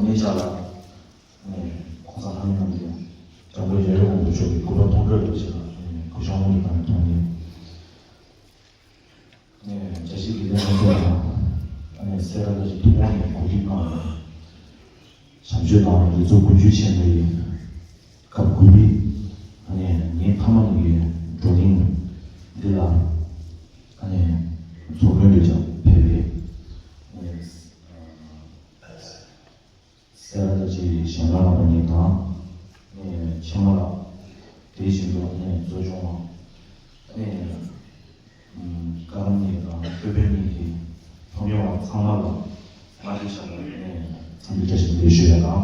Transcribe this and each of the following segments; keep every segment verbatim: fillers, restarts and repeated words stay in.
ཡིན་ཤག་ལ། ཨ་ནི་ཁོང་ཚང་ལྷ་མི་རྣམས་ཀྱིས་འཇམ་མགོན་རྒྱལ་བའི་དབང་པོ་མཆོག་གི་སྐུ་པར་མཐོང་གྲོལ་ལ་བྱེད་ལ་ཨ་ནི་གུས་ཕྱག་སྔོན་དུ་བཏང་ནས་མཐོང་ནས། ཨ་ནི་བཀྲ་ཤིས་དགེ་ལྡན་ལྷ་མཛེས་ལ་ཨ་ནི་སེ་ར་བཀྲ་ཤིས་ཐུབ་དབང་ནས་གོ་སྒྲིག་གནང་ནས་བྱམས་ཆོས་དང་ཡིག་གཟུགས་དགོངས་ཞུ་ཆེན་མོའི་སྐབས་དགུ་པའི་ཨ་ནི་ཉིན་མཐའ་མ་གཉིས་ཀྱི་བགྲོ་གླེང་འདི་ལ་ཨ་ནི་ཚོགས་མགོན་འདྲ་ཅང་ཕེབས་པའི་ཨ་ནི། སེ་ར་བཀྲ་ཤིས་གཞན་ལ་ལྷག་པ་ཉིད་དང་། ཨེ་ཆེན་མོ་ལགས། དེ་བཞིན་དུ་ཨེ་གཙོ་སྐྱོང་བ། ཨེ་ཨམ་བཀའ་དམ་གཉིས་དང་སྐུ་པར་གཉིས་ཀྱི་ཐོག་མའི་བ་ཚང་མ་ལ་མ་ཞུ་བྱ་ལ་ཨེ་འཚམས་འདྲི་བཀྲ་ཤིས་བདེ་ལེགས་ཞུ་ཡ་དང་།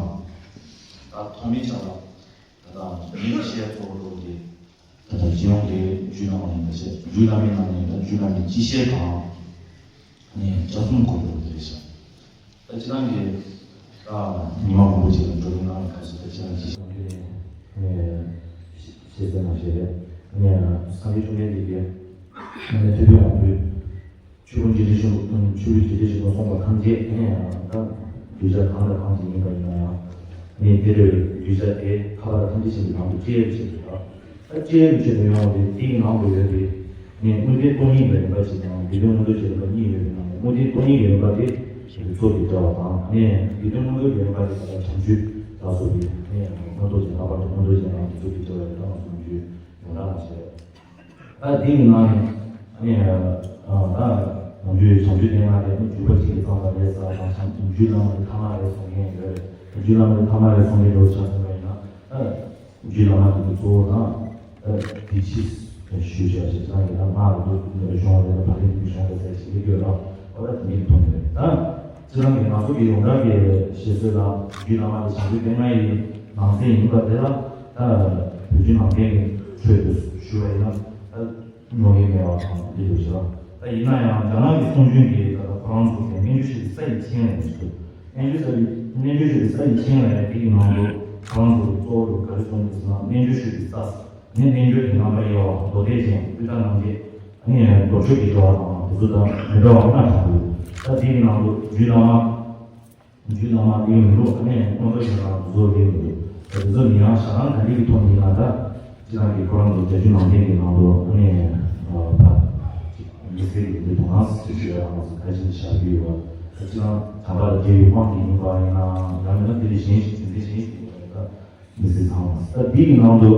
ད་ཐོག་མའི་ཆ་ལ་ད་ལྟ་ཉིན་ཤས་གཙོ་བོ་ལོག་གི་ད་ལྟ་སྤྱི་ཡོངས་ཀྱི་རྒྱུད་བླ་མ་ཡིན་པ་བྱས་རྒྱུད་བླ་མའི་ནང་ནས་ད་རྒྱུད་བླ་མའི་སྤྱི་བཤད་དང་། ནས་ལྕགས་ཟམ་སྐོར་དུ་རེད་ཤག་ད་ཅི་རང་གི་ད་ཉི་མ་མང་པོ་ཅིག་ལ་འགྲོ་གི་ནང་ག་ཚོད་ད་ཅི་རང་ཅི་ཞིག་ནས་ཤེས་ཚད་མ་ཤེས་རེད། ནས་སངས་རྒྱས་བཅོམ་ལྡན་འདས་ཀྱིས་ནས་ཐུབ་པའི་དབང་པོས་ཆོས་ཕུང་རྒྱས་བསྡུས་ཆེན་པོ་ཆོས་ཕུང་རྒྱས་བསྡུས་ཆེན་པོ་གསུངས་པ་ཐམས་ཅད་ནས་ད་གདུལ་བྱ་གང་དང་གང་ཅིག་ཡིན་པ་ཡིན་ན་ཡང་ནས་དེ་ལས་གདུལ་བྱ་དེ་ཐར་པ་དང་ཐམས་ཅད་མཁྱེན་པའི་ངང་དུ་སྐྱེ་བའི་ཆེད་དུ་ད། ད་སྤྱིའི་ཆེད་དུ་ཡོང་བ་དེ་དེའི་ནང་དུ་ཡོད་པའི་ནས་དངོས་བསྟན་སྟོང་ཉིད་ཀྱི་རིམ་པ་ཞིག་དང་དགེ་འདུན་མངོན་རྟོགས་ཀྱི་རིམ་པ་གཉིས་ཡོད་པའི་ནང་ནས་དངོས་བསྟན་སྟོང་ཉིད་ཀྱི་རིམ་པ་དེ་ཞེས་པའི་ཚོགས་ཀྱི་སྦྱོར་བ་དང་ནས་དགེ་འདུན་མངོན་རྟོགས་ཀྱི་རིམ་པ་དེ་ད་ལྟ་བྱང་ཆུབ་ལ་སོགས་པའི་ནས་མངོན་རྟོགས་ཀྱི་ལྷག་པར་དུ་མངོན་རྟོགས་ཀྱི་ནང་དུ་ཚོགས་ཀྱི་སྦྱོར་བ་དེ་ད་ང་ཚོ་ཡོངས་གྲགས་ལ་བྱས། ད་དེའི་ནང་ནས་ནས་ད་ནམ་རྒྱུན་བྱང་ཆུབ་སྡེ་ལྔ་དེ་ནི་འཇུག་པ་གཅིག་གིས་ཙམ་པ་རེད་ཟེར་བ་དང་བྱང་རྒྱུད་བླ་མ་དེ་ཐ་མ་རེད་གསུང་མཁན་ཡོད་རེད། རྒྱུད་བླ་མ་དེ་ཐ་མ་རེད་གསུང་མཁན་འདྲ་བོ་ཆགས་སོང་བ་ཡིན་ན་ད། རྒྱུད་བླ་མ་དེ་ཚོ་གཙོ་བོ་དང་། དེ་ཕྱིས་ཞུས་བྱ་ཞེས་བྱ་ཡིན་ན་མ་རུ་གཞུང་རེད་ཕ་རིན་གྱི་གཞུང་རེད་ཟེར་ཞིག་གི་ཡོད་ལ། ཨོ་ད་དེ་མིན་མཐོང་རེད་ད། སྤྱིར་བཏང་གི་ང་ཚོ་གི་ཡོངས་གྲགས་ཀྱི་བཤད་སྲོལ་ལ་རྒྱུད་བླ་མ་དེ་བྱང་ཆུབ་སྡེ་ལྔ་ཡི་ནང་གསེས་ཡིན་པ་དེ་ལ་ད་བོད་བརྒྱུད་ནང་བསྟན་གྱི་ཁྲོད་དུ་ཞུ་བ་ཡིན་ན་ད། ཉོ་མཁན་མེད་པ་དང་འདི་འདུག་ཟེར་བ། ད་ཡིན་ན་ཡང་རྒྱ་ནག་གི་གསུང་རྒྱུན་གྱི་ད་ལྟ་ཁོ་རང་ཚོ་གི་རྣལ་འབྱོར་ཆོས་ཀྱི་ས་ཡི་ཆེན་ལབ་ཞིག་འདུག་རྣལ་འབྱོར་ས་ཡི་རྣལ་འབྱོར་ཆོས་ཀྱི་ས་ཡི་ཆེན་ལབ་ཡ་དེ་གི་ནང་དུ་ཁོ་རང་ཚོ་གི་གཙོ་བོ་ག་རེ་གསུངས་འདུག་ཟེར་ན་རྣལ་འབྱོར་ཆོས་ཀྱི་ས། ནི་རྣལ་འབྱོར་གྱི་རྣམ་པར་དབྱེ་བ་མདོ་སྡེ་རྒྱན་ཀུན་བརྟགས་རྣམ་འབྱེད། ནི་མདོ་ཆོས་ཀྱི་དབྱེ་བ་དང་དེ་ཚོ་དང་མི་འདྲ་བ་ལྔ་དྲངས་འདུག་ད་དེ་གི་ནང་དུ་རྒྱུད་བླ་མ། རྒྱུད་བླ་མ་དེའི་མི་འདུག་ཨ་ནི་མངོན་རྟོགས་ཀྱི་ནང་བཟོ་དེའི་མི་འདུག་དེ་ཚོ་མི་ཡང་ཞག་གྲངས་ག་འདྲ་གི་ཐོག་ནས་ཡིན་ན་ད་སྤྱི་བཏང་གི་ཁོ་རང་ཚོ་རྒྱ་རྒྱུད་ནང་བསྟན་གྱི་ནང་དུ་ཨ་ནི་ཕར་མི་སེར་གྱི་འདི་དོ་སྣང་སྲིད་ཞུ་ཡ་རང་ཚོ་ག་ཞིག་བཞག་གི་ཡོད་པ་ད་སྤྱི་བཏང་བྱམས་པ་དང་རྒྱལ་བའི་དབང་གིས་ཡིན་པ་ཡིན་ན་ཡང་མིན་ན་དེ་ལས་གཞན་ཞིག་དེ་འདྲ་གཞན་ཞིག་ཡིན་པ་ཡིན་ད། མི་སྲིད་ཚང་མ། ད་འདི་གི་ནང་དུ་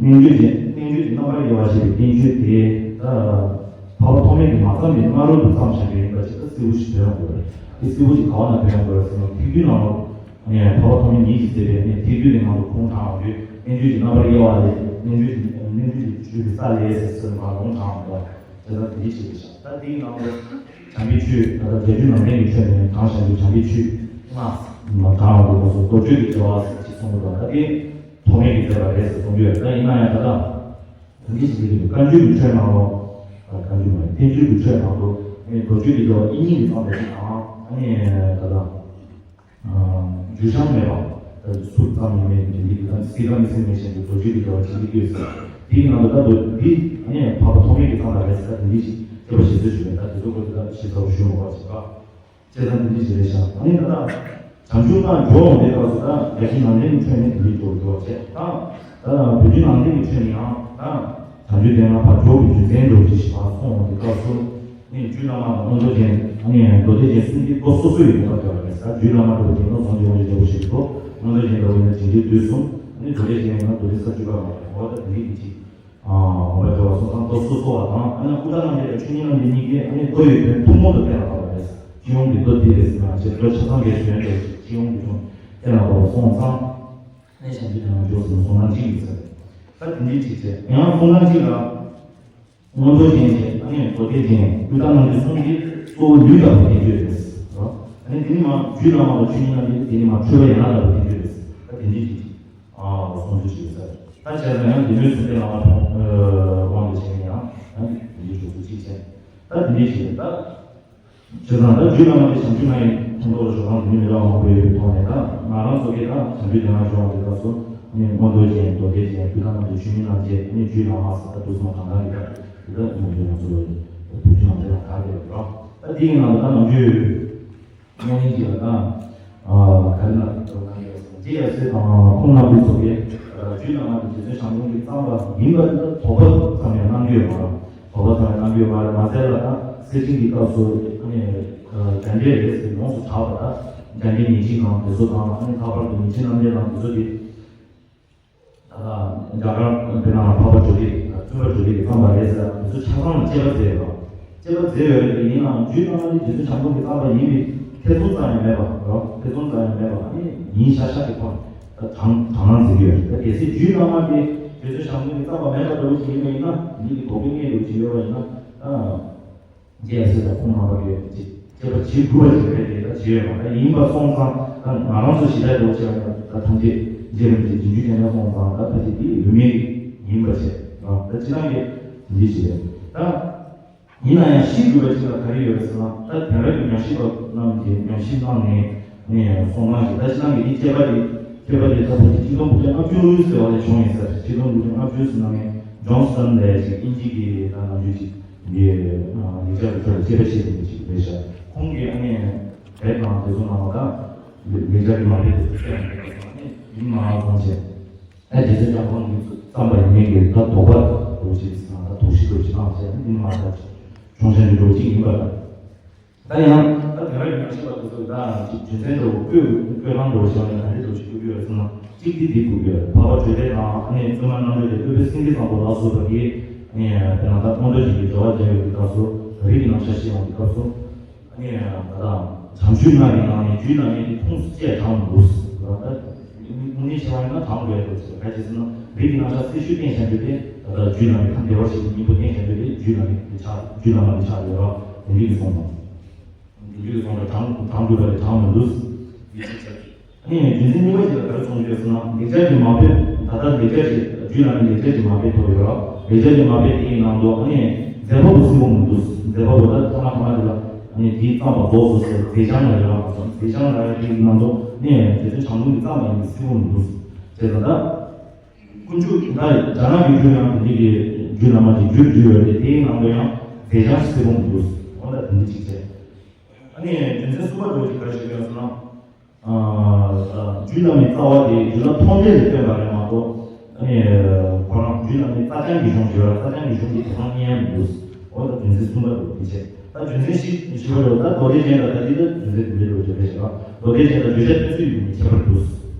རྣལ་འབྱོར་གྱི་རྣལ་འབྱོར་གྱི་རྣམ་པར་དབྱེ་བ་ཞེས་པའི་བསྟན་བཅོས་དེ་ད་འཕགས་པ་ཐོགས་མེད་ཀྱིས་མ་བརྩམས་པའི་སྔ་རོལ་དུ་བརྩམས་བཞག་པ་ཡིན་པ་ཞིག་ད་གསལ་པོ་ཞིག་འདོན་དགོས་རེད། དེ་གསལ་པོ་ཞིག་ག་བ་ན་འདོན་དགོས་རེད་ཟེར་ན་ཐེག་བསྡུས་ནང་ལོགས་ནས་འཕགས་པ་ཐོགས་མེད་ཉིད་ཀྱིས་མཛད་པའི་ནས་ཐེག་བསྡུས་ཀྱི་ནང་དུ་ཁུངས་དྲངས་པའི་རྣལ་འབྱོར་གྱི་རྣམ་པར་དབྱེ་བ་ལས་རྣལ་འབྱོར་གྱི་རྣལ་འབྱོར་གྱི་བཅུད་ཀྱི་ས་ལས་ཟེར་ཟེར་ནས་མར་ལུང་དྲངས་པ་དེ་ལ་དེ་འདྲ་ཞིག་རེད་ཤག་ད་དེའི་ནང་དུ་བྱམས་པའི་ཆོས་ད་ལྟ་རྒྱ་རྒྱུད་ནང་བསྟན་གྱི་ཆོས་ནས་དྲངས་བཞག་པའི་བྱམས་པའི་ཆོས་ལྔ་མ་དྲངས་པ་དེ་ཚོ་མདོ་སྤྱོད་ཀྱི་དབྱེ་བ་ཟེར་གཅིག་གསུང་གི་འདུག་ད་དེ། ཐོགས་མེད་ཀྱིས་མཛད་པ་རེད་ཟེར་གསུང་རྒྱུ་ཡོད། ད་ཡིན་ན་ཡང་ད་ལྟ་དེ་འདྲ་ཞིག་ཡིན་གྱི་འདུག་བཀའ་འགྱུར་གྱི་ཆོས་ནང་ལོ། བཀའ་འགྱུར་མ་ཡིན་བསྟན་བཅོས་ཀྱི་ཆོས་ནང་དུ་ནི་མདོ་སྤྱོད་ཀྱི་སྦྱོར་བ་དབྱིག་གཉེན་གྱིས་བརྩམས་པ་ཞིག་དང་ཨ་ནི་ད་ལྟ་རྒྱུ་གཤམ་མེད་པ་སུ་བརྩམས་ཡིན་མིན་དེ་འདྲ་གི་ད་སྲིད་པ་མི་སྲིད་མིན་ཞེས་པའི་མདོ་སྤྱོད་ཀྱི་སྦྱོར་བ་ཅིག་ཡོད་ཟེར། དེའི་ནང་དུ་ད་མདོ་འདི་ཨ་ནི་འཕགས་པ་ཐོགས་མེད་ཀྱིས་བརྩམས་པ་རེད་ཟེར་ད་དེ་འདྲ་ཞིག་དཔྱད་པ་ཞིབ་འཚོལ་ཞུས་པས་ད་དེ་ཚོ་སྐོར་དེ་ད་ཞིབ་ཚགས་པོ་ཞུ་མ་དགོས་པ་བྱེད་པ། བྱས་ཙང་དེ་འདྲ་ཞིག་རེད་ཤག་ཨ་ནི་ད་ལྟ་བྱང་ཆུབ་བརྟག་སྦྱོར་འོང་དུས་སྐབས་སུ་ད་རྒྱ་ཆེན་ནང་བསྟན་གྱི་ཆོས་ནི་དེ་འདྲའི་སྦྱོར་སྦྱོར་བྱས་ད་ད་བོད་བརྒྱུད་ནང་བསྟན་གྱི་ཆོས་ནི་ཡང་ད་བྱང་ཆུབ་སྡེ་ལྔ་ཕར་སྦྱོར་བའི་རྒྱུ་མཚན་འདྲ་བོ་ཞིག་ཕར་གསུངས་འོང་དུས་སྐབས་སུ་ནི་རྒྱུད་བླ་མ་དང་མངོན་རྟོགས་རྒྱན་ཨ་ནི་མདོ་སྡེ་རྒྱན་གསུམ་གྱི་མདོ་སོ་སོ་ཡི་ཡོང་བ་འདྲ་བ་རེད་ཟེར། རྒྱུད་བླ་མ་འདྲ་བོ་རྒྱན་ནོ་གསུང་རྒྱུ་འོང་རྒྱུ་འདྲ་བོ་ཞིག་འདུག་མངོན་རྟོགས་རྒྱན་འདྲ་བོ་ཡིན་ན་བྱིན་གྱིས་བརྒྱུད་གསུམ་ཨ་ནི་མདོ་སྡེ་རྒྱན་ཡིན་ན་མདོ་སྡེ་ས་བཅུ་པ་མ་རེད། འོ་ད་དེ་འདྲའི་གི་ཅིག་འོ་བའི་འགྲོ་བ་སོང་ཙང་མདོ་སོ་སོ་བ་དང་ཨ་ནི་ཀུན་བརྟགས་རྣམ་འབྱེད་དང་ཆོས་ཉིད་རྣམ་འབྱེད་གཉིས་ཀའི་ཨ་ནི་མདོ་ཡི་དོན་ཐུན་མོང་དུ་གཏན་ལ་ཕབ་པ་རེད། སྤྱི་ཡོངས་ཀྱི་མདོ་འདི་རེད་ཟེར་ན་ཅེས་མདོ་ཆ་ཚང་གི་དོན་དུ་སྤྱི་ཡོངས་ཀྱི་དོན་གཏན་ལ་ཕབ་པ་སོང་ཙང་ཨ་ནི་བྱང་ཆུབ་ལམ་འཇོག་ཟེར་ན་སོང་ཙང་གཅིག་ཡིན་ཟེར། ད་དེ་འདྲའི་གཅིག་བྱས་ཡང་སོང་ཙང་གཅིག་ལ་མངོན་རྟོགས་རྒྱན་བྱས་ཨ་ནི་མདོ་སྡེ་རྒྱན་ཀུན་བརྟགས་རྣམ་འབྱེད་གསུམ་གྱི་གཙོ་བོ་ལུས་ལ་བརྟེན་རྒྱུ་རེད། ཨ་ནི་དེ་ནི་མ་རྒྱུད་བླ་མ་དང་ཆོས་ཉིད་རྣམ་འབྱེད་དེ་ནི་མ་འཁྲུལ་པ་ཡན་ལག་ལ་བརྟེན་རྒྱུ་རེད། ད་དེ་འདྲའི་གཅིག་ཨ་གསུང་རྒྱུ་ཞིག་ཡོད་ས་རེད། ད་བྱས་ཙང་ཡང་འདི་མོའི་གསུང་རྒྱུ་ལ་མ་དབང་དུ་བྱས་ནས་ཡང་ཡང་འདི་འདྲའི་འཇོག་ཚུལ་གཅིག་བྱས། ད་དེ་འདྲའི་ཞིག་རེད་ད། བྱས་ཙང་ད་རྒྱུད་བླ་མ་དེ་བྱང་ཆུབ་ལྔ་ཡི་ཕུང་ཁྲོལ་ལ་ཞོག་ཁང་འདི་མི་འདྲ་བ་མང་པོ་ཡོད་པའི་ཐོག་ནས་ད་ང་རང་ཚོ་གིས་ད་བྱང་ཆུབ་སྡེ་ལྔ་སྦྱོང་བ་དེ་དག་སུ་ནི་མངོན་རྟོགས་རྒྱན་མདོ་སྡེ་རྒྱན་ཀུན་བརྟགས་རྣམ་འབྱེད་ཆོས་ཉིད་རྣམ་འབྱེད་ནི་རྒྱུད་བླ་མ་ཟེར་ད་དུ་སོང་གང་གང་གི་ད་དེ་ད་མང་པོ་ང་ཚོ་ལ་བོད་བརྒྱུད་ནང་བསྟན་ལ་དར་བསྡད་པ་རེད། ད་དེའི་ནང་དུ་ད་ནམ་རྒྱུན། སྔོན་གྱི་ལ་དང་ ག་རེ་ན་དེ་ཚོ་གནང་གི་ཡོད་ཟེར་ན། རྗེ་ཡབ་སྲས་དང་ཁོང་རྣམ་པའི་ཚོ་གིས་རྒྱུད་བླ་མ་དེ་རྗེ་བཙུན་བྱམས་མགོན་གྱི་རྩོམ་པ་ཡིན་པ་དེ་དོགས་པ་ཙམ་ཡང་གནང་གི་ཡོད་མ་རེད། དོགས་པ་ཙམ་ཡང་གནང་གི་ཡོད་མ་རེད། མ་ཟད་ལ་ད་སེར་ཕྲེང་གི་སྐབས་སུ་ཨ་ནི་རྒྱ་འགྲེལ་རེད་ཟེར་ཡོངས་སུ་གྲགས་པ། ད་རྒྱ་འགྲེལ་ཉེར་གཅིག་དང་དེ་ཚོ་དང་། ཨ་ནི་ལྷག་པར་དུ་ཉིན་བྱེད་རྣམ་འགྲེལ་དང་དེ་ཚོ་དེ། ད་རྒྱ་གར་དཔེར་ན་འཕགས་པ་ཇོ་བོ་རྗེ་དང་བཙུན་པ་ཇོ་བོ་རྗེ་གི་རྩོམ་པ་རེད་ཟེར་ཡང་དེ་ཚོ་ཆ་ཚང་ལ་དཔྱད་པ་མཛད་ཡོད་པ། དཔྱད་པ་མཛད་ཡོད་རེད་དེ། ཡིན་ནའང་རྒྱུད་བླ་མ་དེ་རྗེ་བཙུན་བྱམས་མགོན་གྱི་རྩོམ་པ་ཡིན་པའི་ཐེ་ཚོམ་ཙམ་ཡང་མེད་པ་རོ། ཐེ་ཚོམ་ཙམ་ཡང་མེད་པ། ཨ་ནི་ཡིན་ཤག་ཤག་གི་ཐོག་ནས་ད་དྲང་དྲང་སྣང་མཛད་ཀྱི་ཡོད་རེད། ད་གལ་སྲིད་རྒྱུད་བླ་མ་དེ་རྗེ་བཙུན་བྱམས་མགོན་གྱི་རྩོམ་པ་མེད་པ་འདྲ་བོ་ཞིག་ཡིན་པ་ཡིན་ན། འདི་གི་དོགས་པའི་གནས་འདྲ་བོ་ཞིག་ཡོད་པ་ཡིན་ན། ཨ། རྗེ་ཡབ་སྲས་དང་ཁོང་རྣམ་པ་གིས་དཔྱད་པ་བྱེད་དགོས་པ་ཞིག་རེད་དེ། ད་བྱས་ཡོད་མ་རེད། ཡིན་པ་སོང་ཙང་ད་ང་རང་ཚོ་ཞི་བདེ་འདྲ་བོ་བྱས་པ་ཡིན་ན། ད་ཐམས་ཅད་རྗེ་རིན་པོ་ཆེ་རྗེས་འཇུག་བྱས་ན་སོང་ཙང་། ད་ཕལ་ཆེར་དེ་ཡོད་མེད་ཡིན་པ་བྱས་རང་ད་སྤྱིར་བཏང་གི་འདི་ཞིག་རེད། ད་ཡིན་ན་ཡང་ཤེས་དགོས་པ་ཅིག་ལ་ག་རེ་ཡོད་རེད་ཟེར་ན། ད་དེང་རབས་ཀྱི་ཉམས་ཞིབ་པ་རྣམས་ཀྱིས་ཉམས་ཞིབ་གནང་ནས་ནས་གསུངས་སྟངས་ཤིག་ད་སྤྱིར་བཏང་གི་འདི་དཔྱད་པ་འདི་དཔྱད་པ་འདི་ད་ཕལ་ཆེར་ཆིག་སྟོང་དགུ་བརྒྱ་ལྔ་བཅུ་ཟེར་བ་ལས་བྱུང་ཡིན་ས་རེད། ཆིག་སྟོང་དགུ་བརྒྱ་ལྔ་བཅུ་ཟེར་ན་ནས་ཇོན་སི་ཊོན་ལབ་ཅིག་དབྱིན་ཇི་གི་ད་ནམ་རྒྱུན་ཅིག་འདི་ལེགས་སྦྱར་གྱི་ཐོག་ལ་དཔྱད་པ་བྱེད་མཁན་ཅིག་རེད་ཤག་ཁོང་གིས་ཨ་ནི་བོད་ནང་དེ་ཚོ་ནང་ལ་ད་ལེགས་སྦྱར་གྱི་མ་དཔེ་དེ་ཚོ་བཙལ་ནས་ཡིན་མ་སོང་བྱས། ཨ་རྗེ་བཙུན་བྱམས་མགོན་གྱི་རྩོམ་པ་ཡིན་མིན་གྱི་ད་དོགས་པ་འདྲ་བོ་ཅིག་ཟེར་ན། ད་དོགས་གཞི་འདྲ་བོ་ཅིག་བཏང་བྱས་ནས་ཡིན་མ་ད་བྱུང་བྱུང་གི་འདྲ་བོ་ཅིག་ཡིན་པ་ད། ད་ཡང་ད་དེང་རབས་ཉམས་ཞིབ་པ་དེ་ཚོ་ད་རྒྱུ་མཚན་འདྲ་བོ་བཀོད་བཀོད་སྟངས་འདྲ་བོ་ཞིག་ཡང་ག་འདྲ་འདྲ་བོ་ཞིག་བཀོད་ཀྱི་ཡོད་ཟེར་ན། གཅིག་དེ་འདི་བཀོད་ཀྱི་ཡོད། འཕགས་པ་ཇོ་བོ་རྗེ་དང་ཨ་ནི་བཙུན་མ་རྣམ་གྲོལ་དེ་སློབ་དཔོན་སེང་གེ་བཟང་པོ་ལ་སོགས་པ་གིས་ཨ་ནི་དཔེར་ན་ད་མངོན་རྟོགས་རྒྱན་གྱི་སྦྱོར་བ་མཛད་ཡོད་པའི་སྐབས་སུ། རིགས་ཀྱི་རྣམ་གཞག་བཤད་ཡོང་བའི་སྐབས་སུ། ཨ་ནི་ད་ལྟ་བྱམས་ཆོས་ལྔ་ཡི་ནང་ནས་རྒྱུད་བླ་མའི་དེ་ཁུངས་སུ་བཅས་དྲངས་མི་འདུག་ཟེར་བ། ད་དངོས་གནས་བྱས་པ་ཡིན་ན་དྲངས་དགོས་འདུག་ཟེར། ག་ཅི་ཟེར་ན་རིགས་ཀྱི་རྣམ་གཞག་གསལ་ཤོས་བསྟན་བཞག་རྒྱུ་དེ། ད་ལྟ་རྒྱུད་བླ་མའི་ཁམས་བདེ་བར་གཤེགས་པའི་སྙིང་པོ་བསྟན་བཞག་རྒྱུ་དེ་རྒྱུད་བླ་མའི་དེ་ཆགས། རྒྱུད་བླ་མ་དེ་ཆགས་ཡོད་ར། དེ་འདྲ་གི་གསུངས་དང་། དེ་འདྲ་གི་གསུངས་དང་དྲངས་དྲངས་དགོས་པ་རེད། དྲངས་མི་འདུག་ཟེར། ཨ་ནི་རྒྱུ་མཚན་གཉིས་པ་ཅིག་ལ་ག་རེ་གསུངས་ཡོད་ཟེར་ན། ལེགས་སྦྱར་གྱི་མ་དཔེ། ད་ལྟ་ལེགས་སྦྱར་གྱི་རྒྱུད་བླ་མའི་ལེགས་སྦྱར་གྱི་མ་དཔེ་ཐོབ་ཡོད་ར། ལེགས་སྦྱར་གྱི་མ་དཔེ་དེའི་ནང་དུ་ཨ་ནི་མཛད་པ་པོ་གསལ་པོ་མི་འདུག་མཛད་པ་པོ་ད་ཐ་མ་ཐ་མ་དེ་ལ་ཨ་ནི་དེའི་རྩོམ་པ་རྫོགས་སོང་ཟེར། མཛད་བྱང་ལབ་ཡོད་ར། མཛད་བྱང་ལབ་ཡ་དེའི་ནང་དུ་ཨ་ནི་རྗེ་བཙུན་བྱམས་མགོན་གྱི་རྩོམ་པ་ཡིན་པ་གསལ་པོ་མི་འདུག་བྱས་ཙང་ད། དཀོན་མཆོག་ད་རྒྱ་ནག་གི་རྒྱུད་ཡང་དེ་འདྲ་གི་རྒྱུད་བླ་མ་གི་རྒྱུད་རྒྱུད་ཡོད་དེ། དེའི་ནང་དུ་ཡང་མཛད་བྱང་གསལ་པོ་མི་འདུག་འོ་ད་དེ་འདྲ་ཅིག་བྱས། ཨ་ནི་རྒྱུ་མཚན་གསུམ་པ་འདྲ་བོ་ཅིག་ག་རེ་ཞིག་ཡོད་ཟེར་ན། ཨ་རྒྱུད་བླ་མའི་རྩ་བ་དེ་རྒྱུད་བླ་མཐོང་གྲོལ་ལ་བསྟན་པ་རེད་མ་གཏོགས། ཨ་ནི་ཁོ་རང་རྒྱུད་བླ་མའི་རྩ་རྐྱང་གི་གཞུང་ཡོད་ར། རྩ་རྐྱང་གི་གཞུང་དེ་དེ་སང་རྙེད་ཡ་མི་འདུག་འོ་ད་རྒྱུ་མཚན་གསུམ་པ་འདྲ་བོ་དེ་བྱས། ད་རྒྱུ་མཚན་བཞི་བཞི་པ་འདྲ་བོ། ད་མདོ་སྡེ་རྒྱན་དང་ད་འདི་ད་རྒྱུ་མཚན་དེ་འདྲ་འདྲ་བོ་བྱས་པས་ཤེས་པ། མདོ་སྡེ་རྒྱན་དང་བརྗོད་བྱ་བསྟན་ཚུལ་ཡོད་མེད་ཁྱད་པར་འདུག་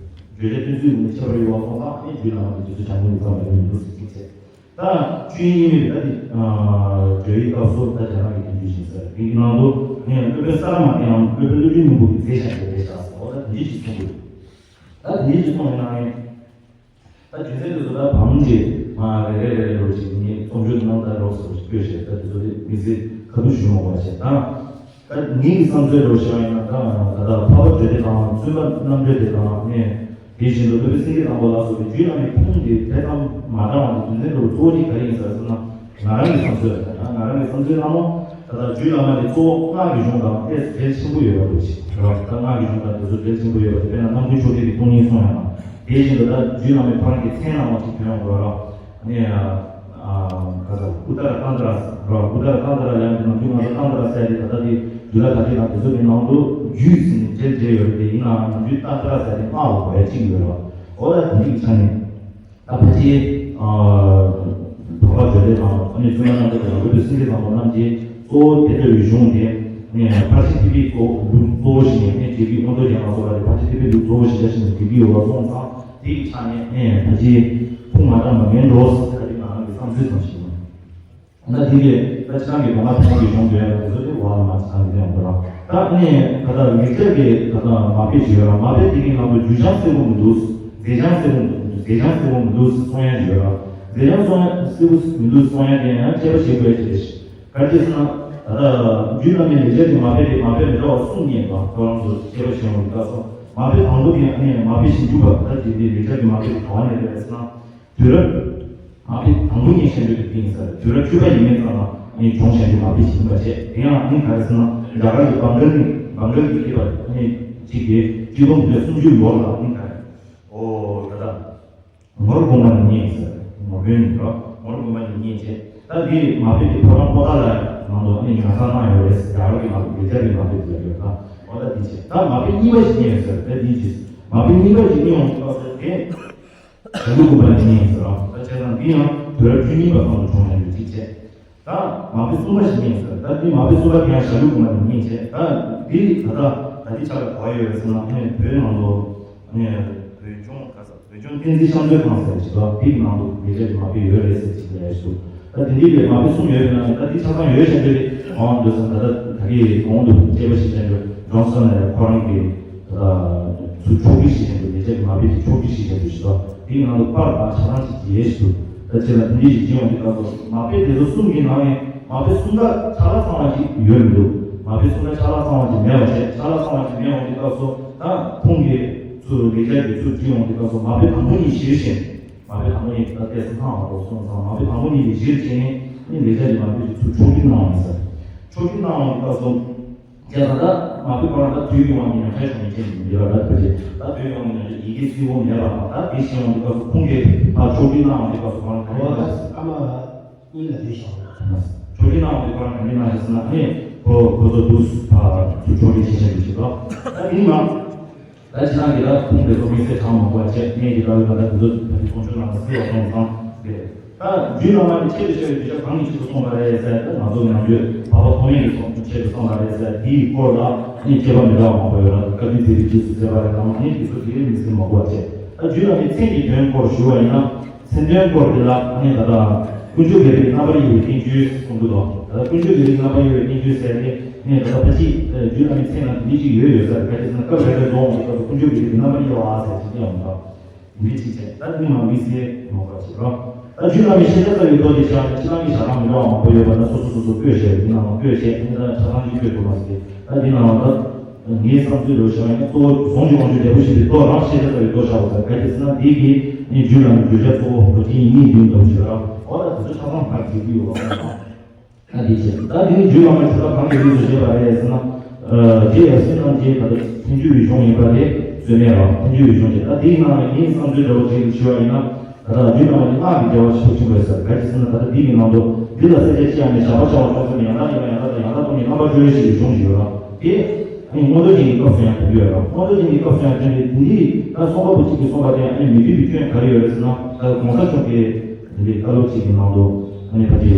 བརྗོད་བྱ་བསྟན་ཚུལ་ཡོད་མེད་ཁྱད་པར་ཡོད་པ་སོང་ཙང་། ཨ་ནི་རྒྱུད་བླ་མ་དེ་རྗེ་བཙུན་བྱམས་མགོན་གྱི་རྩོམ་པ་ཡིན་མི་འདུག་ཟེར་གཅིག་བྱས། ད་བཅུ་གཉིས་པའི་ད་དེ་བརྗོད་ཡིག་སྐབས་སུ་ད་རྒྱ་ནག་གི་བསྟན་བཅོས་ཤིག་ཟེར། དེའི་ནང་དུ་ནས་སློབ་དཔོན་ས་ལ་མ་ཏི་ནམ་སློབ་དཔོན་སློབ་དཔོན་སྙིང་པོ་གིས་མཛད་བཞག་པ་རེད་ཤག་ཟེར་བ། ད་དེ་འདྲ་ཞིག་གསུངས་འདུག་ད་དེ་འདྲ་ཞིག་གསུངས་ཡོད་ན་ནི། ད་རྒྱུ་མཚན་དེ་ཚོ་ད་བམ་གྱི་མ་རེ་རེ་རེ་རེ་རོ་ཞིག་ངས་རྩོམ་ཆོས་ནང་ད་རོགས་སུ་བཀོད་བྱས། ད་དེ་ཚོ་དེ་དམིགས་བསལ་ཁ་ཐུག་ཞུ་མ་དགོས་པ་བྱས། ད་ད་ངའི་བསམ་ཚུལ་རོ་ཞིག་ཡིན་ན། ད་ད་ལྟ་འཕགས་པ་ཇོ་བོ་རྗེ་དང་བཙུན་པ་རྣམ་གྲོལ་དེ་དང་ནས། དེ་བཞིན་དུ་སློབ་དཔོན་སེང་གེ་དང་པོ་ལ་སོགས་པའི་རྒྱུད་བླ་མའི་ཁུངས་དེ་དེ་ཙམ་མ་དྲངས་པ་དེ་རྒྱུ་མཚན་དེ་གཙོ་བོ་དེ་ག་རེ་ཡིན་ཟེར་ན། ང་རང་གི་བསམ་ཚུལ་ལ་ད་ང་རང་གི་བསམ་ཚུལ་ལ་མོ། ད་ལྟ་རྒྱུད་བླ་མ་དེ་གཙོ་བོ་སྔགས་ཀྱི་གཞུང་དང་ཏོག་ཙམ་འབྲེལ་ཆེན་པོ་ཡོད་པ་རེད་ཤག་ད་སྔགས་ཀྱི་གཞུང་དང་དེ་ཚོ་འབྲེལ་ཆེན་པོ་ཡོད་པ་དེ། དཔེར་ན་རྣམ་ཀུན་ཕྱོགས་བྲལ་གྱི་སྟོང་ཉིད་གསུངས་ཡོད་ན། དེ་བཞིན་དུ་ད་རྒྱུད་བླ་མའི་ཁོ་རང་གི་མཚན་ནང་མ་ཅིག་ཐོན་ཡོང་དགོས་ར། ནས་ཨ་ག་ས་ཨུ་ཏ་ར་ཏན་ཏྲ་ར། ཨུ་ཏ་ར་ཏན་ཏྲ་ལ་ཡང་ནམ་རྒྱུན་ང་ཚོ་ཏན་ཏྲ་ཟེར་ཏེ། ད་ལྟ་དེ་འདུལ་བ་དར་ཆེན་དང་དེ་ཚོ་གི་ནང་དུ་རྒྱུད་ཟེར་ནས་འབྲེལ་འབྲེལ་ཡོད་རེད་དེ། ཡིན་ནའང་ནམ་རྒྱུན་ཏན་ཏྲ་ཟེར་ཏེ་སྔགས་ལ་གོ་ཡ་གཅིག་ཡོད་རེད་བ། འོ་ད་དེ་འདྲ་གི་ཆ་ནས་ད་ཕལ་ཆེར་ཨ་འཕགས་པ་ཇོ་བོ་རྗེ་དང་། ཨ་ནི་བཙུན་མ་རྣམ་གྲོལ་དང་། སློབ་དཔོན་སེང་གེ་བཟང་པོ་རྣམས་ཀྱིས་གཙོ་བོ་བསྟན་འགྲོའི་གཞུང་དེ་ནས་ཕར་ཕྱིན་ཐེག་པའི་གཙོ་ལུགས་གཙོ་བོ་ཞིག་ནས། ཨ་ནི་རྒྱལ་བའི་མངོན་རྟོགས་རྒྱན་ལ་སོགས་པ་དེ་ཕར་ཕྱིན་ཐེག་པའི་ལུགས་གཙོ་བོ་ཞིག་བྱ་ཞིང་འབྲི་གི་ཡོད་པ་སོང་ཙང་། དེ་ཡི་ཆ་ནས་ཨེ་ཕལ་ཆེར་ཁུངས་མ་དྲངས་པ་མིན་འགྲོ་ཟེར། ད་དེ་ང་རང་གི་བསམ་ཚུལ་ཙམ་ཞིག་ཡིན། ད་དེ་གས་ད་ཕྱི་ནང་གི་མདོ་སྔགས་ཕན་ཡོན་གྱི་གཞུང་བརྗོད་ཡ་དེ་ཚོ་དེ་བ་ལ་མ་ཅི་ཚང་གི་དེ་ཡང་འདུག་ར། ད་ཨ་ནི་ད་ལྟ་ལེགས་སྦྱར་གྱི་ད་ལྟ་མ་དཔེ་ཞིག་ཡོད་ར། མ་དཔེ་དེ་གའི་ནང་དུ་རྒྱུད་བྱང་གསལ་པོ་མི་འདུག་མཛད་བྱང་གསལ་པོ་མི་འདུག་མཛད་བྱང་གསལ་པོ་མི་འདུག་གསུང་ཡ་ཞིག་ཡོད་ར། མཛད་བྱང་གསུང་ཡ་གསལ་པོ་མི་འདུག་གསུང་ཡ་དེ་ཡང་དཔྱད་པ་བྱེད་དགོས་ཡ་ཅིག་རེད། ག་རེ་ཟེར་ན། ད་ལྟ་རྒྱུད་བླ་མའི་ལེགས་སྦྱར་གྱི་མ་དཔེ་དེ་མ་དཔེ་མི་འདྲ་བ་གསུམ་རྙེད་པ། ཁོ་རང་ཚོ་དཔྱད་པ་བྱེད་ཡོང་དུས་སྐབས་སུ། མ་དཔེ་དང་པོ་དེ་ཡང་ཨ་ནི་མ་དཔེ་ཞིབ་འཇུག་པ་ད་དེ་དེ་ལེགས་སྦྱར་གྱི་མ་དཔེ་དེ་ག་བ་ནས་རེད་ཟེར་ན། དུས་རབས་མ་དཔེ་དང་པོ་ཉིད་ཤེས་འདོད་ཀྱི་རྟིང་ཟེར། དུས་རབས་བཅུ་པ་ཡིན་མིན་ཙམ་ལ་ནི་སྦྱོང་བྱ་རྒྱུ་མ་དཔེ་ཞིག་ཡིན་པ་བྱས། དེ་ཡང་ནི་ག་རེ་ཟེར་ན། རྒྱ་གར་གྱི་བང་ག་ལི་བང་ག་ལི་གི་མཁས་པ་ནི་གཅིག་གིས་ཆིག་སྟོང་དགུ་བརྒྱ་སུམ་ཅུ་ལོ་ལ་ནི་ག་རེ། ཨོ་ད་ལྟ་ངོར་དགོངས་པ་ནི་རྙེད་ཟེར། ངོར་བོན་ནི་རོ། ངོར་དགོངས་པ་ནི་རྙེད་བྱས། ད་འདི་མ་དཔེ་དེ་ཕོ་བྲང་པོ་ཏཱ་ལ་ནང་དུ་ནི་ཉར་ཚགས་གནང་ཡོད་རེད། རྒྱ་གར་གྱི་མ་དཔེ། ལེགས་སྦྱར་གྱི་མ་དཔེ་ཟེར་ཡོད་ད། འོ་ད་འདི་བྱས། ད་མ་དཔེ་གཉིས་པ་ཞིག་རྙེད་ཡོད་ཟེར། ད་འདི་བྱས། མ་དཔེ་གཉིས་པ་ཞིག་རྙེད་ཡོང་དུས་སྐབས་སུ་དེ་ཞྭ་ལུ་དགོན་པ་ནས་རྙེད་ཡོད་ཟེར་རོ། ད་བྱས་ཙང་འདི་ཡང་དུས་རབས་བཅུ་གཉིས་པ་ཙམ་དུ་བྱུང་ཡོད་འདུག་ཅིག་བྱས། ད་མ་དཔེ་གསུམ་པ་ཞིག་རྙེད་ཟེར། ད་འདི་མ་དཔེ་གསུམ་པ་དེ་ཡང་ཞྭ་ལུ་དགོན་པ་ནས་རྙེད་བྱས། ད་འདི་ད་ལྟ་ད་འདི་ཆ་ལ་ག་པར་ཡོད་རེད་ཟེར་ན། ཨ་ནི་བོད་ནང་ལོ། ཨ་ནི་བོད་ལྗོངས་ག་ས། བོད་ལྗོངས་བསྟན་འཛིན་ཤང་ཚོའི་ཁང་ཟེར་ཞིག་འདུག་དེའི་ནང་དུ་ལེགས་སྦྱར་གྱི་མ་དཔེ་ཡོད་རེད་ཟེར་ཅིག་ལབ་ཡ་ཞིག་འདུག་ད་དེ་འདྲའི་མ་དཔེ་གསུམ་ཡོད་པའི་ནང་ནས་ད་འདི་ཆ་ཚང་ཡོད་ཤག་འདྲ་རེད། འོང་འདོད་ཙང་ད་ལྟ་ད་གིན་གོང་དུ་དཔྱད་པ་ཞིག་བྱས་འདུག་ཇོན་སོན་ལབ་ཡ་ཁོ་རང་གི་ད་ཚུར་ཕྱོགས་སྒྲིག་ཞིག་བྱས་འདུག་ལེགས་སྦྱར་གྱི་མ་དཔེ་དེ་ཕྱོགས་སྒྲིག་ཞིག་བྱས་འདུག་ཞིག་འདུག་དེའི་ནང་དུ་པར་དང་ཆ་ཚང་ཅིག་ཡོད་ཞིག་འདུག་ད་བྱས་ན་དེ་འདྲའི་ཞིག་བྱེད་འོང་དུས་སྐབས་སུ་མ་དཔེ་དེ་ཚོ་གསུམ་གྱི་ནང་ནས་མ་དཔེ་གསུམ་ཀ་ཆ་ལག་ཚང་བ་ཅིག་ཡོད་མི་འདུག་མ་དཔེ་གསུམ་ཀ་ཆ་ལག་ཚང་བ་ཅིག་མེད་པ་བྱས། ཆ་ལག་ཚང་བ་ཅིག་མེད་འོང་དུས་སྐབས་སུ་ད་ཁོང་གིས་ཚུར་ལེགས་སྦྱར་གྱི་ཚུར་བྲིས་ཡོང་དུས་སྐབས་སུ་མ་དཔེ་དང་པོ་ཉིད་གཞིར་བྱས། མ་དཔེ་དང་པོ་ཉིད་ད་ལྟའི་སང་ཐང་བ་དང་སོང་ཙང་མ་དཔེ་དང་པོ་ཉིད་ཀྱི་གཞིར་བྱས་ནས་ཨ་ནི་ལེགས་སྦྱར་གྱི་མ་དཔེ་དེ་ཚུར་ཕྱོགས་སྒྲིག་གནང་བ་ཡིན་ཟེར། ཕྱོགས་སྒྲིག་གནང་བ་ཡིན་སྐབས་སུ་བྱས་ཙང་ད་མ་དཔེ་ཁོ་རང་ད་དུས་ཀྱི་དབང་གིས་ཉམས་ཆག་བྱུང་ཡིན་ཅེས་མི་འདུག་ལ། ད་དེ་ད་དུས་ཀྱི་དབང་གིས་ཉམས་ཆག་ཡི་གེ་གསལ་པོ་མེད་པ་དང་། ད་དེ་བྱས་ཡོང་དུས་སྐབས་སུ་ཁོང་གིས་ཕར་ཕྱོགས་སྒྲིག་གནང་བ་ཡིན་སྐབས་སུ་ཁོ་རང་ག་རེ་ཡིན་ད། ཨ་མ་ཀུན་ལ་བསྡུས་ཤོག་ན། ཕྱོགས་སྒྲིག་གནང་བ་དེ་ཁོ་རང་ག་འདྲ་གནང་ཞེས་ཟེར་ན། ཨ་ནི་ཁོ་ཁོ་ཚོ་འདུག་ཕར་ཚུར་ཕྱོགས་སྒྲིག་བྱེད་བཞིན་པའི་ཞིག་ལ། ད་དེ་མ། ད་ཕྱི་ནང་གི་ད་ཁུངས་དེ་ཚོ་དམིགས་བསལ་དྲངས་མ་དགོས་པ་བྱས། ངས་ཀྱི་ལྟ་བའི་ཁ་ད་དེ་ཚོ་ད་དེ་གསུང་ཆོས་ནང་ལ་གསལ་བ་སོང་ཙང་དེ། ད་རྒྱུད་བླ་མ་དེ་ཆེད་དུ་བཤད་པའི་གདུལ་བྱ་གང་གི་ཆེད་དུ་གསུངས་པ་རེད་ཟེར། ད་ང་ཚོ་ནམ་རྒྱུན་འཕགས་པ་ཐོགས་མེད་ཀྱི་གསུང་ཆེད་དུ་གསུངས་པ་རེད་ཟེར། དེའི་སྐོར་ལ་ནི་དཔྱད་པ་མི་འདྲ་བ་མང་པོ་ཡོད་ར། བཀའ་དྲིན་མཛད་པའི་རྗེས་སུ་མཛད་པ་རེད་དང་། ནི་དེ་ཚོ་དེ་རིང་མི་ཟིན་མ་དགོས་པ་བྱས། ད་རྒྱུད་བླ་མའི་མཚན་གྱི་དོན་སྐོར་ཞུ་བ་ཡིན་ན། མཚན་དོན་སྐོར་དེ་ལ་ནི་ད་ལྟ་དཀོན་མཆོག་དགེ་བའི་རྣམ་པར་དབྱེ་བའི་བསྟན་བཅོས་གསུང་གི་འདུག་ད་ལྟ་དཀོན་མཆོག་དགེ་བའི་རྣམ་པར་དབྱེ་བའི་བསྟན་བཅོས་ཟེར་ཏེ། ནས་ད་ལྟ་ཕལ་ཆེར་རྒྱུད་བླ་མའི་མཚན་ནང་དེ་འདྲ་ཅིག་ཡོད་ཡོད་ས་རེད། གལ་ཏེ་ཟེར་ན་སྐབས་རེ་རེ་འགྲོ་འོང་གི་སྐབས་སུ་དཀོན་མཆོག་དགེ་བའི་རྣམ་པར་དབྱེ་བ་ཟེར་ཅིག་ཡང་འདུག་འདི་གཅིག་བྱས། ད་འདི་མ་མི་ཟེར་ནོར་བ་ཞིག་རོ། ད་རྒྱུད་བླ་མའི་ཤེས་བྱ་ལྟ་བའི་མདོ་དེ་བྱས་ནས་ཕྱི་ནང་གི་ཞལ་ཐང་མི་འདྲ་བ་མང་པོ་ཡོད་པ་ན་སོ་སོ་སོ་སོ་བཀོད་བྱས། འདི་ནང་ལ་བཀོད་བྱས། འདི་ལ་ཆ་ཚང་གཅིག་བཀོད་ཐུབ་མ་ཟེར། ད་འདི་ནང་ལ་ད་ངའི་བསམ་ཚུལ་འདྲ་བོ་བྱས་ན། གཙོ་བོ་གཟུངས་ཀྱི་དབང་ཕྱུག་འབྲས་བུ་བཞི་པའི་མདོ་རང་ཤེས་བྱ་ལྟ་བའི་མདོ་བཞག་པ་ཟེར། གལ་ཏེ་ཟེར་ན་འདི་གི་ནི་རྒྱུད་བླ་མའི་བརྗོད་བྱ་གཙོ་བོ་མདོ་སྡེ་གཉིས་བདུན་ལྟ་བུ་ཞིག་རོ། འོ་ད་དེ་ཚོ་ཆ་ཚང་ཕར་བྲིས་ཀྱི་ཡོད་པ། ད་འདི་བྱས། ད་འདི་ནི་རྒྱུད་བླ་མའི་གྲུབ་མཐའ་གང་གི་དབྱིངས་སུ་བྱེད་པ་རེད་ཟེར་ན། ཨ་རྗེ་ཡབ་སྲས་རྣམས་ཀྱི་ད་ལྟ་ཐུན་འཇུག་པའི་གཞུང་ཡིན་པ་དེ་རྩོད་མེད་རེད། ཐུན་འཇུག་པའི་གཞུང་བྱས། ད་འདིའི་ནང་ནས་ངའི་བསམ་ཚུལ་འདྲ་བོ་ཅིག་ཞུ་བ་ཡིན་ན། ད་ལྟ་རྒྱུད་བླ་མ་དེ་སྔགས་ཀྱི་རྒྱལ་བ་ཞེས་པ་ཆེན་པོ་ཡོད་ས་རེད། ག་ཅི་ཟེར་ན་ད་ལྟ་འདི་གི་ནང་དུ་འདི་ལ་གསལ་བྱེད་ཅི་ཡང་མེད། བཞག་པ་བཞག་པ་ཅུང་ཟད་མེད། ཡང་དག་ཡིན་པ་ཡང་དག་དང་ཡང་དག་སྟོང་ཉིད་རྣམ་པར་གྲོལ་བའི་ཞེས་པའི་གཞུང་ཞིག་ཡོད་རེད། དེ་ཨ་ནི་མངོན་རྟོགས་རྒྱན་གྱི་སྐབས་སུ་ཡང་ཐོན་གྱི་ཡོད་རེད། མངོན་རྟོགས་རྒྱན་གྱི་སྐབས་སུ་ཡང་ཐོན་ཏེ། དེ་འདི་ད་གསུང་པ་པོ་གཅིག་གིས་གསུངས་པ་དེ་ཨ་ནི་མི་མཐུན་པའི་སྐྱོན་ག་རེ་ཡོད་རེད་ཟེར་ན། ད་གོང་ས་མཆོག་གིས་འདི་བཀའ་སློབ་གཅིག་གི་ནང་དུ་ཨ་ནི་ཕ་གི་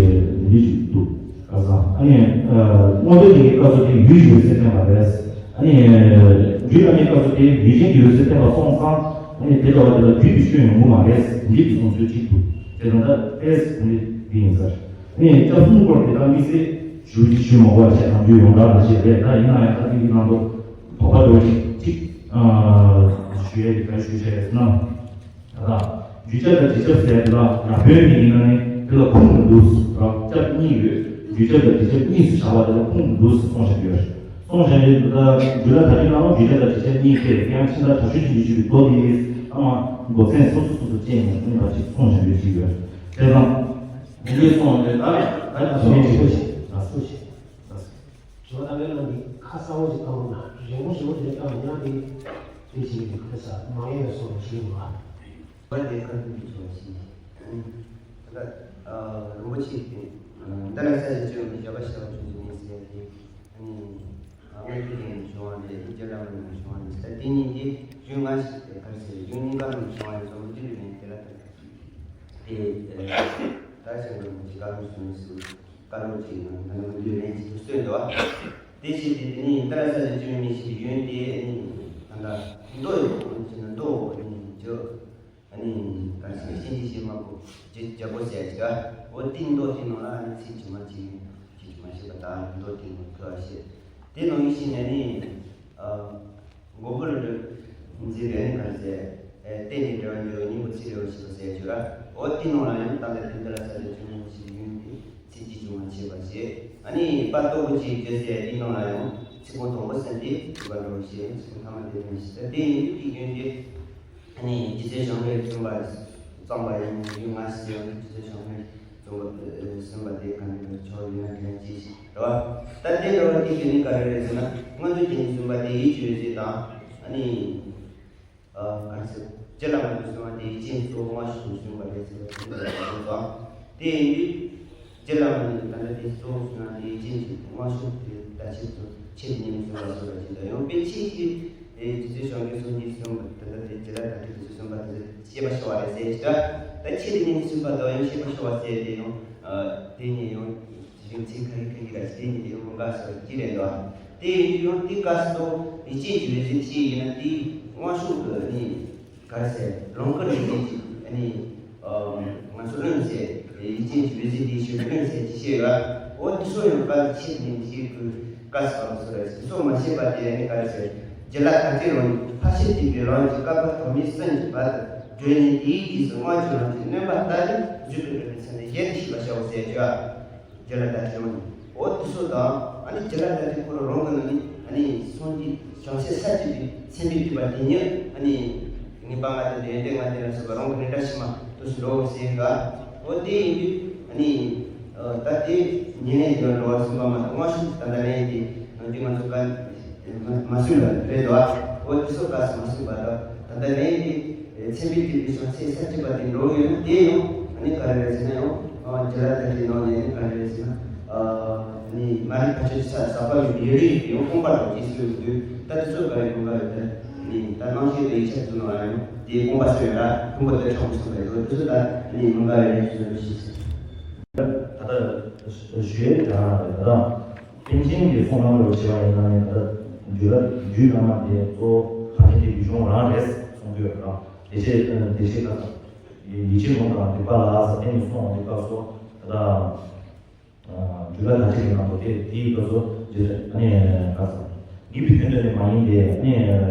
འདི་འདྲ་ཞིག་འདུག་ག་ས། ཨ་ནི་མངོན་རྟོགས་རྒྱན་གྱི་སྐབས་སུ་དེ་ཡུལ་གྱི་འོད་གསལ་བསྟན་པ་རེད། ཨ་ནི་རྒྱུད་བླ་མའི་སྐབས་སུ་དེ་ཡུལ་ཅན་གྱི་འོད་གསལ་བསྟན་པ་སོང་ཙང་། ཨ་ནི་དེ་འདྲ་བ་དེ་ལ་བརྒྱུད་པའི་སྐྱོན་ཡོང་གི་མ་རེད། འདི་གི་གསུང་ཚུལ་གཅིག་འདུག་དེ་ལ་ད་ཏེས་འདི་འདི་ཡིན་ཟེར། ཨ་ནི་སྐྱབས་གསུམ་སྐོར་དེ་ད་དམིགས་བསལ་ཞུ་ཞུ་མ་དགོས་པ་བྱས། ནམ་རྒྱུན་ཡོངས་གྲགས་ལ་བཤད་རེད། ད་ཡིན་ན་ཡང་ད་འདི་གི་ནང་དུ་དོགས་པ་འདྲ་བོ་ཅིག་ཅིག་ཨ་ཞུ་ཡས་ཀྱི་ག་རེ་ཞུ་བྱས་རེད་ཟེར་ན། ད་ལྟ་རྒྱུ་ཆ་དང་དྲི་ཆ་ཟེར་དེ་ལ་ཡང་བོད་ནས་ཡིན་ན་ནི་དེ་ལ་ཁུངས་མི་འདུག་ར། སྐྱབས་གཉིས་ཡོད། རྒྱུ་ཆ་དང་དྲི་ཆ་གཉིས་སུ་བཞག་པ་དེ་ལ་ཁུངས་མི་འདུག་གསུངས་བཞག་ཡོད། གསུངས་བཞག་ཡོད། ད་རྒྱུད་བླ་དར་ཚོན་ནང་ལ་རྒྱུ་ཆ་དང་དྲི་ཆ་གཉིས་ཏེ། དེ་ཡང་ཕྱི་ཟླ་དྲག་ཤུལ་བཞིན་དུ་བཞུགས་པའི་མདོ་དེ་ཡིས་ཨ་མ་མགོ་མཚན་སོ་སོ་སོ་སོ་བཅད་ནས་གསུངས་པ་ཞིག་གསུངས་བཞག་ཡོད་ཅིག་ཡོད། དེ་དང་འདི་གསུངས་ཡོད། ད་ད་ད་སོ་སོ་ཞིག་ད་སོ་ཞིག་ད་སོ། ཇོ་བོ་རྣམ་པའི་ཀློང་འདི་ཁ་གསལ་པོ་ཞིག་བཏང་ན་རིང་པོ་ཞིག་པོ་དེ་བཏང་ཡང་དེ་དེ་ཞིག་ཁ་ས་མང་ཡོད་སོང་ཞིག་འདུག་བ། བ་དེ་ཁ་ཐུག་གི་ཆོག་ཞིག་ད་ལྟ་རིན་པོ་ཆེ་དེ་འདི་ལ་ས་ཞིག་བཅོས་མི་བྱ་བ་ཞིག་བྱུང་ཞིག་ཡིན་ཟེར་ཏེ། ཨ་ནི་སྔོན་དུ་དེ་ནས་བྱུང་བ་རེད། རྒྱ་ལ་མ་ནས་བྱུང་བ་རེད། ད་དེ་གཉིས་དེ་རྒྱུན་ང་ཞིག་དེ་གར་ཟེར་རྒྱུན་གཉིས་ཀ་ནས་བྱུང་བ་རེད། ཚོགས་མི་དེ་ལས་དེ་ལ་དེ་ད་ཞིག་ལ་མི་ཅི་ཀ་ལ་སོང་ཟེར། བཀའ་སློབ་ཅིག་ནང་ད་ནང་འདུས་ལན་ཅིག་ཏུ་གསོལ་འདུག་ཨ། དེ་བཞིན་དེ་དེ་ནི་ཏཱ་ལ་ས་ཆ་བཅུ་མི་ཞིག་གི་ཡོན་ཏན་ནི་ད་ལྟ་མདོ་ཡོད་པ་ཅིག་ན་མདོ་ནི་བཅུ། ཨ་ནི་ག་ཟེར་ཤིན་ཏུ་ཞེ་མ་གོ་ཇི་ཇ་གོ་ཟེར་ཅིག་ཨ། འོ་ཏིང་མདོ་དེ་ནང་ལ་ཨ་ནི་ཚིག་ཇི་མ་ཅིག་ཇི་ཇི་མ་ཞེས་པ་དང་མདོ་དེ་ནང་ཐོས་ཨ་ཤེས། དེ་ནང་ཡིན་ཞིང་ནས་ནི་ཨ། མགོན་པོ་ལ་འདྲི་མཛད་པའི་གར་ཟེར། ཨེ་རྟེན་ནི་འབྲེལ་བ་འགྱུར་སྙིང་པོ་ཚིག་འབྲེལ་བ་ཞེས་པ་ཟེར་གྱུར་ར། འོ་དེ་ནང་ལ་ཡང་ད་ལྟ་དེ་འདི་ལ་ས་ཆ་བཅུ་མི་ཞིག་ཡོད་དེ་ཚིག་གཅིག་བྱུང་བ་བྱེད་པ་ཞེས། ཨ་ནི་པ་ལྟོ་བུ་གཅིག་བརྗོད་ཟེར་དེ་ནང་ལ་ཡང་ཚིག་པོ་དང་པོ་ཟེར་དེ་ཚིག་པ་འགྲོ་ཞེས་ཚིག་པོ་ཐ་མ་དེ་ནས་ཞེས་ཟེར་དེ་ཡིན་དུས་དེ་ཡོད་དེ། ཨ་ནི་རྗེ་བཙུན་བྱང་ཆུབ་བཙུན་པ་བརྩམས་པ་ཡིན་ཡུལ་ང་ཞེས་ཡང་རྗེ་བཙུན་བྱང་ཆུབ་བཙུན་པ་གསུངས་པ་དེ་ག་ནས་ཆོག་ཡོད་ན་དྲན་ཅིག་རེད་བ། ད་དེ་འདྲ་བ་དེ་ཁྱོད་ནི་ག་རེ་རེད་ཟེར་ན། མངོན་རྟོགས་རྒྱན་གྱིས་གསུངས་པ་དེ་ཡིད་ཀྱི་འོད་ཟེར་དང་། ཨ་ནི། ཨ་ག་རེ་ཟེར། རྗེ་བླ་མ་གིས་གསུངས་པ་དེ་ཡིད་ཅན་གཙོ་བོ་མངོན་ཤེས་ཀྱིས་གསུངས་པ་རེད་ཟེར་བ་དེ་འདྲ་བ་རེད་བ། དེ་ཡིན་དུས། རྗེ་བླ་མ་ནི་ད་ལྟ་དེ་གཙོ་བོ་གསུངས་ན་དེ་ཡིད་ཅན་གྱི་མངོན་ཤེས་དེ་ད་ཆེད་དུ་ ཆེད་དུ་ཉན་གསུངས་པ་སོགས་ལ་བྱིན་དང་། ཡང་དཔེ་ཆོས་ཀྱི་རྗེ་བཙུན་བྱང་ཆུབ་སེམས་ཀྱི་གསུངས་པ་ད་ལྟ་དེ་རྗེ་ལ་དྭགས་ཁྲིད་དུ་གསུངས་པ་དེ་ཚོ་བཤད་པ་ཤོར་བ་རེད་ཟེར་ཞིག་ད་ཆེད་དུ་ཉན་གསུངས་པ་དང་ཡང་བཤད་པ་ཤོར་བ་ཟེར་དེ་ཡང་དེ་ཉིད་ཡང་། ཡང་ཚིག་ཁ་ཡིག་ཁ་ཡིག་ར་ཞིག་དེ་ཉིད་ཡོང་དགའ་སོགས་ཀྱི་རེད་འདུག་དེ་ཡིན་དུས་ཡང་དེ་སྐབས་སུ་ཡིད་ཆེས་ཀྱི་རེ་ཞིག་ཞིག་ཡིན་ན་དེའི་དབང་ཕྱུག་གི་ནི་ག་རེ་ཟེར་ལོངས་སྐུ་རེ་ཞིག་ཨ་ནི་ང་ཚོ་བློན་ཟེར་ཡིད་ཆེས་ཀྱི་རེ་ཞིག་དེ་ཞུ་བློན་ཟེར་གྱི་ཤེས་ཡོད། འོ་དེ་ཚོ་ཡང་སྐབས་ཆེད་ནས་ཞིག་གི་སྐབས་སུ་བབས་སོ་རེད། དེ་ཚོ་མ་ཤེས་པ་དེ་ནི་ག་རེ་ཟེར་རྒྱུད་ལ་ད་ལྟའི་རང་ཕར་ཕྱིན་བསྟན་པའི་ལམ་གྱི་བསྐལ་པ་ཐོག་མའི་སེམས་ཀྱི་བར་དུ་བགྲོད་ནས་དེའི་རྗེས་སུ་སྔར་གྱི་ལམ་གྱི་སྣོན་པ་ལྟ་བུའི་རྒྱུད་ཀྱི་སྒྲུབ་པའི་ཚུལ་ནི་གཞན་དུ་ཤེས་པར་བྱའོ་ཟེར་གྱི། རྒྱུད་ལ་ད་ལྟའི་རང་ནི། འོ་དེ་ཚོ་དང་ཨ་ནི་རྒྱུད་ལ་ད་ལྟའི་ཁོ་རང་རང་གི་ནང་ནས་ཨ་ནི་སངས་རྒྱས་བྱང་སེམས་ས་བཅུ་པའི་སེམས་དཔའི་སྤྲུལ་པ་དེ་ཉིད་ཨ་ནི་ངེས་པ་ལྔ་དང་ཡོན་ཏན་ལྔ་ལྡན་ལ་སོགས་པ་རང་གི་རིགས་འདྲ་ཕྱི་མ་དུ་སུ་འགྲོ་ཟེར་ག་འོ་དེ་ཡིན་དུས་ཨ་ནི་ད་དེ་ཉེར་ལེན་འདི་འགྲོ་བར་གསུངས་པ་མ་གཏོགས་སྔར་ཤུགས་ད་ལྟ་ལན་དེ་ནང་དུ་ང་ཚོ་ག་མ་གསུངས་པ་རེད་དོ། འོ་དེ་ཚོ་ག་སུ་མ་གསུངས་པ་དང་ད་ལྟ་ལན་དེ། མཚན་དཔེ་དེ་དུས་སང་ཚེ་ས་བཅུ་པ་དེ་འགྲོ་ཡོད་ན་དེ་ཡང་ཨ་ནི་ག་རེ་རེད་ཟེར་ན་ཡང་རྒྱུད་ལ་ད་ལྟའི་ནང་ནས་ག་རེ་རེད་ཟེར་ན་ཨ་ནི་མ་རིག་ཕར་ཕྱིན་ས་ས་པ་ཡི་ཡོད་རིགས་ཡང་སྤོང་པ་དང་རྗེས་སུ་ཡོད་དུས་ད་དེ་ཚོ་ག་རེ་ཡོང་ག་རེད། ད་ནི་ད་རྣམ་ཤེས་དང་ཡིད་ཆེས་ཚུལ་ནང་ཡང་དེ་སྤོང་པ་སོ་ཡོད་ལ་ཕུང་པོ་དེ་ཕྲ་མོ་སོང་བས་དེ་ཚོ་ད་ནི་མི་འགའ་རེ་རེད་ཞུ་ཞུ་ཞིག་ད་ལྟ་ཞུ་ཡས་དེ་ག་རང་རེད། ད་ལྟ། པཎ་ཆེན་གྱི་གསུང་ནང་ལ་བྱས་པ་ཡིན་ན་ནི་ད་ལྟ་རྒྱུད་ལ་རྒྱུད་བླ་མ་དེ་གཙོ་བོ་ཕར་ཕྱིན་དེ་རྒྱུད་གཞུང་རང་རེད་གསུང་གི་ཡོད་ར། དེ་བྱས་དེ་བྱས་ད་ཡིད་ཆེས་ལུང་དང་སྡིག་པ་ལ་ཟེར་དེ་ནི་གསུང་བ་འདི་སྐབས་སུ་ད་ལྟ་རྒྱུད་ལ་ད་ཅིག་གི་ནང་དུ་དེ་དེའི་སྐབས་སུ་རྗེ་ཨ་ནི་ག་ཟེར་ངེས་པའི་དོན་དུ་ནི་མ་ཡིན་ཏེ་ཨ་ནི་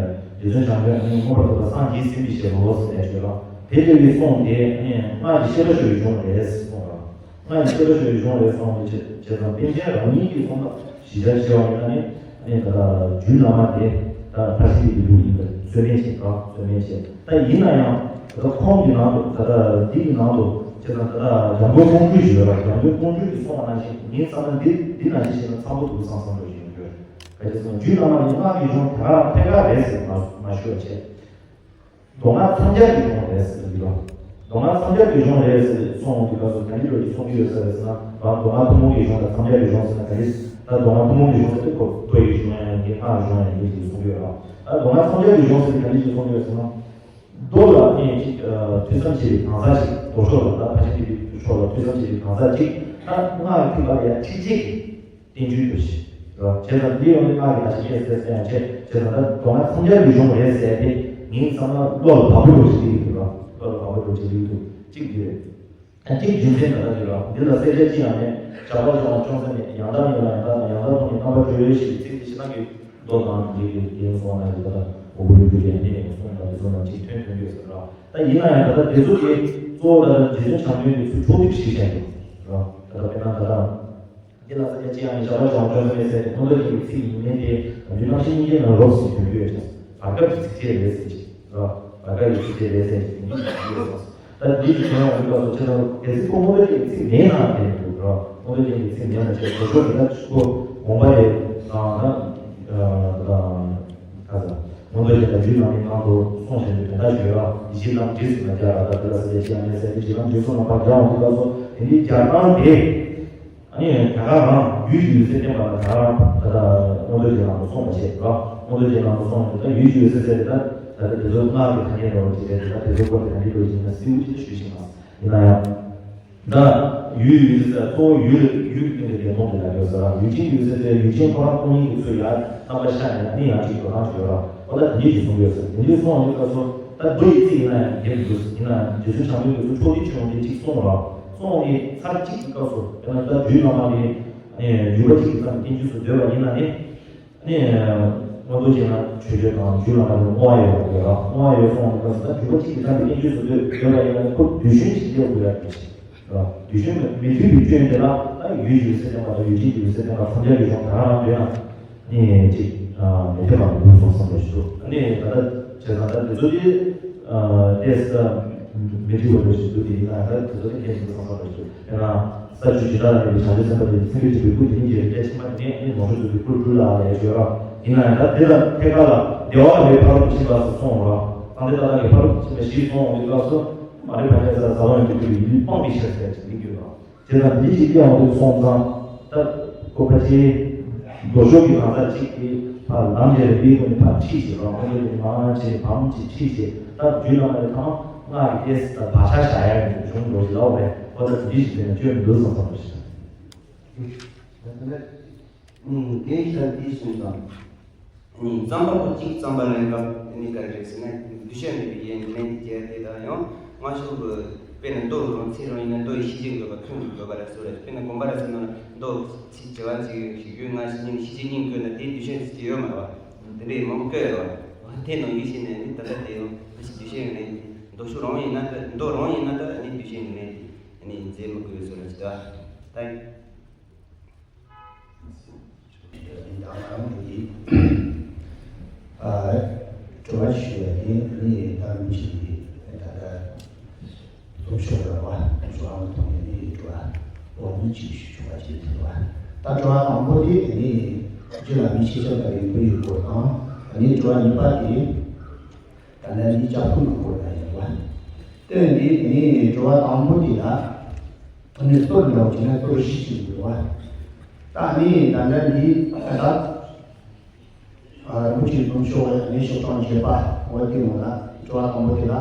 རྗེ་བཙུན་བྱམས་པས་ཨ་ནི་མངོན་པར་རྫོགས་པར་སངས་རྒྱས་ཟིན་པའི་ཕྱིར་རོ་ཟེར་ནས་བརྗོད་ར། དེ་ལྟ་བུའི་གསུང་དེ་ཨ་ནི་སྔགས་ཀྱི་བཤད་པ་ཞུ་བའི་གཞུང་རེད་གསུང་ར། སྔགས་ཀྱི་བཤད་པ་ཞུ་བའི་གཞུང་རེད་གསུངས་པའི་ཕྱིར་བྱས་ཙང་པཎ་ཆེན་རང་ཉིད་ཀྱི་གསུང་ལ་གཞི་བཅའ་བྱས་པ་ཡིན་ན་ནི་ནི་ད་ལྟ་རྒྱུད་བླ་མ་དེ་ད་ཕར་ཕྱིན་གྱི་ལུགས་ཡིན་པ་ཚོད་མེད་བྱེད་དང་ཚོད་མེད་བྱེད། ད་ཡིན་ན་ཡང་ད་ལྟ་ཁོང་གི་ནང་དུ་ད་ལྟ་འདི་གི་ནང་དུ་བྱས་ཙང་ད་ལྟ་འཇམ་མགོན་ཀོང་སྤྲུལ་ཞུ་བ་འཇམ་མགོན་ཀོང་སྤྲུལ་གྱི་གསུང་བ་ནང་བཞིན་ཡིན་ཙང་ན་འདི་འདི་ནང་བཞིན་བྱས་ན་ཚང་པོ་འདུག་བསམ་བསམ་འགྲོ་བཞིན་ཡོད། ག་ཅི་སོང་རྒྱུད་བླ་མ་ནི་སྔགས་ཀྱི་གཞུང་ད་ག་རང་ཐད་ཀར་རེད་ཟེར་མ་མ་ཞུ་བ་བྱས། མདོ་སྔགས་མཚམས་སྦྱར་གྱི་གཞུང་རེད་ཟེར་གྱི་ཡོད། མདོ་སྔགས་མཚམས་སྦྱར་གྱི་གཞུང་རེད་ཟེར་གསུངས་འོང་དུས་སྐབས་སུ་ག་འདྲ་འདྲ་ཞིག་གསུང་གི་ཡོད་ས་རེད་ཟེར་ན། རང་མདོ་སྔགས་ཐུན་མོང་གི་གཞུང་དང་མཚམས་སྦྱར་གྱི་གཞུང་ཟེར་ན་ག་འདྲ། ད་མདོ་སྔགས་ཐུན་མོང་གི་གཞུང་ཟེར་དུས་ཁོ་བོད་ཀྱི་གཞུང་ཡང་ཡིན་གྱི་སྔགས་གཞུང་ཡང་ཡིན་གྱི་གསུང་གི་ཡོད་རེད། ད་མདོ་སྔགས་མཚམས་སྦྱར་གྱི་གཞུང་ཟེར་དུས་ག་འདྲ་ཞིག་གསུང་གི་ཡོད་ཟེར་ན། མདོ་ལ་ནི་ཅིག་ཐོས་བསམ་བྱེད་པའི་གང་ཟག་ཅིག་མདོ་ཕྱོགས་ལ་ད་ཕར་ཕྱིན་བསྟན་པའི་ཕྱོགས་ལ་ཐོས་བསམ་བྱེད་པའི་གང་ཟག་ཅིག་ད་སྔགས་ཀྱི་ཐིག་ལ་ཡང་ཁྲིད་བྱེད་ཀྱི། བསྟན་བཅོས་ཡོད་ཞེས། རོ། བྱས་ཙང་འདི་ཡོང་ནས་སྔགས་ཀྱི་ད་ཅི་སྐད་ཟེར་ཟེར་ཡང་བྱས། བྱས་ཙང་ད་མདོ་སྔགས་མཚམས་སྦྱར་གྱི་གཞུང་རེད་ཟེར་ཏེ་ངས་བསམ་ན་བློ་ལ་བབ་པོ་འགྲོ་བྱེད་ཀྱི་འདུག་རོ། བློ་ལ་བབ་པོ་འགྲོ་བྱེད་ཀྱི་འདུག་གཅིག་འདི་རེད། ཡང་གཅིག་རྒྱུ་མཚན་ད་ལྟ་འདི་རོ། འདི་ལ་གསལ་བཤད་ཅི་ཡང་མེད། བཞག་པ་བྱུང་བ་ཅུང་ཟད་མེད། ཡང་དག་མིན་ལ་ཡང་དག་དང་ཡང་དག་མཐོང་ནས་རྣམ་པར་གྲོལ་ཞེས་པའི་ཚིག་འདི་ཕྱི་ནང་གི་མདོ་དང་འདི་གི་རྒྱན་སོང་ན་ཡང་ད་ལྟ་གོ་བོ་ཡོད་ཀྱི་ཡང་ནས་གསུངས་དང་འདི་ཚོ་ནང་གཅིག་ཐོན་ཐོན་ཡོད་ཟེར་རོ། ད་ཡིན་ན་ཡང་ད་ལྟ་དེ་ཚོ་དེ་གཙོ་བོ་ད་ལྟ་རྗེ་བཙུན་བྱམས་མགོན་གྱི་ཚུལ་ཕྱོགས་བསྡུས་ཤིག་བཤད་འདུག་རོ། ད་ལྟ་དཔེར་ན་ད་ལྟ། འདི་ལ་ས་སྐྱ་ཅི་ཡང་མི་བཞག་པ་བྱུང་ཅུང་ཟད་མེད་ཟེར་ཏེ་ཁོང་ཚོ་གི་ཚིག་ཡིན་མིན་དེ་རང་རྒྱུད་རྣམ་ཤེས་གཉིས་ཀའི་ནང་རོབ་ཙམ་ཐོན་གྱི་ཡོད་ཅིང་། བར་སྐབས་ཀྱི་ཚིགས་བཅད་རེད་ཟེར་གྱི་རོ། བར་སྐབས་ཀྱི་ཚིགས་བཅད་རེད་ཟེར་གྱི་ཡིན་གྱི་ཡོད་ཙང་། ད་འདི་ཞིག་བྱུང་ཡང་འདི་སྐབས་སུ་ཆེ་ཐང་གལ་སྲིད་ཁོ་རྨོངས་དད་ཅན་གྱི་ཚིག་མེད་ན་དེ་འདུག་རོ། རྨོངས་དད་ཅན་གྱི་ཚིག་མེད་ན་ཆེ་དོ་ཤོག་གི་ད་ཁོ་དགོངས་པ་རེད་ནང་ན་ད་ད་ད་ད། མངོན་རྟོགས་རྒྱན་དང་རྒྱུད་བླ་མའི་ནང་དུ་གསུངས་བཞིན་དུ་དོན་དག་ཞུ་ཡ་གཞི་ལམ་བྲིས་སུ་མ་སྦྱར་བ་དང་དེ་ལ་ས་སྐྱ་ཅི་ཡང་མེད་ཟེར་ཏེ་གཞི་ལམ་བྲིས་སུ་མ་པར་སྦྱར་འོང་དུས་སྐབས་སུ་དེ་འདྲའི་སྦྱར་སྟངས་དེ། ཨ་ནི་ད་ག་རང་ཡུལ་གྱི་འོད་གསལ་བསྟན་པ་ལ་ད་ག་རང་ད་ལྟ་མངོན་རྟོགས་རྒྱན་ནང་དུ་གསུངས་པ་བྱས་རོ། མངོན་རྟོགས་རྒྱན་ནང་དུ་གསུངས་ཏེ་ད་ཡུལ་གྱི་འོད་གསལ་ཟེར་ཏེ་ད་ད་ལྟ་དེ་ཚོ་སྔགས་ཀྱི་ཐ་སྙད་འདྲ་བོ་ཅིག་རེད་དེ་ད་དེ་ཚོ་སྐོར་དེ་ད་འདི་འདྲ་བོ་ཅིག་ཡིན་ན་སེའུ་ཅིག་ཞུས་ཤིང་ན་ཡིན་ན་ཡང་། ད་ཡུལ་ཡུལ་ཟེར་གཙོ་བོ་ཡུལ་ཡུལ་སྟེང་གི་བདེན་དོན་དེ་ལ་ཡོད་ཟེར་ར། ཡུལ་ཅན་ཡུལ་ཟེར་ཏེ་ཡུལ་ཅན་ཁོ་རང་སྟོང་ཉིད་ཀྱི་ཚུལ་ཡང་རྣམ་པར་ཤར་ནས་ནི་ཡང་ཅིག་འགྲོ་སྟངས་ཅིག་ཡོད་ར། ཨོ་ད་དེ་འདྲས་ཅིག་གསུང་གི་ཡོད་ཟེར། དེ་འདྲས་གསུངས་ཡོང་དུས་སྐབས་སུ་ད་མདོ་ཡི་ཚིག་ཡིན་ན་ཡང་འགལ་མི་འདུག་ཡིན་ན་རྗེ་བཙུན་བྱམས་མགོན་གྱི་ཚུལ་ཕྱོགས་བསྡུས་ཆེན་མོ་འདི་གཅིག་གསུངས་ར། གསུངས་ནས་ཚར་གཅིག་གི་སྐབས་སུ་དཔེར་ན་ད་རྒྱུད་བླ་མ་འདི་ཡུལ་པ་གཅིག་གི་ཙམ་བསྟན་བཅོས་སུ་འདོད་པ་ཡིན་ན་ནི། ནི། མངོན་རྟོགས་རྒྱན་ལ་མཆོད་བརྗོད་དང་རྒྱུད་བླ་མ་ལ་བསྔོ་བ་ཡོད་པ་ཡོད་ར། བསྔོ་བ་ཡོད་སོང་བའི་སྐབས་སུ་ད་རྒྱུད་པ་གཅིག་གི་ཙམ་གྱི་བསྟན་བཅོས་སུ་འདོད་འདོད་པ་ཡིན་ན་ཁོ་དུས་གཞོན་ཞིག་སླེབས་དགོས་ཡ་གི་ཞིག་ར། དུས་གཞོན་མི་མཐུན་པའི་སྐྱོན་དེ་ལ་ད་ཡུལ་ཡུལ་ཟེར་བསྟན་པ་དང་ཡུལ་ཅན་ཡུལ་ཟེར་བསྟན་པ་མཚམས་སྦྱར་གྱི་གཞུང་ད་རང་འདོད་ན་ནི་ཅིག་མི་འཐད་པ་མི་འདུག་སོང་བསམ་པ་ཞིག་འདུག་ནི་ད་ལྟ་བྱས་ཙང་ད་དེ་ཚོ་དེ་ཏེས་མི་འཐུས་པ་འདྲ་ཞིག་འདུག་དེ་ཡིན་ན་ད་དེ་ཚོ་དེ་འཐད་མི་འདུག་བསམ་པ་འདྲ་ཞིག་འདུག་དཔེར་ན། ས་བཅུ་ཇི་ལྟར་མེད་པའི་བྱང་ཆུབ་སེམས་དཔའ་དེ་ཚིག་འགྲེལ་བྱེད་པའི་སྐུ་དེ་ཉིད་ཀྱི་སྐད་ཅིག་མ་དེ་ནས་ནི་ནོར་འཁྲུལ་ཚུལ་གྱི་སྐུར་སྤྲུལ་ལ་ཡང་བརྗོད་ར། ཡིན་ན་ཡང་ད་དེ་དང་ཐད་ཀར་ལ་བདེ་བ་མེད་ཕ་རོལ་ཏུ་ཕྱིན་པ་སོགས་གསུངས་ར། གང་དེ་ལྟ་ལ་གི་ཕ་རོལ་ཏུ་ཕྱིན་པ་བཞི་གསུངས་འོང་དུས་སྐབས་སུ་མ་རིག་པ་ལས་ས་ཟ་བ་ཡོང་གི་ཡུལ་སྤངས་པའི་ཕྱིར་ཟེར་གྱི་མི་དགོས་ར། དེ་དང་འདི་ཞིག་སྐྱེ་འོང་དུས་སོང་ཙང་ད་ཁོ་ཕ་ཆེ། མདོ་ཕྱོགས་ཀྱི་ལམ་ཁ་གཅིག་གིས་ཕར་ལམ་ལས་རིག་པའི་སྒོ་ནས་ཕར་ཁྲིད་བྱེད་རོགས། ཁོ་ཚོས་ལམ་བྱེད་བམ་གཅིག་ཁྲིད་བྱེད། ད་རྒྱུད་ལ་མ་རེད་ཐང་སྔགས་ཀྱི་ཏེས་ད་བག་ཆགས་བཞག་ཡ་ཡོད་འབྱུང་འགྲོ་ཟེར་ལ་བས། ཁོ་ཚོ་འདི་ཞིག་དེ་ནས་སྐྱོན་མི་འདུག་བསམ་བསམ་ཞིག་ཨུམ། དེ་ཡི་ད་འདི་གསུངས་དང་། ཨུམ། རྩོམ་པ་པོ་གཅིག་རྩོམ་པ་ལེན་སྐབས་དེ་ནི་ག་རེ་རེད་ཟེར་ན། འདུ་ཤེས་མེད་པའི་ཡེ་ནས་ནད་དེ་སྐྱེ་དེ་དང་ཡང་སྔ་ཕྱོགས་ཀྱི་དཔེར་ན་མདོ་རང་ཚིག་རང་ཡིན་ན་མདོ་ཡི་ཤེས་བྱེད་དགོས་པ་མཐོང་དགོས་པ་ལ་སོགས་རེད། དཔེར་ན་དགོངས་པ་ར་ཟེར་ན་མདོ་ཚིག་བྱ་བ་ཚིག་ཞིག་རྒྱུད་སྔ་ཕྱི་གཉིས་ནི་ཤེས་བྱེད་གཉིས་བཀོད་ན་དེའི་འདུ་ཤེས་ཚིག་ཡོད་མ་རེད་བ། དེ་འདྲའི་མང་པོ་བཀོད་ཡོད་རེད་བ། དེ་ནང་བཞིན་བྱས་ནས་ནི་ད་ལྟ་དེ་ཡང་ད་ཅི་འདུ་ཤེས་ཡོད་ནས་མདོ་ཕྱོགས་རང་ཡིན་ན་ད་མདོ་རང་ཡིན་ན་ད་ནི་འདུ་ཤེས་ཡོད་ནས་ནི་མཛད་མི་དགོས་སོ་ར་ཅི་ད་ད། དྲི་བ་ཞུ་ཡ་དེ་ནི་ད་མི་ཞིག་གིས་ད་ལྟ་ལྟོ་ཤོག་ལ་བ་ལྟོ་ཤོག་ཨང་ཐོག་ནས་ནི་དྲི་བ་འོ་མི་གཅིག་ཞུ་ཆོག་པ་ཅིག་ཐུབ་པ། ད་དྲི་བ་དང་པོ་དེ་ནི་རྒྱུད་ལ་མི་ཤེས་བྱ་ལྟ་བུའི་བུ་ཡི་སྐོར་དང་། ནི་དྲི་བ་གཉིས་པ་དེ་ད་ལྟ་ནི་ལྕགས་ཕུང་གི་སྐོར་ལ་ཡིན་པ། དེ་ནི་ནི་དྲི་བ་དང་པོ་དེ་ལ་ནི་སོར་འདྲ་བོ་བྱས་ན་སོར་བཞི་ཅིག་འདུག་བ། ད་ནི་ད་ལྟ་འདི་ད་ལྟ་རིན་པོ་ཆེའི་ལྟོ་ཤོག་ནས་ཤོག་གྲངས་བརྒྱད་པ་འོ་དེ་མོ་ལ་དྲི་བ་དང་པོ་དེ་ལ།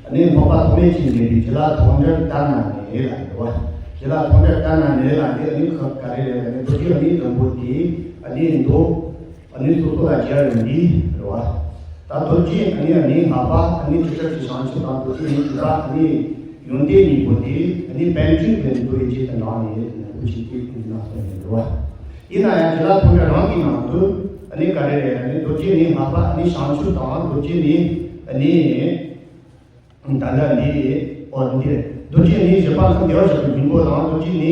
ནི་འཕགས་པ་ཐོགས་མེད་ཅན་འདས་པའི་རྒྱུད་ལ་ཐོག་འདྲེར་ལྟར་ན་ནི་ལ་འདུག་བ། རྒྱུད་ལ་ཐོག་འདྲེར་ལྟར་ན་ནི་ལ་འདི་ནི་ག་རེ་རེད་ལ་ནི་རྡོ་རྗེ་ནི་ཟླུམ་པོ་དེ་ནི་མདོ་ནི་སོ་སོ་ལ་སྦྱར་ཡོང་དུས་རེད་བ། ད་རྡོ་རྗེ་ནི་ནི་ལྔ་པ་ནི་དྲི་ཟར་གྱི་བྱང་ཆུབ་དང་རྡོ་རྗེ་ནི་དྲུག་པ་ནི་ཡོན་ཏན་གཉིས་པོ་དེ་ནི་པཎ་ཆེན་གྱི་མདོ་ཡི་རྗེས་སུ་འབྲངས་ནས་ནི་འུ་ཅི་དེ་ནི་ན་སོང་ནས་རེད་བ། ཡིན་ན་ཡང་རྒྱུད་ལ་ཐོག་འདྲེ་རང་གི་ནང་དུ་ནི་ག་རེ་རེད་ནི་རྡོ་རྗེ་ནི་ལྔ་པ་ནི་བྱང་ཆུབ་དང་རྡོ་རྗེ་ནི་ནི། ད་ལྟ་འདི་འོ་འདི་རྡོ་རྗེ་ནི་བཞི་པ་ཁམས་བདེ་བར་གཤེགས་པའི་སྙིང་པོ་དང་རྡོ་རྗེ་ནི་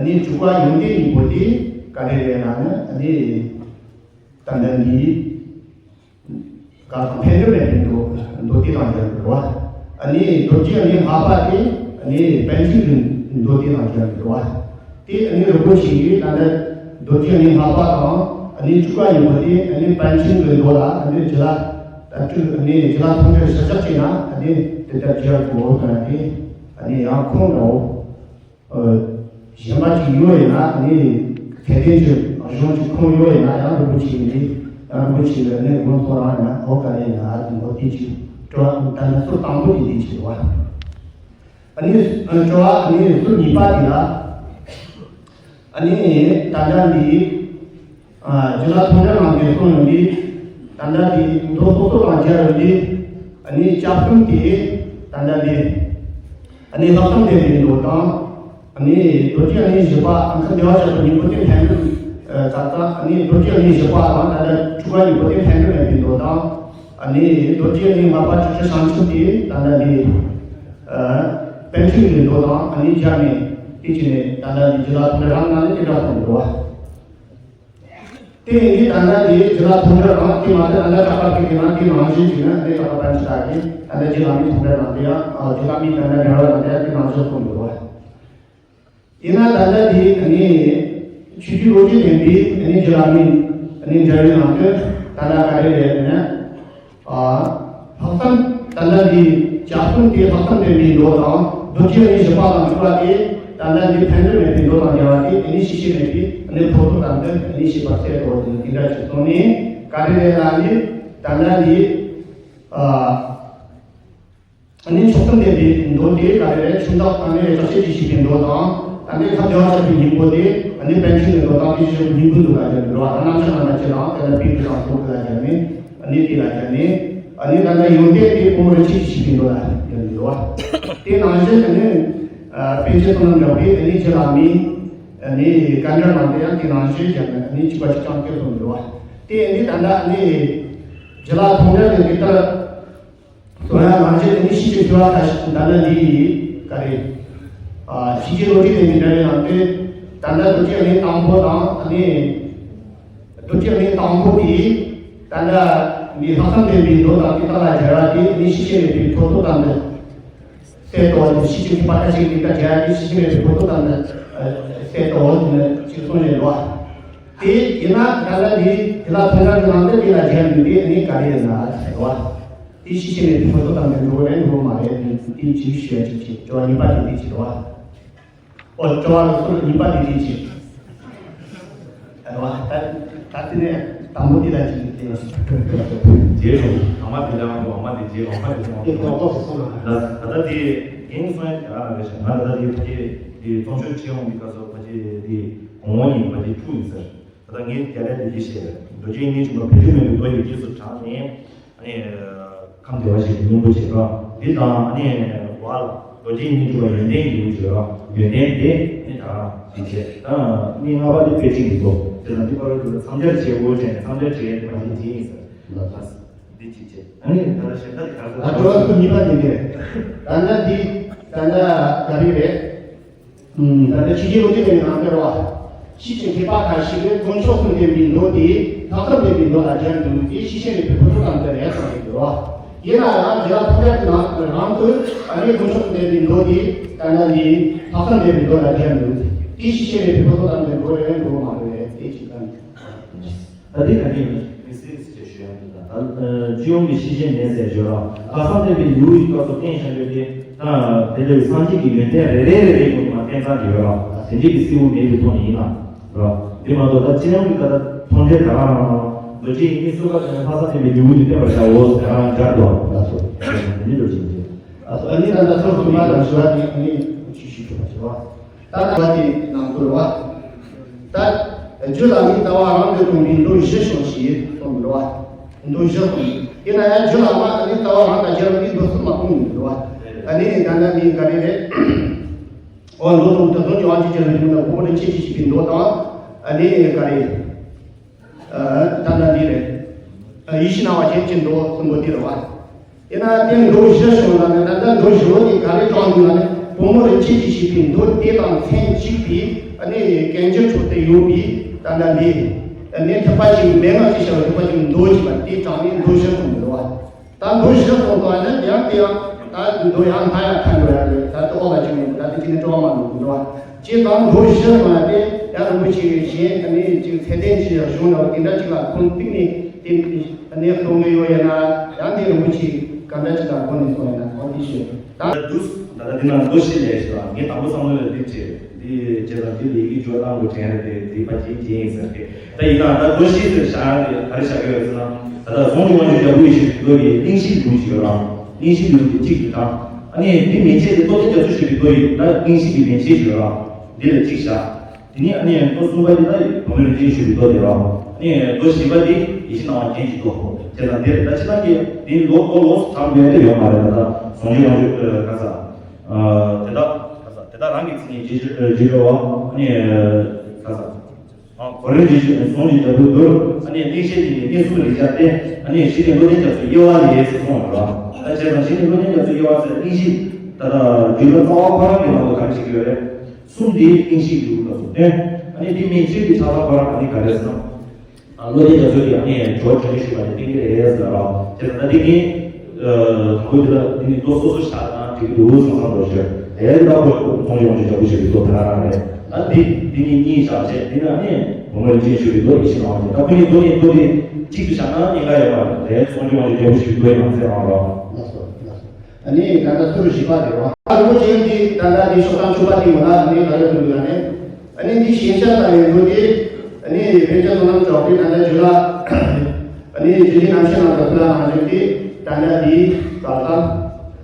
ནི་དྲུག་པ་ཡོན་ཏན་སྙིང་པོ་དེ་ག་རེ་རེད་ལབ་ན་ནི་ད་ལྟ་འདི་ག་དང་འཕེལ་འགྲིབ་མེད་པའི་མདོ་མདོ་སྡེ་དང་སྦྱར་དགོས་པ། ནི་རྡོ་རྗེ་ནི་ལྔ་པ་དེ་ནི་པཎ་ཆེན་གྱི་མདོ་སྡེ་དང་སྦྱར་དགོས་པ། དེ་ནི་རིན་པོ་ཆེ་ཡིས་ད་ལྟ་རྡོ་རྗེ་ནི་ལྔ་པ་དང་ནི་དྲུག་པ་ཡིན་པ་དེ་ནི་པཎ་ཆེན་གྱི་མདོ་ལ་ནི་ཇི་ལ་ད་སྤྲུལ་ནི་ཇི་ལ་ཐོག་འདྲེར་གཞིར་བཞག་བྱས་ན་ནི་དེ་ལྟར་སྦྱར་དགོས་པ་དེ་ནི་ཡང་ཁུངས་འདྲ་བོ་གཞན་པ་ཅིག་ཡོད་ཡིན་ན་ནི་གལ་ཏེ་ཅིག་གཞུང་ཅིག་ཁུངས་ཡོད་ཡིན་ན་ཡང་རིན་པོ་ཆེ་ཡིན་ཏེ་ཡང་རིན་པོ་ཆེ་ལ་ནི་དགོངས་ཚོགས་རང་ཡིན་ན་འོ་ག་རེ་ཡིན་ན་འོ་དེ་ཅིག་སྤྲོ་བ་ད་ནི་སོ་དང་པོ་དེ་འདི་ཅིག་རེད་བ། ཨ་ནི་ཨ་ནི་སྤྲོ་བ་ཨ་ནི་ཟུར་གཉིས་པ་དེ་ལ། ཨ་ནི་ད་ལྟ་འདི་ཨ་རྒྱུད་ལ་ཐོག་འདྲེ་ནང་གི་གསུངས་ཡོད་འདི། ད་ལྟ་འདི་མདོ་སོ་སོ་དང་སྦྱར་ཡོད་འདི། ཨ་ནི་ལྕགས་ཕུང་དེ་ད་ལྟ་འདི་ཨ་ནི་ལྷག་བསམ་ལྡན་པའི་མདོ་དང་། ཨ་ནི་རྡོ་རྗེ་ཨ་ནི་བཞི་པ་ཨ་ཁ་བདེ་བར་གཤེགས་པའི་སྙིང་པོ་དེ་ལྷན་སྒྲུབ་ཨ་ད་ལྟ་ཨ་ནི་རྡོ་རྗེ་ཨ་ནི་བཞི་པ་དང་ད་ལྟ་དྲུག་པ་སྙིང་པོ་དེ་ལྷན་སྒྲུབ་མེད་པའི་མདོ་དང་། ཨ་ནི་རྡོ་རྗེ་ཨ་ནི་ལྔ་པ་དྲི་ཟར་བྱང་ཆུབ་དེ་ད་ལྟ་འདི། པཎ་ཆེན་གྱི་མདོ་དང་ཨ་ནི་སྦྱར་ནས་དེ་བྱས་ནས་ད་ལྟ་འདི་རྒྱུད་ལ་ཐོག་འདྲེ་རང་ནང་ནས་དེ་འདྲ་གསུངས་འདུག་བ། དེ་ཡིན་དུས་ད་ལྟ་འདི་རྒྱུད་ལ་ཐོག་འདྲེ་རང་དེ་མ་ཟད་ད་ལྟ་གྲགས་པ་དེ་གི་ནང་དེ་ནང་བཞིན་བྱས་ན་དེ་གྲགས་པ་པཎ་ཆེན་དག་གིས་ད་ལྟ་རྒྱུད་བླ་མའི་ཐོག་འདྲེ་རང་དེ་ཡང་རྒྱུད་བླ་མའི་ད་ལྟ་འགྲེལ་བ་རང་དེ་ཡང་དེ་ནང་བཞིན་གསུངས་འདུག་བ། ཡིན་ན་ད་ལྟ་འདི་ནི་ཆོས་རྗེ་རྡོ་རྗེ་གདན་པའི་ནི་རྒྱུད་བླ་མའི་ནི་འགྲེལ་བའི་ནང་དུ་ད་ལྟ་ག་རེ་རེད་ན། ཨ་ལྷག་བསམ་ད་ལྟ་འདི་ལྕགས་ཕུང་དེ་ལྷག་བསམ་ལྡན་པའི་མདོ་དང་རྡོ་རྗེ་ཨ་ནི་བཞི་པ་དང་དྲུག་པ་དེ་ད་ལྟ་འདི་ཕན་འབྲས་མེད་པའི་མདོ་དང་འགལ་བ་དེ་ཨ་ནི་ཤེས་བྱེད་མེད་པའི་ཨ་ནི་ཕོ་ཐོག་ཙམ་དུ་ཨ་ནི་ཤེས་པར་ཟད་དོ་དེ་འདི་འདྲ་ཞིག་སོང་ནས་ག་རེ་རེད་ལབ་ནི་ད་ལྟ་འདི་ཨ། ཨ་ནི་མཆོག་ཐུན་ལྡན་པའི་མདོ་དེ་ག་རེ་རེད། ཆུང་བདག་ཨ་ནི་ལྕགས་བྱི་ཞེས་པའི་མདོ་དང་། ཨ་ནི་ཁམས་བདེ་བར་གཤེགས་པའི་སྙིང་པོ་དེ་ཨ་ནི་པཎ་ཆེན་གྱི་མདོ་དང་དེ་བཞིན་སྙིང་པོའི་མདོ་ལ་སྦྱར་འདུག་བ། རྣམ་གཞག་རྣམ་པ་ཅན་ལའང་དེ་ལ་པའི་མདོ་དང་མདོ་ལ་སྦྱར་ནས་ཨ་ནི་དེ་ལ་སྦྱར་ནས་ཨ་ནི་ད་ལྟ་ཡོན་ཏན་དེ་ཕོ་མོ་རིན་ཆེན་ཞེས་པའི་མདོ་ལ་སྦྱར་འདུག་བ། དེ་ནང་བཞིན་ཨ་ནི་པཎ་ཆེན་བསོད་ནམས་གྲགས་པའི་ཨ་ནི་རྒྱུད་བླ་མའི་ཨ་ནི་བཀའ་འགྲེལ་ནང་དུ་ཡང་དེ་ནང་བཞིན་སྦྱར་ནས་ཨ་ནི་གཅིག་པ་གཅིག་རྐྱང་སྐྱེས་སོང་འདུག་བ། དེ་ཨ་ནི་ད་ལྟ་ཨ་ནི་རྒྱུད་ལ་ཐོག་འདྲེ་དེ་དེ་ལྟར། དོན་ཡང་རང་བཞིན་དེ་ནི་ཤེས་བྱེད་འཁྲུལ་བ་ཁ་ཤས་ད་ནི་འདི་ཡིས་ག་རེ། ཨ་ཤེས་བྱེད་བློ་གྲོས་ལྡན་པའི་འདྲ་བའི་ནང་དུ་ད་ལྟ་རྡོ་རྗེ་གླིང་དང་པོ་དང་ཨ་ནི། རྡོ་རྗེ་གླིང་དང་པོ་དེ་ད་ལྟ་འདི་ལྷག་བསམ་ལྡན་པའི་མདོ་དང་དེ་དག་ལ་སྦྱར་བ་དེ་ནི་ཤེས་བྱེད་མེད་པའི་ཐོག་ཏུ་དང་དུ་ཟད་དོ། ཤེས་བྱེད་ཀྱི་པར་ཁ་ཤས་ཀྱི་ད་སྦྱར་བ་དེ་ཤེས་བྱེད་མེད་པའི་ཐོག་ཏུ་དང་དུ་ཟད་དོ་ནི་ཅིག་གསུངས་བཞིན་འདུག་བ། དེ་ཡིན་ན་ད་ལྟ་འདི་དེ་ལ་ཐོག་འདྲེ་གི་ནང་དུ་དེ་ལ་སྦྱར་ནས་དེ་ནི་ག་རེ་ཡིན་ན་ཟེར་བ། དེ་ཤེས་བྱེད་མེད་པའི་ཐོག་ཏུ་དང་དུ་འགྲོ་རེད་འགྲོ་མ་རེད་དེ་ཅིག་ཞུ་ཡ་ཅིག་བྱེད། དྲི་བ་གཉིས་པ་དེ་དེ་བྱེད་རེད་བ། ཨོ་དྲི་བ་གི་ཚུལ་གཉིས་པ་དེ་དེ་བྱེད། རེད་བ། ད་ད་དེ་ནས་དང་པོ་འདི་ལ་ཅིག་དེ། རྗེས་སུ་ཨ་མ་དེ་ལ་ཨ་མ་དེ་རྗེས་ཨ་མ་དེ་སོང་། དེ་ཏོག་ཏོག་སོང་ལ། ད་ད་ལྟ་དེ་ངས་སོང་ཡ་དེ་ག་རང་རེད་ཤག་ང་ད་ལྟ་དེ་ཕ་གི་དེ་ཚོང་ཆོས་བྱེད་ཡོང་དུས་སྐབས་སུ་ཕ་གི་དེ་གོང་འོག་གཉིས་ཕ་གི་བཅུ་ཡིན་ཟེར། ད་ལྟ་ངས་རྒྱ་ལས་དེ་གི་བཤད་པས་རྡོ་རྗེ་སྙིང་རྗེ་མ་བེད་སྤྱོད་མེད་པའི་མདོ་ཡི་རྗེས་སུ་དྲངས་ནས། ཨ་ནི། ཁམས་བདེ་བ་ཞིག་གི་སྙིང་པོ་བྱེད་རོགས། འདི་དང་ཨ་ནི། བ་ལ་རྡོ་རྗེ་སྙིང་རྗེ་བ་ཡོན་ཏན་གྱི་ལུགས་བྱེད་རོགས། ཡོན་ཏན་དེ་ནི་ད་རང་འདི་བྱེད། ཨ་ནི་ལྔ་པ་དེ་དཔེ་ཅིག་འདི་ཚོ་དེ་ལ་འདི་པར་དུ་མཚམས་སྦྱར་བྱེད་དགོས་དྲན་མཚམས་སྦྱར་བྱེད་མ་བྱེད་ཅི་ཡིན་ཟེར། ལ་ལ། འདི་ཅིག་བྱེད། ཨ་ནི་ད་ལ་གཞན་དག་གི་གར་ཨ་སོགས་ཀྲོ་བ་སུ་གཉིས་པ་དེ་འདི་རེད། ད་ལྟ་འདི་ད་ལྟ་ག་རེ་རེད། ད་ལྟ་ཕྱི་རྒྱལ་ལོ་རྒྱུས་ལས་ནང་དེར་བ། ཕྱིས་ཀྱི་མཁས་པ་ཁ་ཤས་ཀྱིས་དཀོན་མཆོག་གསུམ་ལྡན་པའི་མདོ་དེ་ལྷག་བསམ་ལྡན་པའི་མདོ་ལ་སྦྱར་འདུག་དེ་ཕྱི་བཤད་མེད་པའི་ཕུར་བུ་ཙམ་དུ་རེད་གསུངས་ཡོད་འདུག་ཡིན་ན་ཡང་རྒྱལ་བ་ཐམས་ཅད་ཀྱི་ནང་རང་དུ་ཨ་ནི་དཀོན་མཆོག་གསུམ་ལྡན་པའི་མདོ་དེ་ད་ལྟ་འདི་ལྷག་བསམ་ལྡན་པའི་མདོ་ལ་སྦྱར་འདུག་དེ་ཕྱི་བཤད་མེད་པའི་ཕུར་བུ་ཙམ་དུ་འགྲོ་རེད་འགྲོ་མ་རེད་དེ་ཅིག་དང་། ད་དེ་ག་ནས་ཡིན་ན་མི་སྲིད་ཟེར་ཞུ་ཡང་འདུག་ད་ལྟ་སྤྱི་ཡོངས་ཀྱི་ཤེས་བྱའི་གནས་ཟེར་བརྗོད་ལ་ལྷག་བསམ་ལྡན་པའི་ལེའུ་ཡི་སྐབས་སུ་བསྟན་བཞག་ཡོད་དེ་ད་དེ་ལས་སངས་རྒྱས་ཀྱི་ཡོན་ཏན་རེ་རེ་རེ་རེ་ཡོད་མ་བསྟན་ཙང་གི་ཡོད་ལ་དེ་འདྲའི་གི་སྲིད་པ་མེད་པའི་ཐོག་ནས་ཡིན་ན་ར་དེ་མ་གཏོགས་ད་སྤྱི་ཡོངས་ཀྱི་ད་ལྟ་མཐོང་གྲོལ་ག་རང་རང་རང་རྡོ་རྗེ་ཡི་གཉིས་སུ་ག་དེ་ནས་ལྷག་བསམ་ལྡན་པའི་ལེའུ་དེ་བསྟན་པར་བྱའོ་ཟེར་རང་སྦྱར་དོ་ལ་སོ་དེ་འདྲའི་འགྲོ་བཞིན་ཏེ་ཨ་ནི་ད་ལྟ་ཚོགས་གསུམ་པ་ལ་ཞུ་བ་དེ་ཨ་ནི་ཅི་ཞུ་ཐུབ་པ་བྱེད་བ། ད་ལྟ་བ་དེ་ནང་དུ་རེད་བ། ད་རྒྱུད་བླ་མའི་ལྟ་བ་རང་དུ་སྟོན་པའི་མདོ་བཞི་ཤོག་ཞེས་གསུངས་འདུག་བ། མདོ་བཞི་གསུངས། ཡིན་ན་ཡང་རྒྱུད་བླ་མ་ཨ་ནི་ལྟ་བ་རང་དང་སྦྱར་བའི་མདོ་གསུམ་མ་གསུངས་འདུག་བ། ཨ་ནི་ད་ལྟ་ནི་ག་རེ་རེད། འོ་མདོ་གསུམ་དུ་གསུང་གི་དབང་ཆེན་གྱི་རིན་ཆེན་མདོ་གོ་བོ་ནི་ཆེ་ཆེ་ཞེས་པའི་མདོ་དང་། ཨ་ནི་ག་རེ། ད་ལྟ་འདི་རེད། ཡིད་བཞིན་སྣང་བ་རྒྱན་གྱི་མདོ་གསུམ་པོ་འདི་རེད་བ། དེ་ན་དེ་མདོ་བཞི་བྱུང་ལ་ནི་ད་ལྟ་མདོ་བཞི་པོ་དེ་ག་རེ་དྲངས་འདུག་ལ་ནི་བུ་མོ་རིན་ཆེན་གྱིས་བྱས་པའི་མདོ་དེ་དང་མཚན་གཅིག་པའི་ཨ་ནི་གན་རྒྱ་ཁྲོད་དུ་ཡོད་པའི་ད་ལྟ་འདི་ཨ་ནི་ཐེག་པ་ཆེན་པོའི་མན་ངག་ཅེས་བྱ་བའི་ཐེག་པ་ཆེན་པོའི་མདོ་ཅེས་པ་དེ་དྲངས་ནས་མདོ་བཞི་གསུངས་འདུག་བ། ད་མདོ་བཞི་གསུངས་པ་ནི་ཡང་དེ་ཡང་ད་མདོ་ཡང་སྣ་ཡང་ཐལ་འགྲོ་ཡ་རེད། ད་ལྟ་འོག་ལ་བྱུང་ཡོད་ད་དེ་ཅི་ནས་སྤྲོ་བ་མ་འདུག་འདུག་བ། ཅེས་དང་མདོ་བཞི་གསུངས་ཡ་དེ་ཡང་རིན་པོ་ཆེ་གཞན་ཨ་ནི་ཅིག་ཚད་ལྡན་ཅིག་གཞུང་ལ་དེ་འདྲ་ཅིག་ལ་ཁུངས་གཏུགས་ནས་དེ་ཨ་ནི་གསུང་གི་ཡོད་ཡིན་ན་ཡང་དེ་རིན་པོ་ཆེ་ག་འདྲ་ཅིག་ལ་གོ་ནས་གསུངས་ཡིན་ན་གོ་དེ་ཞུ་ད། ད་དུས་ད་ལྟ་འདི་ན་མདོ་བཞི་ལས་ཞེས་དང་ངས་དང་པོ་བསམ་བློ་ལ་འདི་བྱས། འདི་བྱས་དང་འདི་ལས་ཀྱི་སྦྱོར་སྟངས་དགོས་དྲན་རེད་དེ་འདི་ཕ་ཆེན་ཆེན་ཡིན་ཟེར་ཏེ། ད་ཡིན་ན་ད་མདོ་བཞི་ཟེར་བཞག་ཡ་དེ་ག་རེ་བཞག་གི་ཡོད་ཟེར་ན། ད་ལྟ་ཟུང་འཇུག་དབང་ཕྱུག་རྒྱལ་པོ་ཡེ་ཤེས་ཀྱི་མདོ་ཡི་གླེང་གཞི་ལེའུ་ཞིག་ཡོད་རང་། གླེང་གཞི་ལེའུ་དེ་གཅིག་ཏུ་དྲངས། ཨ་ནི་འདི་མན་ཆད་དེ་རྟོགས་ལྡན་རྒྱ་མཚོ་ཞེས་པའི་མདོ་ཡི་ད་གླེང་གཞི་གི་མན་ཆད་ཞིག་ཡོད་རང་། འདི་ལ་གཅིག་བཞག་དེ་ནི་ཨ་ནི་མདོ་གསུམ་པ་དེ་ད་བུ་མོ་རིན་ཆེན་ཞུ་བའི་མདོ་དེ་རང་། ཨ་ནི་མདོ་བཞི་པ་དེ་ཡིད་བཞིན་སྣང་བ་རྒྱན་གྱི་མདོ། དེ་དང་འདིར་ད་ཕྱི་ནང་གི་དེ་ལོག་ལོག་ལོག་དྲངས་ཡོད་དེ་ཡོད་མ་རེད། ད་ད་ཟུང་འཇུག་དབང་ཕྱུག་ག་ས། དེ་དག་ག་ས་དེ་དག་རང་གི་མཚན་ཉིད་རྗེས་རྗེས་འགྲོ་བ་ནི་ག་ས། གོ་རིམ་རྗེས་ཟུང་འཇུག་རྒྱལ་པོའི་མདོར་ཨ་ནི་གླེང་གཞི་དེ་ནི་གླེང་གསུམ་རིགས་བརྒྱ་སྟེ་ཨ་ནི་གཞི་ནི་བློ་ལྡན་རྒྱ་མཚོའི་དབྱེ་བ་ལས་ཟེར་གསུངས་པ་རེད། ད་བྱས་ཙང་གཞི་ནི་བློ་ལྡན་རྒྱ་མཚོའི་དབྱེ་བ་ཟེར་གླེང་གཞི་ད་ལྟ་རྒྱུད་ལ་རྩ་བ་ཁོ་རང་གི་ནང་དུ་ག་རེ་བྱེད་ཀྱི་ཡོད་རེད། གསུམ་དེའི་གླེང་གཞི་ཡུལ་ལ་སོགས་ཏེ། ཨ་ནི་འདི་མན་ཆད་ཀྱི་ཆགས་སྡང་ཁོ་རང་ཨ་ནི་ག་རེ་ཟེར་ན། ཨ་བློ་ལྡན་རྒྱ་མཚོ་གིས་ཨ་ནི་ཇོ་བོ་དྲིན་ཅན་ཞུས་པ་དེ་བསྟན་གྱི་རེད་ཟེར་རོ། དེ་ལྟར་འདི་ནི། ཨ་དང་པོ་དེ་ལ་འདི་ནི་མདོ་སོ་སོ་བཞག་ན་འགྲིག་གི་འདུག་སོང་ཙང་མདོ་ཞེས་དེ་ལྟ་བུ་ཚོང་ཡོང་གི་རྒྱ་བོ་ཞེས་པའི་མདོ་དེ་རང་རེད། ཨ་འདི་འདི་ནི་གཉིས་བཞག་བྱས་འདི་ནི་ཨ་ནི་བུ་མོ་རིན་ཆེན་ཞུས་པའི་མདོ་ཡིན་ཞེས་ནང་བཞིན་ད་ཁོ་གཉིས་མདོ་ནི་མདོ་དེ་གཅིག་ཏུ་བཞག་ན་གཉིས་ཀ་ཡོད་པ་རེད། ཚོང་ཡོང་གི་རྒྱ་བོ་ཞེས་པའི་མདོ་ཡིན་ནང་ཚན་རང་རོ། ཨ་ནི་ད་ལྟ་ཚུར་བཞི་པ་དེ་རོ། ཨ་རིན་པོ་ཆེ་འདི་ད་ལྟ་འདི་ཤོག་གྲངས་བཅུ་པ་དེ་ཡོད་ན་ཨ་ནི་ལ་ལ་འདུག་ཡོད་ནས། ཨ་ནི་འདི་ཞེན་ཆགས་ལྟ་བའི་མདོ་དེ། ཨ་ནི་བོད་ཀྱི་བསོད་ནམས་གྲགས་པས་ད་ལྟ་རྒྱུད་ལ། ཨ་ནི་རྒྱུད་སྡེ་རྣམ་བཤད་ནང་དུ་ཕུལ་བ་ནང་བཞིན་དེ་ད་ལྟ་འདི་ག་ལ།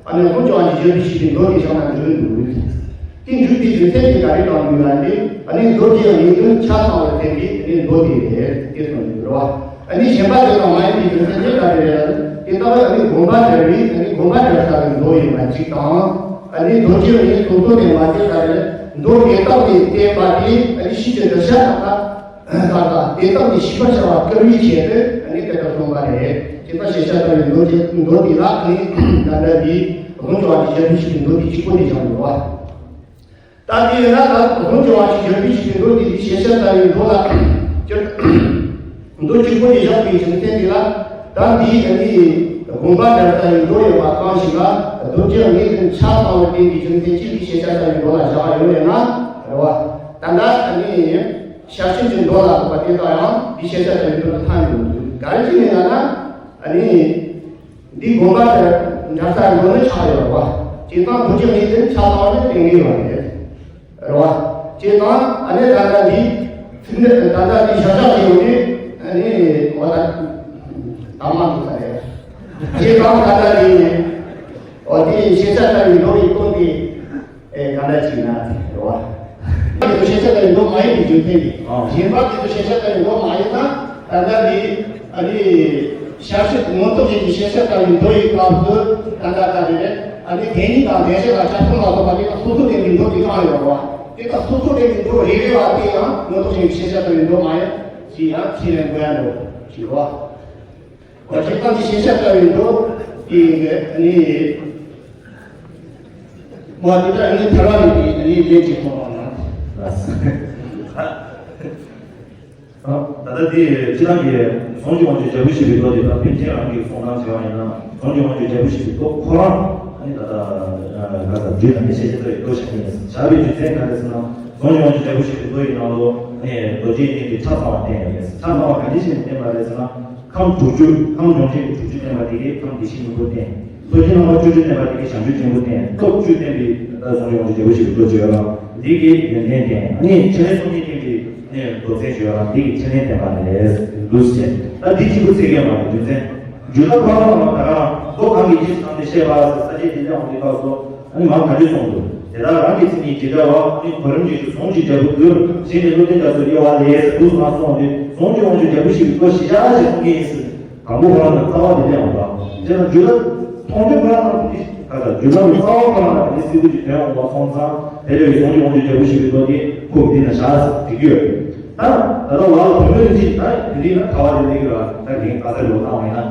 ཨ་ནི་དཀོན་མཆོག་དབང་ཕྱུག་རྒྱལ་པོའི་ཞིག་གི་མདོ་དེ་བཞག་ན་འགྲིག་གི་འདུག་དེ་འགྲིག་པའི་རྒྱུ་མཚན་དེ་ག་རེ་དྲངས་འདུག་ལ་དེ་ཨ་ནི་མདོ་དེའི་ངེས་དོན་ཆ་ཚང་བར་བསྟན་པའི་ཨ་ནི་མདོ་དེ་རེད་དེ་གསུངས་འདུག་རེད་བ། ཨ་ནི་གཞན་པ་དེ་དང་མ་ཡིན་པའི་རྒྱུ་མཚན་དེ་ག་རེ་རེད་ལ། དེ་ལྟ་བུ་ཨ་ནི་དགོངས་པ་འགྲེལ་བའི་ཨ་ནི་དགོངས་པ་འགྲེལ་ས་གི་མདོ་ཡིན་པ་གཅིག་དང་། ཨ་ནི་མདོ་སྤྱིར་ནི་སོ་སོ་ནས་མ་དེ་ག་རེ་མདོ་དེ་དག་ནས་བསྟན་པ་དེ་ཨ་ནི་ཕྱིས་ཀྱི་འདི་ཤ་ཁ་ཁ་ཁ་དེ་དག་ནས་ཤེས་པར་བྱ་བ་བསྐུལ་བའི་ཆེད་དུ་ཨ་ནི་དེ་ལྟར་གསུངས་པ་རེད། དེ་ལྟར་ཞེས་བྱ་ལྟ་བུའི་མདོ་དེ་མདོ་དེ་ལ་ཨ་ནི་ད་ལྟ་དེ་དགོངས་ཀྱི་བ་དེ་བྱ་བའི་ཕྱིས་ཀྱི་མདོ་དེ་གཅིག་པོ་ནས་བཞག་ཡོད་པ། ད་དེ་ཡིན་ན་ད་དགོངས་ཀྱི་བ་ཞིག་བརྗོད་པའི་ཞིག་གི་མདོ་དེ་དེ་ཞེས་བྱ་ལྟ་བུའི་མདོ་ལ་སྤྱིར་མདོ་གཅིག་པོ་དེ་བཞག་པའི་རྒྱུ་མཚན་དེ་ལ་ད་འདིའི་ཨ་ནི་དགོངས་པ་འགྲེལ་ལྟ་བུའི་མདོ་ཡོད་པ་གང་ཞིག་ལ་མདོ་སྤྱིར་ངེས་དོན་ཆ་ཚང་བར་བསྟན་པའི་རྒྱུ་མཚན་གཅིག་དེ་ཞེས་བྱ་ལྟ་བུའི་མདོ་ལ་བཞག་ཡོད་ཡོད་ན་རེད་བ། ད་ལྟ་ཨ་ནི་ཞར་ཕྱིན་གྱི་མདོ་ལ་སོགས་པ་དེ་དག་ཡང་དེ་ཞེས་བྱ་ལྟ་བུའི་མདོ་དུ་ཐལ་འགྱུར་འདུག་ག་རེ་བྱས་ནས་ལབ་ན་ཨ་ནི། འདི་དགོངས་པ་དེར་འདྲ་ས་འགྲོ་ནི་ཆགས་ཡོད་རེད་བ། བྱས་ཙང་མདོ་སྤྱིར་ངེས་དོན་ཆ་ཚང་བར་ནི་བསྟན་གྱི་ཡོད་རེད། རེད་བ། བྱས་ཙང་ཨ་ནི་ད་ལྟ་འདི་ ད་ལྟ་འདི་བཞག་བཞག་ཡོད་ནི་ཨ་ནི་འོ་ད་དམ་མ་འདུག་ས་རེད། རྗེས་དང་ད་ལྟ་འདི་ནི་འོ་དེ་ཤེས་བྱ་ལྟ་བུའི་འགྲོ་བའི་སྐོར་འདི་ཨེ་ག་འདྲ་ཅིག་ན་རེད་བ། དེ་ཚོ་ཤེས་བྱ་ལྟ་བུའི་འགྲོ་མ་ཡིན་པའི་རྒྱུ་མཚན་འདི། གཞན་པ་དེ་ཚོ་ཤེས་བྱ་ལྟ་བུའི་འགྲོ་མ་ཡིན་ན་ད་ལྟ་འདི་ཨ་ནི་ཞར་བྱེད་མངོན་རྟོགས་ཅན་གྱི་ཤེས་བྱ་ལྟ་བུའི་འགྲོ་ཡི་སྐབས་སུ་ད་ལྟ་ད་རེད། ཨ་ནི་དེ་ཉིད་དང་དེ་བཞིན་ལ་ཆ་མཚོན་ལ་སོགས་པ་དེ་དག་སོ་སོ་ལྡན་པའི་འགྲོ་དེ་གང་ཡོད་རེད་བ། དེ་དག་སོ་སོ་ལྡན་པའི་འགྲོ་རེ་རེ་བ་དེ་ཡང་མངོན་རྟོགས་ཅན་གྱི་ཤེས་བྱ་ལྟ་བུའི་འགྲོ་མ་ཡིན་ཞེས་ཡང་ཕྱིར་ལན་འགོད་ཡ་འགྲོ་ཞེས་པ། འོ་ཇི་ལྟར་གྱི་ཤེས་བྱ་ལྟ་བུའི་འགྲོ་དེ་ཡིན་གྱི་ནི། མ་དེ་ལྟར་ནི་ཐལ་བ་མེད་པའི་ནི་ལས་ཀྱི་ཐོག་ལ་ན། ད་ལྟ་དེ་སྤྱི་བཏང་གི་ཟུང་འཇུག་དབང་ཕྱུག་འབྲས་བུ་བཞི་པའི་མདོ་དེ་དང་ཕན་ཆད་རང་གི་གསུང་སྟངས་བྱས་པ་ཡིན་ན་ཟུང་འཇུག་དབང་ཕྱུག་འབྲས་བུ་བཞི་པའི་མདོ་ཁོ་རང་ཨ་ནི་ད་ལྟ་ག་ས་རྒྱུད་ནང་གི་ཤེས་བྱ་ལྟ་བུའི་མདོ་ཆགས་ཀྱི་ཡིན་བཞག་པའི་རྒྱུ་མཚན་ག་རེ་ཟེར་ན། ཟུང་འཇུག་དབང་ཕྱུག་འབྲས་བུ་བཞི་པའི་མདོ་ཡི་ནང་ལོ་ནས་རྡོ་རྗེ་གཉིས་ཀྱི་ཆ་ཚང་བ་བསྟན་ཡོད་རེད། ཆ་ཚང་བ་ག་འདྲ་ཞིག་བསྟན་པ་རེད་ཟེར་ན། ཁམས་དྲུག་ཅུ་ཁམས་སྦྱོང་བྱེད་ཀྱི་དྲུག་ཅུ་བསྟན་པ་དེ་གས་ཁམས་བདེ་གཤེགས་སྙིང་པོ་བསྟན། མཚོ་སྐྱེས་ལྷ་མོ་བཅུ་དྲུག་བསྟན་པ་དེ་གས་བྱང་ཆུབ་ཆེན་པོ་བསྟན། སྟོབས་བཅུ་བསྟན་པའི་ད་ཟུང་འཇུག་དབང་ཕྱུག་འབྲས་བུ་བཞི་པའི་མདོ་བརྗོད་ཡོད་རང་དེ་གས་ཡོན་ཏན་བསྟན། ཨ་ནི་ཕྲིན་ལས་སྟོང་ཉིད་བསྟན་པའི་ནས་མདོ་ཚན་བརྗོད་རང་དེ་གས་ཕྲིན་ལས་བསྟན་པ་རེད་འདུག་ཟེར། ད་འདི་གཅིག་པུ་ཚད་མཁན་མ་རེད། རྒྱུ་མཚན་རྒྱུ་ད་ཁོ་རང་ལ་ད་ག་རང་མདོ་གང་གི་རྗེས་སུ་འབྲངས་ཏེ་བཤད་པ་ཟེར་ས་བཅད་དེ་ལས་འོང་དུས་སྐབས་སུ། ཨ་ནི་མར་ག་འདྲ་གསུངས་འདུག་དེ་དག་རང་གི་མཚན་ཉིད་ཇི་འདྲ་བ། ཨ་ནི་གོ་རིམ་གྱི་ཚུལ་ཟུང་གི་འབྲས་བུ་གྱུར། གཞི་ནས་བློ་ལྡན་རྒྱ་མཚོའི་དབྱེ་བ་ལས་འདུག་ང་གསུངས་ཏེ་ཟུང་འཇུག་དབང་ཕྱུག་འབྲས་བུ་བཞི་པའི་མདོ་གཞི་བཞག་ཅེས་གསུང་གི་ཡིན་ཟེར། དང་པོ་ཁོ་རང་ལ་རྩ་བ་དེ་ལས་འོང་བ། དེ་ལ་རྒྱུད་ལ་མཐོང་ཆོས་ཁོ་རང་ལ་དེ་ག་ད་རྒྱུད་ལ་རྩ་བ་ཁོ་རང་ལ་དེ་སྲིད་པོ་ཅིག་དོན་འོང་བ་སོང་ཙང་དེ་ལས་ཟུང་འཇུག་དབང་ཕྱུག་འབྲས་བུ་བཞི་པའི་མདོ་དེ་ཁོ་འདི་ན་བཞག་ཟེར་འགྲིག་གི་ཡོད། ད་ད་ལྟ་བ་ལ་བུད་མེད་རིན་ཆེན་ད་དེ་འདྲའི་ན་ཁ་བ་དེ་འདྲ་གི་ར་ད་རྒན་ག་ས་ལོ་ཏང་བ་ཡིན་ན་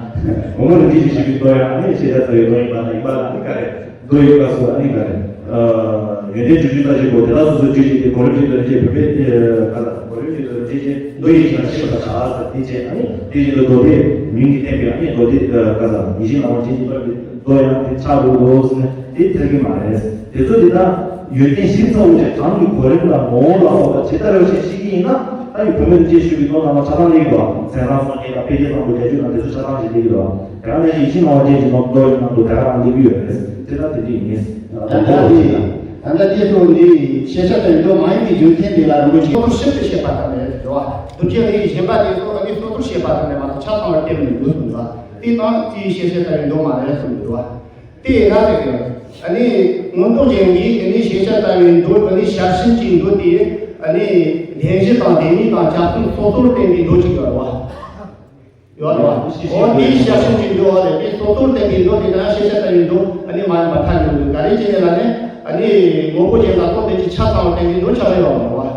བུ་མོ་རིན་ཆེན་གྱི་བཞི་པའི་མདོ་ཡང་ཨ་ནི་ཤེས་བྱ་རྩ་བའི་མདོ་ཡིན་པ་ན་ཡིན་པ་ལ་ཨ་ནི་ག་རེ། མདོ་ཡི་སྐབས་སུ་ཨ་ནི་ག་རེ། ཡོན་ཏན་བཅུ་བཅུ་རྩ་བཞི་པོ་དེ་དག་སོ་སོའི་རྒྱུད་ཀྱི་དེ་གོ་རིམ་གྱི་དོན་བྱེད་བུད་མེད་དེ་ག་ལ་གོ་རིམ་གྱི་དོན་བྱེད་ཀྱི་མདོ་ཡི་ཞེས་ཤེས་པར་བྱ་ཟེར་དེ་བྱས་ཨ་ནི་དེ་བཞིན་དུ་མདོ་སྡེ་མིང་གིས་བསྟན་པའི་ཨ་ནི་མདོ་སྡེ་ག་ལ་ཡིད་བཞིན་ནོར་བུ་རྗེ་བཙུན་པ་གི་མདོ་ཡང་དེ་ཆགས་འགྲོ་འདུག་ཟེར་ནས་དེ་ཐེག་གི་མ་རེད། དེ་ཚོ་དེ་དག་ཡོན་ཏན་བཞི་ཚ་བོ་ཆེ་གང་གི་གོ་རིམ་དང་ངོ་བོ་ལ་སོགས་པ་ཇི་ལྟར་ཡོད་ཅེས་ཤེས་ཀྱི་ཡིན་ན་ད་ཡི་བུད་མེད་དུ་ཅེས་ཞུ་བའི་མདོ་རྣམས་ལ་ཆ་ཚང་ལེགས་འགྲོ། མཚན་བཟང་གསུང་རྒྱན་དང་འཕེལ་རྒྱས་བཟང་པོ་བརྒྱད་ཅུ་དང་དེ་ཚོ་ཆ་ཚང་ཞིག་ལེགས་འགྲོ། དེ་ག་ནང་བཞིན་ཡིད་བཞིན་ནོར་བུ་རྗེ་བཙུན་མདོ་ཡི་ནང་དུ་དེ་ག་རང་སླེབས་ཡོད་རེད། དེ་ལྟར་དེ་འདྲ་ཡིན། ད་ལྟ་དེ་ད་ལྟ་དེ་ཚོ་འདི་ཤེས་བྱ་ལྟ་བུའི་མདོ་མ་ཡིན་པའི་རྒྱུ་མཚན་དེ་ལ་རིན་པོ་ཆེ་ཁོ་ཚོ་ཤིན་ཏུ་ཤེས་པ་ཙམ་རེད་ཟེར་བ། སྡུག་ཅན་ལས་གཞན་པ་དེ་ཚོ་ཨ་ནི་སོ་སོར་ཤེས་པ་ཙམ་རེད་མ་གཏོགས་ཆ་ཚང་བར་སྟེར་མི་འདུག་གསུངས་པ། དེ་དང་དེའི་ཤེས་བྱ་ལྟ་བུའི་མདོ་མ་རེད་གསུངས་འདུག་བ། དེ་ཡི་ར་ཟེར་གི། ཨ་ནི་མངོན་རྟོགས་རྒྱན་གྱིས་ཨ་ནི་ཤེས་བྱ་ལྟ་བུའི་མདོ་ཨ་ནི་ཞར་ཕྱིན་གྱི་མདོ་དེ་ཨ་ནི་བདེན་བཞི་དང་བདེན་གཉིས་དང་ཁྱབ་གསུམ་སོ་སོར་བསྟན་པའི་མདོ་ཅིག་ཡོད་རེད་བ། ཡོད་རེད་བ། འོ་དེའི་ཞར་ཕྱིན་གྱི་མདོ་རེད། དེ་སོ་སོར་བསྟན་པའི་མདོ་དེ་ན་ཤེས་བྱ་ལྟ་བུའི་མདོ་ཨ་ནི་མ་ཡིན་པར་ཐལ་འགྱུར་འདུག་ག་རེ་བྱས་ནས་ལ་ནི་ཨ་ནི་མངོན་པོ་རྒྱན་ལ་ལྟོས་ཏེ་ཅི་ཆ་ཚང་བར་བསྟན་པའི་མདོ་ཆགས་ཡོད་རེད་བ།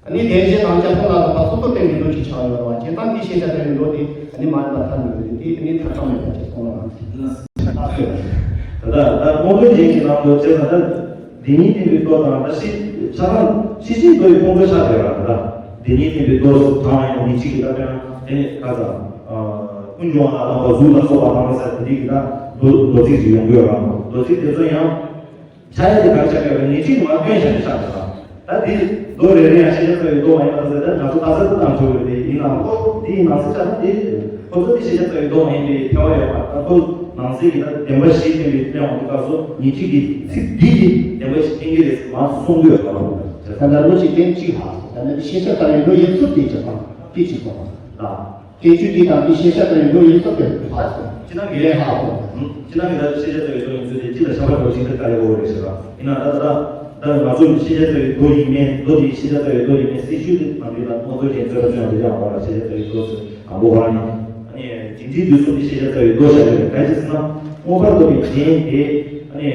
ཨ་ནི་བདེན་བཞི་དང་ཁྱབ་གསུམ་ལ་སོགས་པ་སོ་སོར་བསྟན་པའི་མདོ་ཅིག་ཆགས་ཡོད་རེད་བ། བྱས་ཙང་འདི་ཤེས་བྱ་ལྟ་བུའི་མདོ་དེ་ཨ་ནི་མ་ཡིན་པར་ཐལ་མི་འདུག་དེ་ཨ་ནི་ཐག་ཆོད་མེད་པ་ཅིག་གསུངས་ལ། ད་ལྟ་ད་མངོན་རྟོགས་རྒྱན་གྱི་ནང་དུ་བྱས་ཙང་ད་བདེན་གཉིས་བསྟན་པའི་མདོ་དང་ད་ཤེས་ཆ་ཚང་ཤེས་བྱའི་མདོ་ཡི་ཁོངས་སུ་ཆགས་བསྡད་པ་ད་བདེན་གཉིས་བསྟན་པའི་མདོ་སུ་དྲངས་ཡང་མི་གཅིག་གི་ད་དཔེར་ན་དེ་ནི་ག་ས་ཀུན་འབྱུང་བ་ལ་སོགས་པ་གཟུགས་ལ་སོགས་པ་དང་ས་དེ་འདྲའི་གི་ད་མདོ་མདོ་ཚིག་ཅིག་ཡོང་གི་ཡོད་རེད། མདོ་ཚིག་དེ་ཚོ་ཡང་། ཆ་ཡ་དེ་གར་ཆགས་ཡོད་པའི་ངེས་ཅིག་མ་སྟོན་བྱ་ནས་ཆགས་པ་དང་། ད་དེ་མདོ་རེ་རེ་ཡང་ཤེས་བྱ་ལྟ་བའི་མདོ་མ་ཡིན་པ་ཟེར་ཏེ་ང་ཚོ་ད་ས་ཏུ་དང་འགྲོ་བའི་དེ་ཡིན་ནའང་ཁོ་དེ་ཡིན་ནང་ཟེར་ཆགས་ན་དེ་ཁོ་ཚོ་དེ་ཤེས་བྱ་ལྟ་བའི་མདོ་མ་ཡིན་པའི་ཐལ་བ་ཡོད་པ་ད་ཁོ་ནང་གསེས་ཀྱི་ད་བདེན་པ་བཞི་བསྟན་པའི་གླེང་བ་འདི་སྐབས་སུ་ངེས་ཅིག་གི་ཚིག་འདི་གི་བདེན་པ་ཞིག་བསྟན་གྱི་རེད་ཟེར་མ་གསུང་གི་ཡོད་པ་ལ། ད་ལྟ་ལོ་གཅིག་བསྟན་གཅིག་ཧ་ད་ནི་ཤེས་བྱ་ལྟ་བའི་མདོ་ཡིན་ཚུལ་དེ་ཅི་དང་དེ་ཅི་གོ་བ་ལ། བསྟན་བཅོས་འདི་དང་འདི་ཤེས་བྱ་ལྟ་བའི་མདོ་ཡིན་ཚུལ་དེ་ཧ་སོང་། ཅི་ན་གི་ལན་ཧ་སོང་། ཅི་ན་གི་ད་ཤེས་བྱ་ལྟ་བའི་མདོ་ཡིན་ཚུལ་དེ་ཅི་ལ་ཤ་བ་འགྲོ་ཞིག་ཏུ་དཀའ་ལས་འོ་རེ་ཞེས་པ་ཡིན་ན་ད་ད་ད་ང་ཚོ་ཤེས་བྱ་ལྟ་བའི་མདོ་ཡིན་མིན་མདོ་དེ་ཤེས་བྱ་ལྟ་བའི་མདོ་ཡིན་མིན་སྲིད་ཞུ་དེ་ནང་དུ་ད་མངོན་རྟོགས་རྒྱན་ཚོད་ལ་བརྩོན་དེ་ཡང་འོ་ལ་ཤེས་བྱ་ལྟ་བའི་མདོ་ཚོ་དང་པོ་བ་ནི་ཨ་ནི་དེ་འདྲའི་དུས་གསུམ་དེ་ཤེས་བྱ་ལྟ་བའི་མདོ་བྱ་དགོས་ག་ཅི་ཟེར་ན་མངོན་པར་རྟོགས་པའི་རྒྱན་དེ་ཨ་ནི་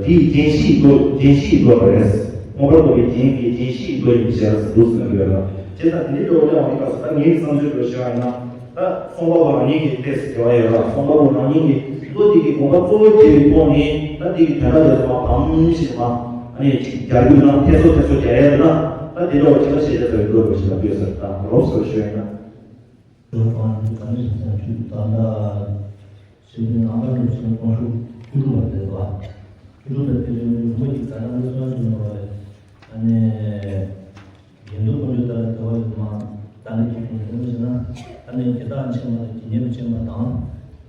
དེའི་རྒྱན་གཞིའི་མདོ་རྒྱན་གཞིའི་མདོ་རེད། མངོན་པར་རྟོགས་པའི་རྒྱན་གྱི་རྒྱན་གཞིའི་མདོ་ཡིན་ཞེས་སུ་འདུག་ཟེར་གྱི་ཡོད་ལ། བྱས་ཙང་དེ་འདྲའི་འདྲ་བོ་ལས་འོང་གི་སྐབས་སུ་ད་ངའི་བསམ་ཚུལ་དུ་ཞུ་བ་ཡིན་ན། ད་གསུངས་པ་པོ་རང་ཉིད་ཀྱི་ལྟས་སུ་འགྱུར་བ་ཡོད་ལ་གསུངས་པ་པོ་རང་ཉིད་ཀྱི་མདོ་འདི་གི་དགོངས་པ་གཙོ་བོ་དེའི་ཐོག་ནས་ད་འདི་གི་དོན་དག་དེ་ཚོ་མ་བམ་ཞིག་མ་ཨ་ནི་ཅིག་རྒྱ་རྒྱུད་ནང་ཐད་སོ་ཐད་སོ་རྒྱ་ཡས་ན་ད་དེ་འདྲ་བ་ཅིག་ལ་ཤེས་བྱ་ལྟ་བའི་མདོ་འདྲ་བ་ཞིག་ལ་ལྟོས་ཟེར་ད་རོབ་ཟེར་ཞུ་ཡིན་ན། ད་ནི་ད་ལྟ་ཞེས་པའི་ནང་པ་འགྲོ་ཆེན་དཀོན་མཆོག་སྐུ་དྲུང་བ་དེ་ལ་སྐུ་དྲུང་བ་དེ་ལ་ཡོང་བའི་མི་ཡི་ད་ལྟ་ནི་སོང་དུ་ནོར་བས་ཨ་ནི། དགེ་འདུན་དཀོན་མཆོག་ལྟར་དེ་བ་ཡོད་མ། ད་ནི་ཁྱེད་ཀྱིས་དེ་མོ་བྱས་ན། ཨ་ནི་དགེ་རྟགས་ཆེན་པོ་དང་དགེ་བསྙེན་ཆེན་པོ་དང་།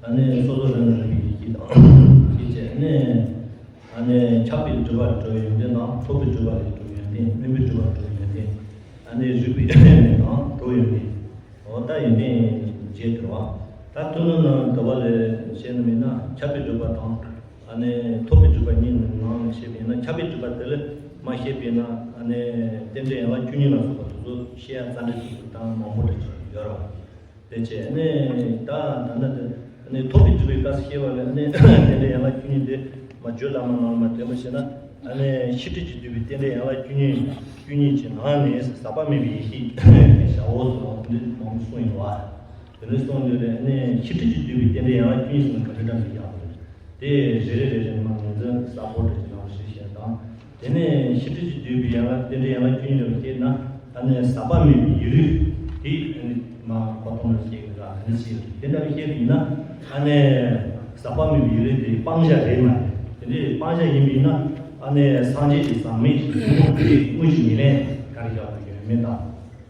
ཨ་ནི་སོ་སོ་རང་རང་གི་ཡིད་ཀྱིས་དང་། ཞེས་བྱས་ནས། ཨ་ནི་ཁྱབ་པའི་སྒྲུབ་པར་འགྲོ་བའི་ཡོན་ཏན་དང་ཐོབ་པའི་སྒྲུབ་པར་འགྲོ་བའི་ཡོན་ཏན་སྨིན་པའི་སྒྲུབ་པར་འགྲོ་བའི་ཡོན་ཏན། ཨ་ནི་རིགས་པའི་གནས་དང་གྲོགས་ཡོད་མེད། འོ་ད་ཡོན་ཏན་བརྒྱད་དེ་བ། ད་ཐུན་མོང་ནང་དུ་བ་ལས་བཤད་ནི་མིན་ན་ཁྱབ་པའི་སྒྲུབ་པ་དང་། ཨ་ནི་ཐོབ་པའི་སྒྲུབ་པ་གཉིས་ནང་ནས་བཤད་པ་ཡིན་ན། ཁྱབ་པའི་སྒྲུབ་པ་དེ་ལས་མ་བཤད་པ་ཡིན་ན། ཨ་ནི་རྟེན་འབྲེལ་ཡན་ལག་བཅུ་གཉིས་ལ་སོགས་པ་དེ་ཚོ་བཤད་ཡ་རྩ་འགྲེལ་དེ་ཚོ་ད་མང་པོ་འདྲ་ཅིག་ཡོད་ར། དེ་བྱས་ནས་ད་ད་ནི་དེ་ནི་ཐོབ་པའི་སྒྲུབ་པའི་སྐབས་སུ་བཤད་པ་ལས་ནི་རྟེན་འབྲེལ་ཡན་ལག་བཅུ་གཉིས་དེ་མ་བརྗོད་ལ་མ་ནང་མ་དེ་མོ་བྱས་ན། ཨ་ནི་ཤེས་སྒྲིབ་ཀྱིས་བསྡུས་པའི་རྟེན་འབྲེལ་ཡན་ལག་བཅུ་གཉིས་བཅུ་གཉིས་ཀྱི་ནང་ནས་ཟག་པ་མེད་པའི་ཡེ་ཤེས་ཀྱི་བྱ་བ་ཟེར་བ་འདི་མང་པོ་གསུངས་ཡོད་པ། དེ་ནས་གསུངས་ཡོད་རེད། ཨ་ནི་ཤེས་སྒྲིབ་ཀྱིས་བསྡུས་པའི་རྟེན་འབྲེལ་ཡན་ལག་བཅུ་གཉིས་ཟེར་ན་ག་འདྲ་འདྲ་ཞིག་ཡག་པོ་རེད། དེ་རེ་རེ་རེ་རེ་ནང་ངོས་འཛིན་གསལ་པོ་རེ་ནང་ཞིག་བཤད་དང་། དེ་ནས་ཤེས་སྒྲིབ་ཀྱིས་བསྡུས་པའི་ཡན་ལག་རྟེན་འབྲེལ་ཡན་ལག་བཅུ་གཉིས་ལ་བཤད་ན། ཨ་ནི་ཟག་པ་མེད་པའི་ཡིད་ལུས་དེ་ཨ་ནི་མ་གོ་ཐོག་ནས་བཤད་གི་ར། ཨ་ནི་ཞིག་དེ་འདྲ་བཤད་པ་ཡིན་ན། ཨ་ནི་ཟག་པ་མེད་པའི་ཡིད་ལུས་དེ་སྤང་བྱ་རེད་མ་རེད། དེ་འདྲའི་སྤང་བྱ་ཡིན་པ་ཡིན་ན། ཨ་ནི་སངས་རྒྱས་ཀྱི་ཟག་མེད་ཀྱི་ཐུན་མོང་དེ་དངོས་གཞི་ཉེར་ལེན་ག་རེ་བཞག་དགོས་ཀྱི་རེད་མིན་ད།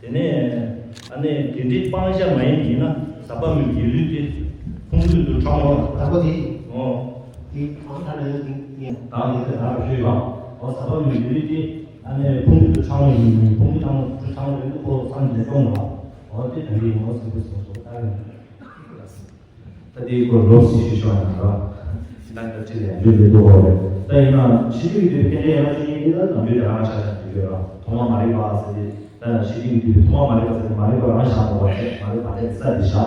དེ་ནས་ཨ་ནི་དེ་འདྲའི་སྤང་བྱ་མ་ཡིན་པ་ཡིན་ན་ཟག་པ་མེད་པའི་ཡིད་ལུས་དེ་ཕུང་པོའི་དུ་ཕྲང་བ། དང་པོ་དེ། ཨོ། དེ་གང་ལྟར་ན་ཡང་དེ་ཡིན། དང་ཡིན་ཟེར་ན་ཞུས་ཡོད། ཨོ། ཟག་པ་མེད་པའི་ཡིད་ལུས་དེ་ཨ་ནི་ཕུང་པོའི་དུ་ཕྲང་བ་ཡིན། ཕུང་པོའི་ཕྲང་བ་ཕྲང་བ་ཡིན་དུ་ཁོ་སངས་རྒྱས་སྟོང་བ། ཨོ། དེ་དེ་འདྲའི་ཡིན་ནོ་ཟེར་དགོས་སོ་སོ་ལྟར་ཡིན། ད་དེའི་སྐོར་ལོགས་སུ་ཞུས་ཤོག་ཡང་ར། ད་ལྟ་ཅི་ལས་འཇུག་ལས་འདུག་གོ་རེད། ད་ཡིན་ན་ཤེས་རིག་གི་རྟེན་འབྲེལ་ཡན་ལག་བཅུ་གཉིས་འདི་ལ་ནམ་རྒྱུན་རང་ཆ་ཆ་འདུག་ཡོད་ར། ཐོག་མ་མ་རིག་པ་ཟེར་ཏེ། ད་ཤེས་རིག་གི་རྟེན་འབྲེལ་ཐོག་མ་མ་རིག་པ་ཟེར་ཏེ་མ་རིག་པ་རང་བཞག་མ་བ་ཆེ། མ་རིག་པ་དེ་ས་དེ་བཞག་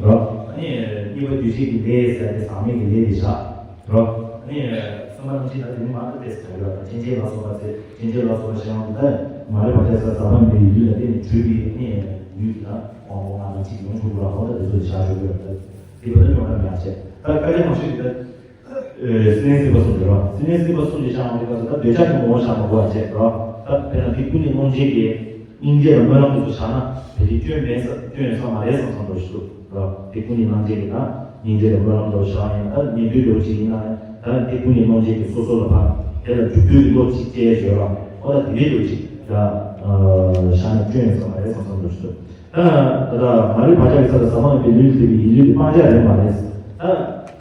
ར། ཨ་ནི་གཉིས་པ་འདུས་བྱས་ཀྱི་ལས་ཟེར་ཏེ་ཟག་མེད་ཀྱི་ལས་དེ་བཞག་ར། ཨ་ནི་བསམ་པ་རྣམ་བཞི་དང་དེ་ནི་མ་ལ་ཏེས་ག་རེ་ཡོད་ད། སྐྱེ་མཆེད་ལ་སོགས་པ་ཚེ་སྐྱེ་མཆེད་ལ་སོགས་པ་ཞེས་ཡང་ད་མ་རིག་པ་ཆ་ས་ཟག་པ་མེད་པའི་ཡུལ་ལ་བརྟེན་ནས་གྲུབ་པའི་ཨ་ནི་ཡུལ་དེ་ལ་དབང་པོ་ལྔ་དང་གཅིག་ཡོངས་གྲུབ་པ་ལ་ཧོ་ད་དེ་ཚོ་བཞག་ཆོག་གི་ཡོད་ད། དེ་བར་དུ་ཡོང་ན་མེད་ཅེས་ད་དཀའ་ལས་མང་ཤོས་ཀྱི་ད། སེམས་ལྡན་སྲིད་པ་གསུམ་དེ་རོ། སེམས་ལྡན་སྲིད་པ་གསུམ་དེ་བཞག་ཡོང་དུས་སྐབས་སུ་ད་འདོད་ཆགས་ཀྱི་ངོ་བོ་བཞག་མ་དགོས་པ་བྱས་རོ། ད་དཔེར་ན་དེ་ཀུན་ནས་སྣང་བྱེད་ཀྱི་སྙིང་རྗེ་ལ་སྨོན་ལམ་དེ་ཚོ་བཞག་ན་དེ་དེ་སྐྱོན་མེད་ས་སྐྱོན་ཡོད་ས་མ་རེད་བསམ་བསམ་འགྲོ་ཞིག་འདུག་རོ། དེ་ཀུན་ནས་སྣང་བྱེད་ཀྱི་ད་སྙིང་རྗེ་ལ་སྨོན་ལམ་དེ་ཚོ་བཞག་ཡིན་ན། ད་ཉན་ཐོས་འདྲ་བོ་ཅིག་ཡིན་ན་ད་དེ་ཀུན་ནས་སྣང་བྱེད་ཀྱི་སོ་སོ་ལ་ཕར་དེ་ལ་འཇུག་རྒྱུའི་བློ་ཅིག་སྐྱེ་ཡ་ཡོད་རོ། ཨོ་ད་དེ་འདྲའི་འདྲ་བོ་ཅིག་ད་བཞག་ན་སྐྱོན་ཡོད་ས་མ་རེད་བསམ་བསམ་འགྲོ་ཞིག་འདུག་ད་ད་ལྟ་མ་རིག་བག་ཆགས་ཀྱི་ས་ལ་ཟག་པ་མེད་པའི་ལུས་ལ་བརྟེན་པའི་ཡིད་ལུས་དེ་སྤང་བྱ་རེད་མ་རེད། ད་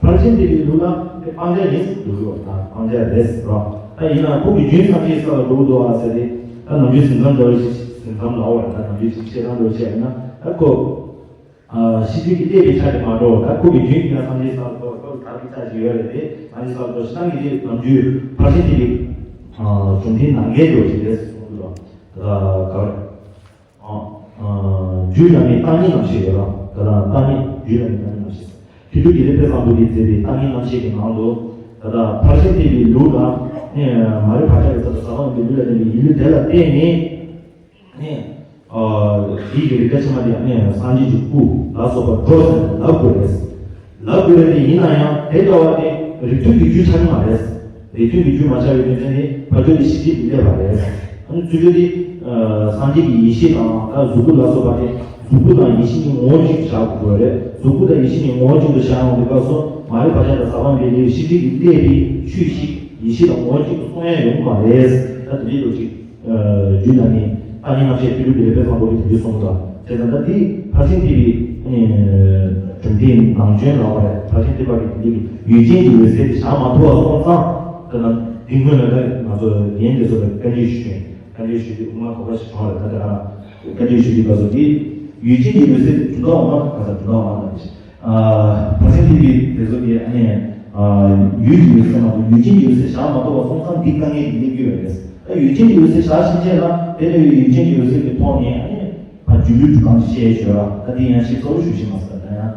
ཕར་ཕྱིན་བསྟན་པའི་ལུགས་ལ་དེ་སྤང་བྱ་ཡིན་ཟེར་འདུག་ཡོད་ད། སྤང་བྱ་རེད་ཟེར་རོ། ད་ཡིན་ན་ཁོང་གི་རྒྱུན་སངས་རྒྱས་ས་ལ་འགྲོ་གི་འདུག་ཨ་ཟེར་ཏེ། ད་ནམ་རྒྱུན་ཟིན་མཚམས་འདྲ་བོ་ཞིག་ཟིན་མཚམས་ལ་འོ་ད་ནམ་རྒྱུན་ཞིག་བཤད་སྟངས་འདྲ་བོ་བཤད་ཡིན་ན། ད་ཁོ་ཤེས་རྒྱུད་ཀྱི་བསླད་པའི་ཆ་དེ་མ་འགྲོ། ད་ཁོང་གི་རྒྱུན་གྱི་ཡང་སངས་རྒྱས་ས་ལ་འགྲོ་ཁོ་ད་གི་ཆ་ཞིག་ཡོད་རེད་དེ། སངས་རྒྱས་ས་ལ་འགྲོ་ཞིག་ནམ་གྱི་རྗེས་ནམ་རྒྱུན་ཕར་ཕྱིན་བསྟན་པའི་བྱུང་འདི་ནམ་མཁའི་འགྲོ་ཞིག་རེད་ཟེར་གསུངས་འདུག་རོ། ད་ག་རེ། རྒྱུད་ལ་ནི་བརྟག་གཉིས་རྣམ་བཤད་ཡོད་ལ། ད་ལྟ་བརྟག་གཉིས། རྒྱུད་ལ་ནི་བརྟག་གཉིས་རྣམ་བཤད། མཁས་གྲུབ་དགེ་ལེགས་དཔལ་བཟང་པོ་གིས་མཛད་པའི་བརྟག་གཉིས་རྣམ་བཤད་ཀྱི་ནང་དུ། ད་ལྟ་ཕར་ཕྱིན་བསྟན་པའི་ལུགས་ལ་ནི་མ་རིག་བག་ཆགས་ཀྱི་ས་དང་ཟག་པ་མེད་པའི་ལུས་ལ་བརྟེན་པའི་ཡིད་ལུས་དེ་ལ་བརྟེན་ནས་ནི། དེའི་གི་རིགས་པ་ཕྱི་མ་དེ་ནི་སངས་རྒྱས་ཀྱི་སྐུ་ལ་སོགས་པ་འགྲོ་ཟེར་ནས་ལབ་དགོས་རེད། ལབ་དགོས་རེད་དེ། ཡིན་ན་ཡང་དེ་ལྟ་བ་དེ་རིགས་མཐུན་གྱི་རྒྱུ་ཆགས་ཀྱི་མ་རེད། རིགས་མཐུན་གྱི་རྒྱུ་མ་ཆགས་པའི་རྒྱུ་མཚན་ནི་ཕར་ཕྱོགས་དེ་ཤེས་སྒྲིབ་ཀྱིས་བསླད་པ་རེད། ཨ་ནི་ཚུར་ཕྱོགས་དེ་སངས་རྒྱས་ཀྱི་ཡེ་ཤེས་དང་ད་གཟུགས་སྐུ་ལ་སོགས་པ་དེ་གཟུགས་སྐུ་དང་ཡེ་ཤེས་གཉིས་ངོ་བོ་གཅིག་ཏུ་བཞག་དགོས་རེད། གཟུགས་སྐུ་དང་ཡེ་ཤེས་གཉིས་ངོ་བོ་གཅིག་ཏུ་བཞག་ཡོང་དུས་སྐབས་སུ་མ་རིག་བག་ཆགས་དང་ཟག་པ་མེད་པའི་ཤེས་སྒྲིབ་ཀྱིས་བསླད་པའི་ཆོས་ཤིག་ཡེ་ཤེས་དང་ངོ་བོ་གཅིག་ཏུ་སོང་ཡ་ཡོང་གི་མ་རེད། ད་དེ་འདྲའི་ལོ་རྒྱུས། རྒྱུད་ལ་ནི་བརྟག་གཉིས་རྣམ་བཤད་མཁས་གྲུབ་དགེ་ལེགས་དཔལ་བཟང་པོ་གིས་དེ་འདྲ་གསུངས་འདུག་བྱས་ཙང་ད་འདི་ཕར་ཕྱིན་བསྟན་པའི་གྲུབ་མཐའི་ནང་ཆོས་ལབ་པ་རེད། ཕར་ཕྱིན་བསྟན་པ་གི་དེ་འདྲའི་ཡུལ་ཅན་གྱི་འོད་གསལ་དེ་བཞག་མ་ཐུབ་པ་སོང་ཙང་། ད་ལྟ་འདི་སྔོན་ལ་ད་ང་ཚོ་རྒན་དེ་ཚོ་ལ་བཀའ་འདྲི་ཞུས། བཀའ་འདྲི་ཞུས་དུས་དབུ་མ་དོགས་པ་ཞིག་བྱུང་བ་རེད། ད་ལྟ་བཀའ་འདྲི་ཞུས་དུས་སྐབས་སུ་དེ་ཡུལ་ཅན་གྱི་འོད་གསལ་དེ་གྲུབ་མཐའ་འོག་མ་ག་ས་གྲུབ་མཐའ་འོག་མ་ལ་ཞིག་ཕར་ཕྱིན་བསྟན་པའི་དེ་ཚོ་གི་ཨ་ནི་ཡུལ་གྱི་འོད་གསལ་མ་གཏོགས་ཡུལ་ཅན་གྱི་འོད་གསལ་བཞག་མ་ཐུབ་པ་སོང་ཙང་འདི་དཀའ་ངལ་གྱི་སླེབས་ཀྱི་ཡོད་རེད། ད་ཡུལ་ཅན་གྱི་འོད་གསལ་བཞག་ཕྱིན་ཆད་ལ་དེ་ལས་ཡུལ་ཅན་གྱི་འོད་གསལ་གྱི་ཐོག་ནས་ཨ་ནི་ཕར་སྒྱུ་ལུས་གྲུབ་སྟངས་ཤིག་བཤད་ཞོར་ལ། ད་འདི་ཡང་ཞིབ་ཚགས་པོ་ཞུ་ཤེས་མ་སོང་། ད་ཡང་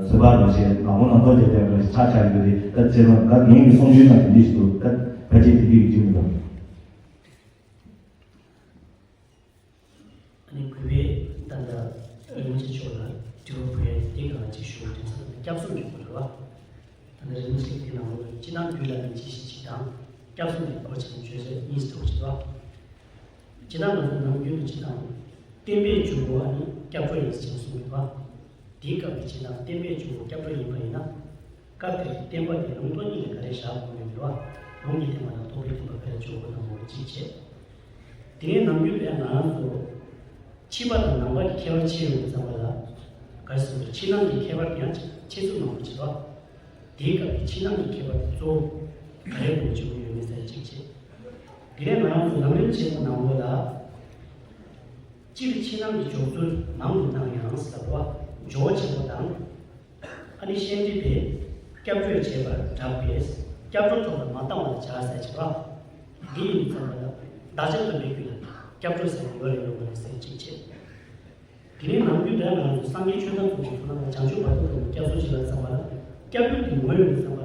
ཚོད་དཔག་མ་བྱས་ནང་མོ་ནང་ཐོག་བྱས་བསྡད་པ་ཞིག་ཆགས་ཆགས་ཡོད་རེད། ད་བྱས་ཙང་ད་ངའི་གསུང་ཆོས་ནང་དེ་འདྲ་ཞིག་འདུག་ད་ཕལ་ཆེར་དེ་འདྲ་ཡོད་ཀྱི་མི་འདུག་ཨ་ནི་གུས་པས་ད་ལྟ་དབྱངས་ཅན་མཆོག་ལ་དྲི་བ་ཕུལ་ཡ་དེ་ག་ལ་ཅིག་ཞུ་བ་དོན་ཚན་སྐྱབས་གསུམ་གྱི་སྐོར་རེད་བ། ད་ལྟ་རིམ་བཞིན་དེ་ནང་ལོགས་སྤྱིར་བཏང་རྒྱུད་ལ་ནི་ཅི་ཞིག་ཅིག་དང་སྐྱབས་གསུམ་གྱི་སྐོར་ཅིག་བརྗོད་བྱ་གཉིས་སུ་གྲུབ་ཅིག་བ། སྤྱིར་བཏང་ང་ཚོ་ནམ་རྒྱུན་དུ་སྤྱིར་བཏང་བསྟན་པའི་འབྱུང་པོ་ཨ་ནི་སྐྱབས་འགྲོ་ཡིན་ཅེས་གསུངས་ཡོད་པ། དེའི་སྐབས་ཀྱི་སྤྱིར་བཏང་བསྟན་པའི་འབྱུང་པོ་སྐྱབས་འགྲོ་ཡིན་པ་ཡིན་ན། སྐབས་དེར་བསྟན་པ་དེ་ལུང་རྟོགས་གཉིས་ལས་ག་རེ་བཞག་དགོས་མིན་འདྲ་བ། ལུང་གི་བསྟན་པ་དང་རྟོགས་པའི་བསྟན་པ་ག་རེ་འཇོག་དགོས་དང་མོ་གཅིག་བྱས། དེ་ནས་ནམ་རྒྱུན་དུ་ཡང་ང་རང་ཚོ་ཕྱི་པ་དང་ནང་པ་གི་ཁྱད་པར་ཕྱེ་ཡོང་དུས་ཙམ་པ་ལ། ག་རེ་ཟེར་དགོས་རེད། ཕྱི་ནང་གི་ཁྱད་པར་དེ་ཡང་ཕྱེ་ཚུལ་མང་པོ་བྱེད་པ། དེའི་སྐབས་ཀྱི་ཕྱི་ནང་གི་ཁྱད་པར་དེ་གཙོ་བོ་ག་རེ་དགོས་བྱེད་དགོས་ཡོད་མེད་ཟེར་གཅིག་བྱས། དེ་ནས་ང་རང་ཚོ་ལམ་རིམ་ཆེན་མོ་ནང་ལོགས་ལ། སྤྱིར་ཕྱི་ནང་གི་འཇོག་ཚུལ་ནང་དུ་སྣང་ཡང་ཟེར་བ་ཇོ་བོ་ཆེན་པོ་དང་། ཨ་ནི་ཤཱནྟི་པས་སྐྱབས་བཅོལ་བྱས་པར་གྲགས་པས་སྐྱབས་འགྲོ་ཐོབ་པར་མ་བཏང་བར་བྱ་ཟེར་བྱས་པ། འདི་ཡིན་ཙམ་པ་ལ་བདག་ཅག་སྟོན་པའི་རྒྱུད་ལ་སྐྱབས་འགྲོ་ཟེར་བ་ཡོད་རེད་ལོ་ཟེར་གཅིག་བྱས། དེ་ནས་ནམ་རྒྱུན་དེ་ང་ཚོ་སངས་རྒྱས་ཆོས་ཐམས་ཅད་ཀྱི་ཐོག་ན་བྱང་ཆུབ་བར་དུ་ཐོབ་པའི་སྐྱབས་སུ་མཆི་བ་ཙམ་པ་ལ་སྐྱབས་འགྲོ་དེ་ངོས་ཡོང་ཙམ་པ་ལ་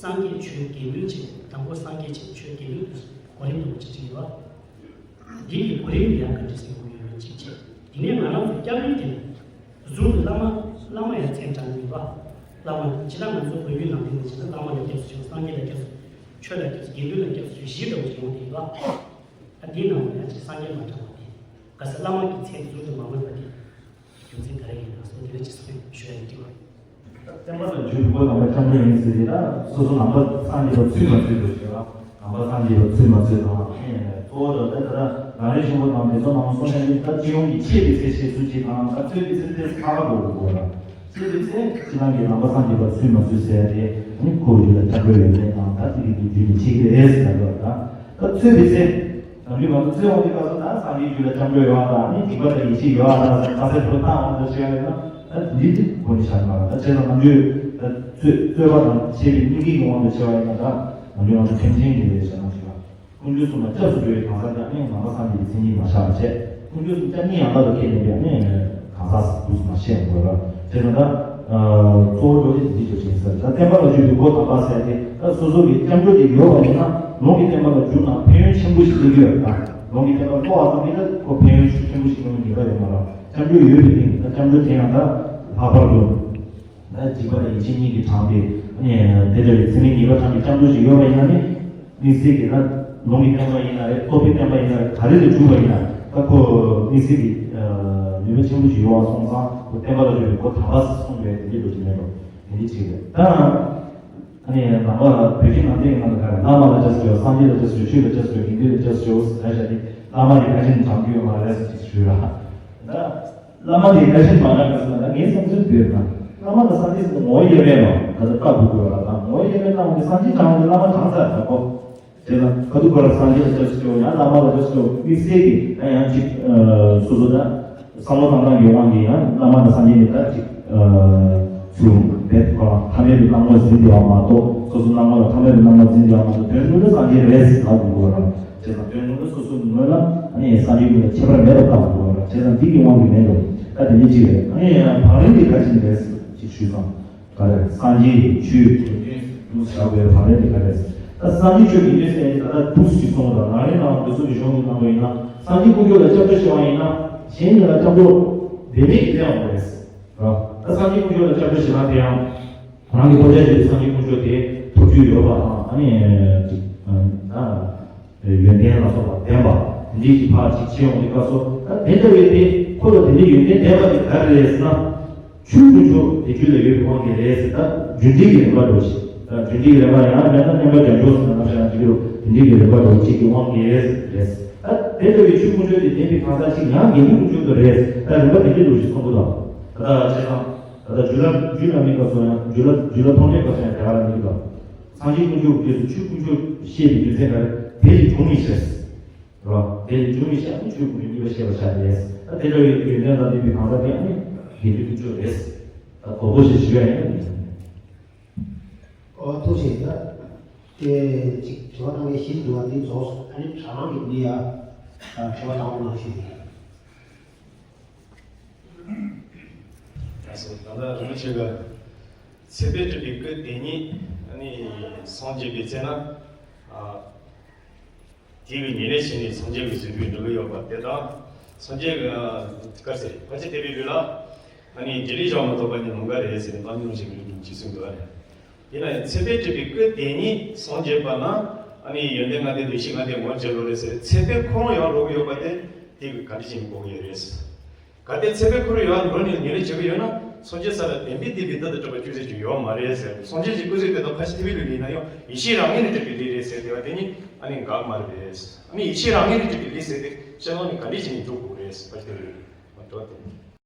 སངས་རྒྱས་ཆོས་དགེ་འདུན་བྱས། དང་པོ་སངས་རྒྱས་བྱས་ཆོས་དགེ་འདུན་དུ་གོ་རིམ་དུ་ཅི་ཅི་ཡོད། འདི་ཡི་གོ་རིམ་ཡང་ག་འདྲ་ཞིག་ཡོང་ཡོད་མེད་གཅིག་བྱས། དེ་ནས་ང་རང་ཚོ་སྐྱབས་འགྲོའི་དེ་ནས་ཟུར་དུ་བླ་མ། བླ་མ་ཡང་མཚན་དྲངས་ཡོད་པ། བླ་མ་ཇི་ལྟར་ང་ཚོ་བོད་བརྒྱུད་ནང་བསྟན་དེ་ཇི་ལྟར་བླ་མ་ལ་སྐྱབས་སུ་མཆིའོ། སངས་རྒྱས་ལ་སྐྱབས་སུ་མཆིའོ། ཆོས་ལ་སྐྱབས་སུ་མཆིའོ། དགེ་འདུན་ལ་སྐྱབས་སུ་མཆིའོ། བཞི་ལྟ་བུ་ཞིག་ཡོང་དེ་ཡོད་པ། ཨ་དེའི་ནང་ལ་ཡང་ཅིག་སངས་རྒྱས་མ་དྲངས་པ་དེ། ག་ས་བླ་མ་གི་མཚན་ཟུར་དུ་མ་འོས་པ་དེ། རྒྱུ་མཚན་ག་རེ་ཡིན་ན་སོགས་དེ་ལ་ཅིག་གསུངས་ཞུ་ཡ་ཡིན་གྱི་བ། བསྟན་པ་ལ་འཇུག་དགོས་ནང་པ་སྐྱབས་འགྲོ་ཡིན་ཟེར་ཏེ། ད་སོ་སོ་ནང་པ་སངས་རྒྱས་པ་ཚུད་མ་ཚུད་དུ་ཞེས་པ། ནང་པ་སངས་རྒྱས་པ་ཚུད་མ་ཚུད་དང་། གཙོ་བོ་ད་ལྟ་ད་ལྟ་རང་རེ་ཆེན་པོ་དང་དེ་ཚོ་ནང་སོང་ནས་ད་སྤྱི་ཡོངས་ཀྱི་ཆེད་དུ་ཚེ་ཆེད་ཚུལ་གཅིག་དང་། ད་ཚོད་དུས་ཚེ་དེ་ཁ་ཁ་འགྲོ་དགོས་དགོས་ལ། ཚོད་དུས་ཚེ་ཕྱི་ནང་གི་ནང་པ་སངས་རྒྱས་པ་ཚུད་མ་ཚུད་ཟེར་ཏེ། ནི་ཁོ་བོ་རྒྱུད་ལ་སྐྱབས་འགྲོ་ཡོད་མེད་དང་། ད་དེ་གི་རྒྱུད་ནི་ཆེད་ཀྱི་རེད་ཟེར་ལ། ད་ད་ཚོད་དུས་ཚེ། ནམ་རྒྱུན་ང་ཚོ་བརྩེ་བ་འདི་ག་ཚོད་ད་སངས་རྒྱས་རྒྱུད་ལ་སྐྱབས་འགྲོ་ཡོད་ཨ་དང་། ནི་སྡིག་པ་དང་ཡིད་ཆེས་ཡོད་ཨ་དང་ཟེར་ཁ་གསལ་དུ་བཏང་འོང་དུ་བྱས་ཡོད་ན། ད་འདི་འདི་གོ་ནི་བཞག་མ་རེད། ད་བྱས་ཙང་ནམ་རྒྱུན་ད་རྩོད་རྩོད་པ་དང་བྱས་པའི་སྙིང་གི་ཡོང་བ་དུ་བྱས་པ་ཡིན་ན། ད་ནམ་རྒྱུན་ང་ཚོ་ཕན་ཆེན་གྱི་རེད་བྱས་ན་ཞིག་ལ། དཀོན་མཆོག་གསུམ་ལ་སྐྱབས་སུ་འགྲོ་བའི་གང་ཟག་ཀྱང་ནི་ནང་པ་སངས་རྒྱས་ཀྱི་མཚན་ཉིད་མ་བཞག་པ་བྱས། དཀོན་མཆོག་གསུམ་སྐྱབས་གཉིས་ཡང་དག་ཏུ་ཁས་ལེན་པའི་ནི་གང་ཟག་ཟེར་དུས་སུ་མ་བཤད་དགོས་ར། བྱས་ཙང་ད། གཙོ་བོ་འགྲོ་དེ་འདི་འདྲ་ཅིག་ཟེར། ད་བསྟན་པ་ལ་འཇུག་པའི་སྒོ་དམ་པ་ཟེར་ཏེ། ད་སོ་སོ་གི་སྐྱབས་འགྲོ་དེ་ཡོད་པ་ཡིན་ན། ལུང་གི་བསྟན་པ་ལ་འཇུག་ན་ཕན་ཡོན་ཆེན་པོ་ཞིག་སླེབས་ཀྱི་ཡོད་པ། ལུང་གི་བསྟན་པ་བསླབ་པ་ཙམ་གྱིས་ད་ཁོ་ཕན་ཡོན་ཆེན་པོ་ཞིག་ཡོང་ཉེན་ཁ་ཡོད་མ་རེད། སྐྱབས་འགྲོ་ཡོད་པའི་སྟེང་ད་སྐྱབས་འགྲོ་དེ་ཡང་ད་ལྷག་པར་དུ། ད་འཇིགས་པ་དང་ཡིད་ཆེས་གཉིས་ཀྱིས་དྲངས་པའི་ནི་དེ་འདྲ་བའི་མཚན་མེད་ངེས་པ་དྲངས་པའི་སྐྱབས་འགྲོ་ཞིག་ཡོད་པ་ཡིན་ན་ནི། དམིགས་བསལ་གྱི་ད་ལུང་གི་བསྟན་པ་ཡིན་ན་རེད། རྟོགས་པའི་བསྟན་པ་ཡིན་ན་རེད། ག་རེ་ལ་འཇུག་པ་ཡིན་ན། ད་ཁོ་དམིགས་བསལ་གྱི་ནུས་པ་ཆེན་པོ་ཞིག་ཡོད་པ་སོང་ཙང་། ཁོ་བསྟན་པ་ལ་འཇུག་པའི་སྒོ་དམ་པ་གསུངས་པའི་དེ་འདྲའི་ལོ་རྒྱུས་མེད་འགྲོ། དེ་འདྲའི་ཅིག་རེད། ད་ཨ་ནི་ནང་པ་བོད་ཀྱི་ནང་བསྟན་གྱི་ནང་དུ་ག་རེ། བླ་མ་ལ་སྐྱབས་སུ་མཆིའོ། སངས་རྒྱས་ལ་སྐྱབས་སུ་མཆིའོ། ཆོས་ལ་སྐྱབས་སུ་མཆིའོ། དགེ་འདུན་ལ་སྐྱབས་སུ་མཆིའོ་ཟེར་བྱས་ཏེ། བླ་མ་དེ་ག་ཞིག་དྲངས་རྒྱུ་ཡོད་མ་རེད་ཟེར་ཅིག་ཞུས་ར། ད། བླ་མ་དེ་ག་ཞིག་མ་གནང་ག་ཟེར་ན། ད་ངའི་བསམ་ཚུལ་འདི་ཡོད་ན། བླ་མ་དང་སངས་རྒྱས་ཟེར་ན་ངོ་བོ་དབྱེར་མེད་ལ་ད་ལྟ་ལྟ་དགོས་དགོས་པ་དང་། ངོ་བོ་དབྱེར་མེད་ལྟ་བ་དེ་སངས་རྒྱས་དྲངས་ཏེ་བླ་མ་དྲངས་ཚར་ད་གོ། དེ་ལ་ག་དུས་ག་ར་སངས་རྒྱས་ལ་སྐྱབས་སུ་མཆིའོ། ཡང་བླ་མ་ལ་སྐྱབས་སུ་མཆིའོ། དམིགས་བསལ་གྱི་ད་ཡང་ཅིག་སོ་སོ་ད་བསམ་བློ་བཏང་སྟངས་ཀྱི་དབང་གིས་ཡང་བླ་མ་དང་སངས་རྒྱས་ནི་ད་ཅིག་ཚུར་འབད་དགོས་ལ། ཐ་མལ་པའི་གནམ་ངོ་ཟིན་བསྡད་པ་མ་གཏོགས། སོ་སོ་སྣང་ངོ་ལ་ཐ་མལ་པའི་གནམ་ངོ་ཟིན་བསྡད་པ་མ་གཏོགས། དོན་དངོས་ལ་སངས་རྒྱས་རེད་ཟེར་ལབ་དགོས་དགོས་ར། བྱས་ཙང་དོན་དངོས་སོ་སོའི་ངོས་ལ་ཨ་ནི་སངས་རྒྱས་ཀུན་ལ་ཁྱད་པར་མེད་པར་བལྟ་དགོས་ར། བྱས་ཙང་འདི་གི་དབང་གིས་མེད་འགྲོ། ད་དེ་འདྲ་ཅིག་རེད། ཨ་ནི་བག་རིམ་འདི་ག་ཅིག་རེད་ཅིག་ཞུས་ཙང་། ག་རེ། སངས་རྒྱས་ཆོས་དགེ་འདུན་ཟེར་བའི་བག་རིམ་འདི་ག་རེད། ད་སངས་རྒྱས་ཆོས་དགེ་འདུན་ཟེར་ནས་ད་ལྟ་འདུག་ཅིག་གསུངས་པ་དང་། རང་རེའི་ནང་འདི་ཚོ་གི་གཞུང་གི་ནང་དུ་ཡིན་ན། སངས་རྒྱས་དཀོན་མཆོག་ལ་སྐྱབས་འགྲོ་ཞུ་བ་ཡིན་ན། གཞན་ཉིད་ལ་སྐྱབས་འགྲོ་འབད་མེད་ཀྱི་སྟེང་དུ་རེད། ར། ད་སངས་རྒྱས་དཀོན་མཆོག་ལ་སྐྱབས་འགྲོ་ཞུ་ན་དེ་ཡང་། རང་གི་ཐོབ་བྱ་ཞིག་ཏུ་སངས་རྒྱས་དཀོན་མཆོག་དེ་ཐོབ་རྒྱུ་ཡོད་པ་དང་། ཨ་ནི་ཅིག་ད་ཡོན་ཏན་ལ་སོགས་པ་ལྡན་པ་འདི་ཞིག་ཕར་ཅིག་བྱེད་ཡོང་གི་སྐབས་སུ། ད་དེ་འདྲ་བའི་དེ་ཁོ་ལ་དེ་འདྲའི་ཡོན་ཏན་ལྡན་པ་དེ་ག་རེ་རེད་ཟེར་ན། ཆོས་དཀོན་མཆོག་དེ་རྒྱུད་ལ་ཡོད་པའི་དབང་གིས་རེད་ཟེར། ད་རྒྱུ་འབྲས་ཀྱི་རིམ་པ་འགྲོ་ཞིག་ད་རྒྱུ་འབྲས་ཀྱི་རིམ་པ་ཡང་མེད་ན་མཉམ་པ་རྒྱ་མཚོ་ཟེར་ན་ལབ་བྱས་ན་འགྲིག་གི་རེད། དེ་འདྲའི་གི་རིམ་པ་འགྲོ་གཅིག་གི་དབང་གིས་རེད། ད་དེ་འདྲ་བའི་ཆོས་དཀོན་མཆོག་དེ་ལྡན་པའི་གང་ཟག་ཅིག་ཡང་དགེ་འདུན་དཀོན་མཆོག་ཏུ་རེད། ད་རིམ་པ་དེ་འདྲའི་འགྲོ་ཞིག་གསུང་གི་འདུག་ད་ལྟ་བྱས་ཙང་། ད་ལྟ་རྒྱུད་བླ་རྒྱུད་བླ་མའི་སྐབས་སུ་ཡང་། རྒྱུད་བླ་རྒྱུད་བླ་ཐོགས་མེད་སྐབས་སུ་ཡང་དེ་ག་ལ་མི་འདུག་སངས་རྒྱས་དཀོན་མཆོག་རྗེས་སུ་ཆོས་དཀོན་མཆོག་བཤད་པའི་རྒྱུ་མཚན་ག་རེ། དེ་ལས་བྱུང་བའི་ཕྱིར། རེད་བ། དེ་ལས་བྱུང་བའི་ཕྱིར་ནི་ཆོས་དཀོན་མཆོག་གཉིས་པ་བཤད་པར་བྱ་སྟེ། ད་དེ་འདྲ་བའི་ཡོན་ཏན་དང་ལྡན་པའི་གང་ཟག་དེ་ནི་དགེ་འདུན་དཀོན་མཆོག་རེད། ད་གོ་བོ་ཞེས་ཞུ་ཡ་ཡིན། ཨོ་ཐུགས་རྗེ་ཆེ། ད་དེ་ཅིག་དྲི་བ་གནང་མཁན་བཞི་འདུག་པ། འདི་རྫོགས་སོང་། ཨ་ནི་ཁྲ་ནང་གི་མི་ཡ་དྲི་བ་དང་པོ་གནང་ཞིག་ལགས་སོ། ད་ལྟ་རིན་པོ་ཆེ་ག་ཚེ་འཕེལ་སྤྲུལ་པའི་སྐུ་དེ་ཉིད་ནི་སངས་རྒྱས་པའི་ཚེ་ན། ཨ། དེ་གི་ཉེ་ལས་བྱས་ནས་སངས་རྒྱས་ཀྱི་གཟུགས་པོའི་འགྲོ་གི་ཡོད་པ་དེ་དང་། སངས་རྒྱས་ཀྱི་ག་ཟེར་ཕལ་ཆེར་དེ་བའི་ལུས་ལ་ཨ་ནི་རྗེས་ལུས་བཞག་མ་ཐུབ་པ་ནི་ལུང་ག་རེད་ཟེར་ནས་བཏང་སྙོམས་བྱེད་ཀྱི་ལུགས་ཀྱི་ཅི་གསུང་འདུག་ཨ་རེད། ཡིན་ན་ཡང་ཚེ་འཕེལ་སྤྲུལ་པའི་སྐུ་དེ་ཉིད་སངས་རྒྱས་པ་ན་ཨ་ནི་ཡོན་ཏན་ལྔ་ལྡན་བདེ་གཤེགས་ལྔ་ལྡན་ངོ་མཇལ་ལོ་རེད་ཟེར། ཚེ་འཕེལ་ཁོ་རང་ཡང་འགྲོ་གི་ཡོད་པ་དེ་དེ་གི་ག་འདྲ་ཞིག་གོ་གི་ཡོད་རེད། གལ་ཏེ་ཚེ་འཕེལ་ཁོ་རང་ཡང་འགྲོ་ནས་ཉེ་ལས་བྱེད་ཀྱི་ཡོད་ན། སངས་རྒྱས་ས་ལ་བདེན་པའི་བདེན་པའི་བདག་ཏུ་གྲུབ་པ་ཅུང་ཟད་ཅིག་ཡོད་མ་རེད་ཟེར། སངས་རྒྱས་ཀྱི་སྐུ་གཟུགས་དེ་དག་ཕལ་ཆེར་དེ་བའི་ལུས་ཡིན་ན་ཡང་ཡེ་ཤེས་རང་ངོས་ནས་གྲུབ་པའི་ལུས་རེད་ཟེར། དེ་བ་དེ་ཉིད་ཨ་ནི་འགག་མ་རེད་པས། ཨ་ནི་ཡེ་ཤེས་རང་ངོས་ནས་གྲུབ་པའི་ལུས་ཟེར་ཏེ་བཤད་ནོ་ནི་ག་འདྲ་ཞིག་ནས་འགྲོ་དགོས་རེད་ཟེར། ཕལ་ཆེར་དེ་བའི་ལུས་མ་འགྲོ་དེ།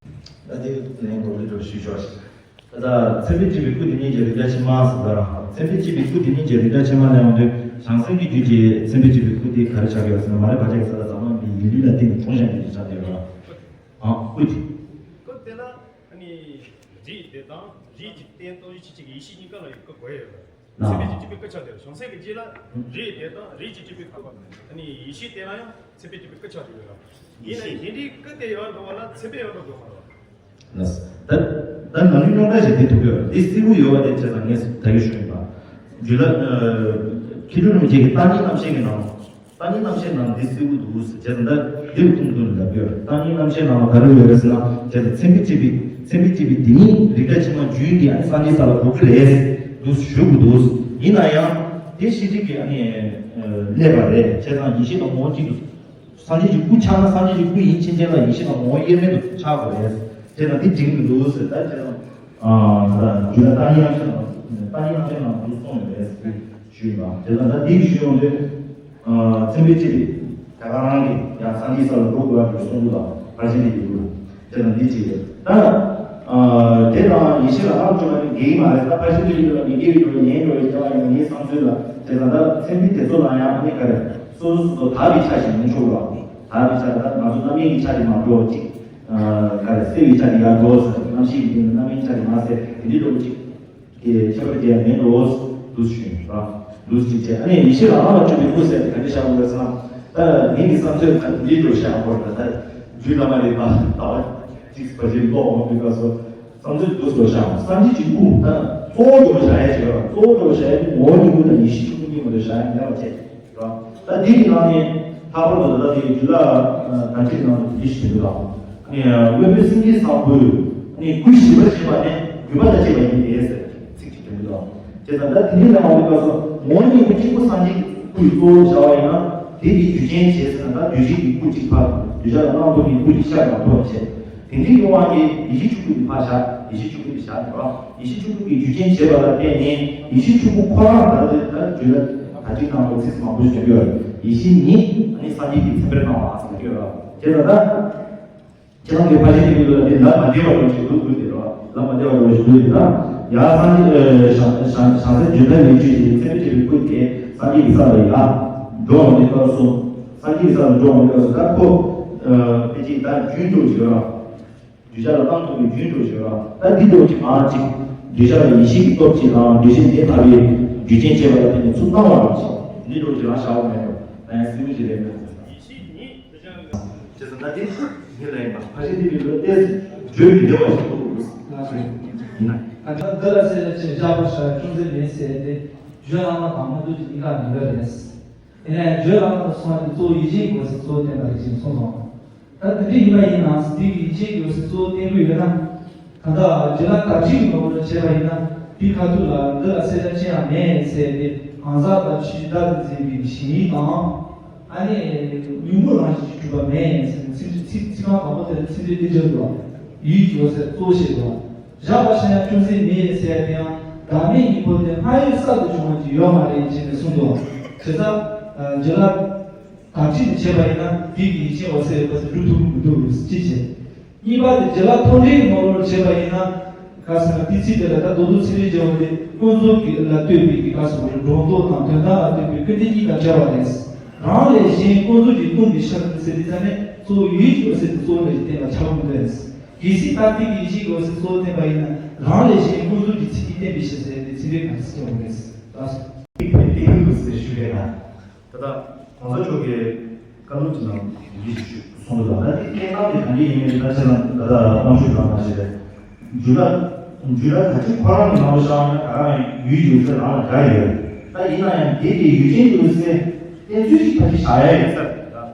ད་དེ་ལན་གོ་ལི་འགྲོ་ཞུས་ཆོག་ཞིག་ད་ལྟ་ཚེ་འཕེལ་སྤྲུལ་པའི་སྐུ་དེ་ཉིད་ཀྱི་རིགས་བདག་ཕྱི་མ་ཟེར་ད་ར། ཚེ་འཕེལ་སྤྲུལ་པའི་སྐུ་དེ་ཉིད་ཀྱི་རིགས་བདག་ཕྱི་མ་ལ་ཡོང་དུས་བྱང་སེམས་ཀྱི་རྒྱུད་ཀྱི་ཚེ་འཕེལ་སྤྲུལ་པའི་སྐུ་དེ་ག་རེ་ཆགས་ཀྱི་ཡོད་ཟེར་ན། མ་ལེ་བ་ཅག་གི་ས་ལ་ཟབ་མོ་མི་ཡི་ལུས་ལ་བརྟེན་ནས་འཁྲུངས་བཞག་པའི་རྒྱུ་ཆགས་ཀྱི་ཡོད་ར། ཨ། སྐུ་གཅིག་སྐུ་དེ་ལ་ཨ་ནི་རིགས་དེ་དང་རིགས་ཀྱི་རྟེན་སྟོང་གཞི་ཆོས་ཅན་གྱི་ཡེ་ཤེས་གཉིས་ཀ་ལ་ཡང་སྐུ་དགོས་ཡོད་ལ། ན། མཚན་དཔེ་གཅིག་གཅིག་པའི་སྐུ་ཆགས་དེ་ལ་བྱང་སེམས་ཀྱི་རྗེས་ལ་རིགས་དེ་དང་རིགས་གཅིག་གཅིག་པའི་སྐུ་ཨ་ནི་ཡེ་ཤེས་དེ་ལ་ཡང་མཚན་དཔེ་གཅིག་པའི་སྐུ་ཆགས་དེ་ཡོད་ལ། ཡིན་ན་ཡིན་དེ་འདྲའི་སྐུ་དེ་ཡོད་འགྲོ་བ་ལ་མཚན་དཔེ་ཡོད་འགྲོ་དགོས་མ་རེད་བ། ལགས། ད་ད་ནང་ཡུལ་རྙོག་དྲ་ཞིག་འདི་ཐུག་ཡོད་འདི་སིལ་བུ་ཡོད་པ་དེ་བྱས་ཙང་ངས་ད་གི་ཞུ་ཡིན་པ། རྒྱུད་ལ་མཁས་གྲུབ་རིན་པོ་ཆེ་གི་བརྟག་གཉིས་རྣམ་བཤད་ཀྱི་ནང་། བརྟག་གཉིས་རྣམ་བཤད་ནང་འདི་སིལ་བུ་འདུག་ཟེར་བྱས་ཙང་ད་འདི་ལ་ཐུང་ཐུང་ལབ་ཡོད། བརྟག་གཉིས་རྣམ་བཤད་ནང་ལ་ག་རེ་ཡོད་རེད་ཟེར་ན་བྱས་ཙང་མཚན་དཔེ་གཅིག་པའི་མཚན་དཔེ་གཅིག་པའི་འདི་ཉིད་རིགས་པ་ཕྱི་མ་རྒྱུད་འདི་ཨ་ནི་སངས་རྒྱས་ས་ལ་འགྲོ་གི་རེད་འདུག་ཞུ་དགོས་འདུག་ཡིན་ན་ཡང་དེ་ཤེས་རིག་གི་ཨ་ནི་གནས་པ་རེད་བྱས་ཙང་ཡིད་ཤེས་དང་ངོ་བོ་གཅིག་ཏུ། སངས་རྒྱས་ཀྱི་སྐུ་ཆགས་ན་སངས་རྒྱས་ཀྱི་སྐུ་ཡིན་ཕྱིན་ཆད་ལ་ཡིད་ཤེས་དང་ངོ་བོ་དབྱེར་མེད་དུ་ཆགས་དགོས་རེད། དེ་ལ་འདི་འགྲིག་མི་འདུག་ཟེར་ད་དེ་ལ་ཨ་ད་རྒྱུད་ལ་བརྟག་གཉིས་རྣམ་བཤད་ནང་བརྟག་གཉིས་རྣམ་བཤད་ནང་འདུག་གསུངས་ཡོད་རེད་ཟེར་ཞུས་ཡོད་པ། དེ་ལ་ད་འདི་ཞུས་ཡོང་དུས་ཨ་མཚན་དཔེ་གཅིག་ད་ག་རང་གིས་ཡང་སངས་རྒྱས་ས་ལ་འགྲོ་དགོས་པ་གི་གསུང་དུ་དང་ཕར་ཕྱིན་དེ་ཡིན་འདུག་དེ་ལ་འདི་བྱས་ཡོད་ད། ཨ་དེ་དང་ཡེ་ཤེས་ལ་རང་བཅོས་པ་ནི་འགལ་གྱི་མ་རེད། ད་ཕར་ཕྱིན་དེ་ཡིན་ལ་མི་འགལ་བའི་འགྲོ་ཉན་འགྲོ་བའི་སྐྱེ་བ་ཡིན་ན་ངའི་བསམ་ཚུལ་ལ་དེ་ལ་ད་མཚན་དཔེ་དེ་ཚོ་ལ་ཡང་ཨ་ནི་ག་རེ། སོ་སོ་སོ་སོ་དག་པའི་ཆ་ཞིག་མི་འཆོར་བ། དག་པའི་ཆ་ད་ང་ཚོ་རྣམ་གཡེང་གི་ཆ་དེ་མ་འགྲོ་ཅིག་ག་རེ་སེལ་བའི་ཆ་དེ་ཡར་འགྲོ་ཟེར། རྣམ་ཤེས་ཀྱི་སྟེང་དུ་རྣམ་གཡེང་ཆ་དེ་མ་སེལ་དེ་འདྲའི་འགྲོ་ཅིག་གི་ཁྱད་པར་དེ་ཡང་མེད་འགྲོ་འདུག་ཞུ་ར། འདུག་ཅིག་བྱས་ཨ་ནི་ཡེ་ཤེས་ལ་རང་ལ་བཅོས་པའི་སྐུ་ཟེར་དེ་ག་འདྲ་བཞག་དགོས་ཟེར་ན། ད་ངེད་ཀྱི་བསམ་ཚུལ་ད་འདི་འདྲའི་འགྲོ་བཞག་དགོས་ད་ད་རྒྱུད་བླ་མ་རེད་ད་ད་བ་ཅིག་པ་ཅིག་ལོག་འོང་དུས་སྐབས་སུ། བསམ་ཚུལ་དུ་སོ་ཤང་སངས་རྒྱས་ཀྱི་སྐུ་ད་གཙོ་བོ་འགྲོ་བྱ་ཡ་བྱེད་པ་གཙོ་བོ་འགྲོ་བྱ་ཡ་ནི་ངོ་བོ་ཉིད་སྐུ་དང་ཡེ་ཤེས་ཆོས་སྐུ་གཉིས་མ་གཏོགས་བྱ་ཡ་མེད་པ་བྱས་ར། ད་འདི་གི་ནང་ནས་ལྷག་པར་དུ་ད་ལྟ་དེ་རྒྱུད་ལ་དམ་ཆོས་ནང་དུ་འདི་ཞིག་འདུག་ལ། དངོས་པོའི་སེམས་ཅན་བཟང་པོས་ནི་སྐུ་ཞི་བར་བྱེད་པ་ནི་རྒྱུད་པ་དང་བཅས་པ་ཡིན་ཏེ་ཟེར་ཚིག་ཅིག་དྲན་འདུག་ལ། དེ་ད་ལྟ་དེ་འདི་ལ་མ་འོངས་པའི་སྐབས་སུ་ངོ་བོ་ཉིད་སྐུ་གཅིག་པུ་སངས་རྒྱས་ཀྱི་སྐུ་ཡི་གཙོ་བོར་བྱ་བ་ཡིན་ན་དེ་གི་རྒྱུ་རྐྱེན་བྱས་ཟེར་ན་ད་གདུལ་བྱའི་གི་སྐུ་གཅིག་པ་གདུལ་བྱ་ལ་སྣང་ཐོབ་ནས་སྐུ་གཅིག་ཤར་མ་ཐོབ་བྱས། དེ་འདྲའི་ཡོང་བ་ནི་ཡེ་ཤེས་ཆོས་སྐུ་དེ་ཕར་བཞག་ཡེ་ཤེས་ཆོས་སྐུ་དེ་བཞག་ཡོད་པ། ཡེ་ཤེས་ཆོས་སྐུ་གི་རྒྱུ་རྐྱེན་བྱས་པ་ལ་བརྟེན་ནས་ཡེ་ཤེས་ཆོས་སྐུ་ཁོ་རང་ད་ལྟ་ད་རྒྱུད་ལ་ད་ཅིག་ནང་དུ་ཚིག་མང་པོ་ཞིག་བརྗོད་ཡོད། ཡེ་ཤེས་ཉིད་ཨ་ནི་སངས་རྒྱས་ཀྱི་མཚན་དཔེར་སྣང་བ་ཟེར་གྱི་ཡོད་ར། དེ་ལ་ད་ཁྱེད་རང་གི་ཕ་ཤན་གྱི་ལུགས་ལ་ནི་ལམ་མ་བདེ་བ་འགྲོ་ཞིག་འདུག་དགོས་ཏེ་ར། ལམ་མ་བདེ་བ་འགྲོ་ཞིག་འདུག་ཡིན་ན་ཡང་སངས་རྒྱས་བྱང་སེམས་བརྗོད་ཐབས་མི་བརྗོད་ཅིང་མཚན་དཔེ་བྱེད་པའི་སྐུ་དེ་སངས་རྒྱས་ཀྱི་ས་ལ་ཡ་འགྲོ་བ་མི་དཀར་སོང་། སངས་རྒྱས་ཀྱི་ས་ལ་འགྲོ་བ་མི་དཀར་སོང་ད་ཁོ་དཔེ་ཅིག་ད་རྒྱུན་དུ་ཞིག་ར། གདུལ་བྱ་ལ་སྣང་ཐོབ་པའི་རྒྱུན་འགྲོ་ཞེས་པ། ད་འདི་འདྲ་ཅིག་མང་ཅིག་གདུལ་བྱ་ལ་ཡེ་ཤེས་ཀྱི་སྟོབས་ཅིག་དང་གདུལ་བྱའི་གནས་ཐར་པའི་རྒྱུ་རྐྱེན་བྱེད་པ་ལ་བརྟེན་ནས་ཚུར་སྣང་བ་རང་ཅིག་འདི་འདྲ་ཅིག་རང་བཞག་པ་མེད་འགྲོ། ད་ཡང་སྲིད་མུ་ཅིག་རེད་མེད་འགྲོ། ཡེ་ཤེས་ཉིད་དེ་ཅང་ཡིན་པ། ཅེས་སོ་ད་འདི་ཉིད་ལ་ཡིན་པ་ཕ་ཤན་འདི་མི་ལོ་ཏེ་བརྗོད་མི་བདེ་བ་ཞིག་འདུག་ཡིན་ན། ད་འདི་ལ་སེམས་ཅན་བཞག་པ་ཞག་ཅུང་ཟད་མེད་ཟེར་ཏེ་བརྗོད་ལ་མ་དང་མ་འདུག་ཅིག་གཉིས་ཀ་མི་འདྲ་རེད། ཡིན་ནའང་བརྗོད་ལ་མ་དང་སོང་བ་དེ་གཙོ་བོ་ཡིད་ཆེས་དགོས་ཟེར་གཙོ་བོ་བསྟན་པ་རེད་ཅེས་གསུངས་སོང་། ད་དེ་འདྲ་ཡིན་པ་ཡིན་ནའང་འདི་གི་ཡིད་ཆེས་ཡོད་ཟེར་གཙོ་བོ་བསྟན་གྱི་ཡོད་ན། ད་ལྟ་རྗེ་ལ་དག་ཁྲིད་ཀྱི་ནོར་བུ་བྱས་པ་ཡིན་ན་འདི་ཁ་ཐུག་ལ་འདི་ལ་གསལ་ཆ་ཅི་ཡང་མེད་ཟེར་ཏེ་གང་ཟག་དང་ཆོས་བདག་ཏུ་འཛིན་པའི་ཞེན་ཡིད་དང་། ཨ་ནི་ཉོན་མོངས་རང་བཞིན་གྱིས་གྲུབ་པ་མེད་ཟེར་ནས་ཚིག་ཚིག་ཚིག་རྐང་དང་པོ་དེར་ཚིག་འགྲེལ་འདི་བརྗོད་འདུག་ཡིད་ཡོད་ཟེར་གཙོ་བོ་བྱེད་དགོས། བཞག་པ་ཞེ་ན་ཅུང་ཟད་མེད་ཟེར་ཏེ་ཡང་བདག་མེད་གཉིས་པོ་དེ་སྔར་ཡོད་གསར་དུ་བྱུང་བ་ཅིག་ཡོད་མ་རེད་ཅེས་ནས་གསུངས་འདུག་བྱས་ཙང་། རྗེ་ལ་དག་ཁྲིད་དུ་བྱས་པ་ཡིན་ན་དེ་གི་ཡིད་ཆེས་འོད་གསལ་ཡོད་པ་ཟེར་སྒྲུབ་ཐུབ་མི་འདུག་ཅི་བྱེད། གཉིས་པ་དེ་རྗེ་ལ་མཐོང་གྲོལ་གྱི་ནོར་བུར་བྱས་པ་ཡིན་ན། ག་ཟེར་ན་དེ་ཚིག་དེ་ལ་ད་མདོ་སྡོང་ཚིག་འགྲེལ་བྱས་པ་དེ་ཀུན་རྫོབ་ཀྱི་ལ་ལྟོས་པའི་གི་ག་ཟེར་བ་རེད་སྒྲོ་འདོགས་དང་དོན་དམ་ལ་ལྟོས་པའི་སྐུར་འདེབས་གཉིས་དང་བྲལ་བ་རེད། རང་ལས་གཞན་ཀུན་རྫོབ་ཀྱི་སྟོང་གི་ཤར་དུ་ཟེར་དེ་ཙམ་ནས་གཙོ་བོ་ཡིད་ཀྱི་འོད་གསལ་དེ་གཙོ་བོ་ལས་བསྟན་པ་ཆགས་མི་འདུག་གལ་སྲིད་ད་ལྟའི་གི་ཡེ་ཤེས་ཀྱི་འོད་གསལ་གཙོ་བོ་བསྟན་པ་ཡིན་ན་རང་ལས་གཞན་ཀུན་རྫོབ་ཀྱི་ཚིག་གིས་བསྟན་པའི་ཕྱིར་ཟེར་ཏེ་ཚིག་འགྲེལ་གང་ཞིག་སྐྱོན་དགོས་རེད། ལགས་སོ། ཏིག་ཏིག་ཏིག་ཟེར་ཞུ་གི་ཡིན། ད་ལྟ་གོང་ས་མཆོག་གིས་བཀའ་སློབ་ཀྱི་ནང་འདི་ཞུ་གསུངས་འདུག་ད་འདི་སྐད་གཏམ་དེ་ག་འདྲ་ཡིན་མིན་ད་ཁྱེད་རང་ད་ལྟ་དབང་ཞུ་གནང་མ་ཞིག་རེད། འཇུ་ལ་འཇུ་ལ་ག་ཅིག་ཁོ་རང་གི་ནང་དུ་བཞག་ན་ད་རང་ཡུལ་ཡོད་ཚད་རང་ལ་དགའ་ཡོད། ད་ཡིན་ན་ཡང་དེ་དེ་ཡུལ་ཅན་དུ་སེ་བསྟན་ཚུལ་ཅིག་ཕ་གི་བཞག་ཡ་ཡོད་ས་རེད་ད།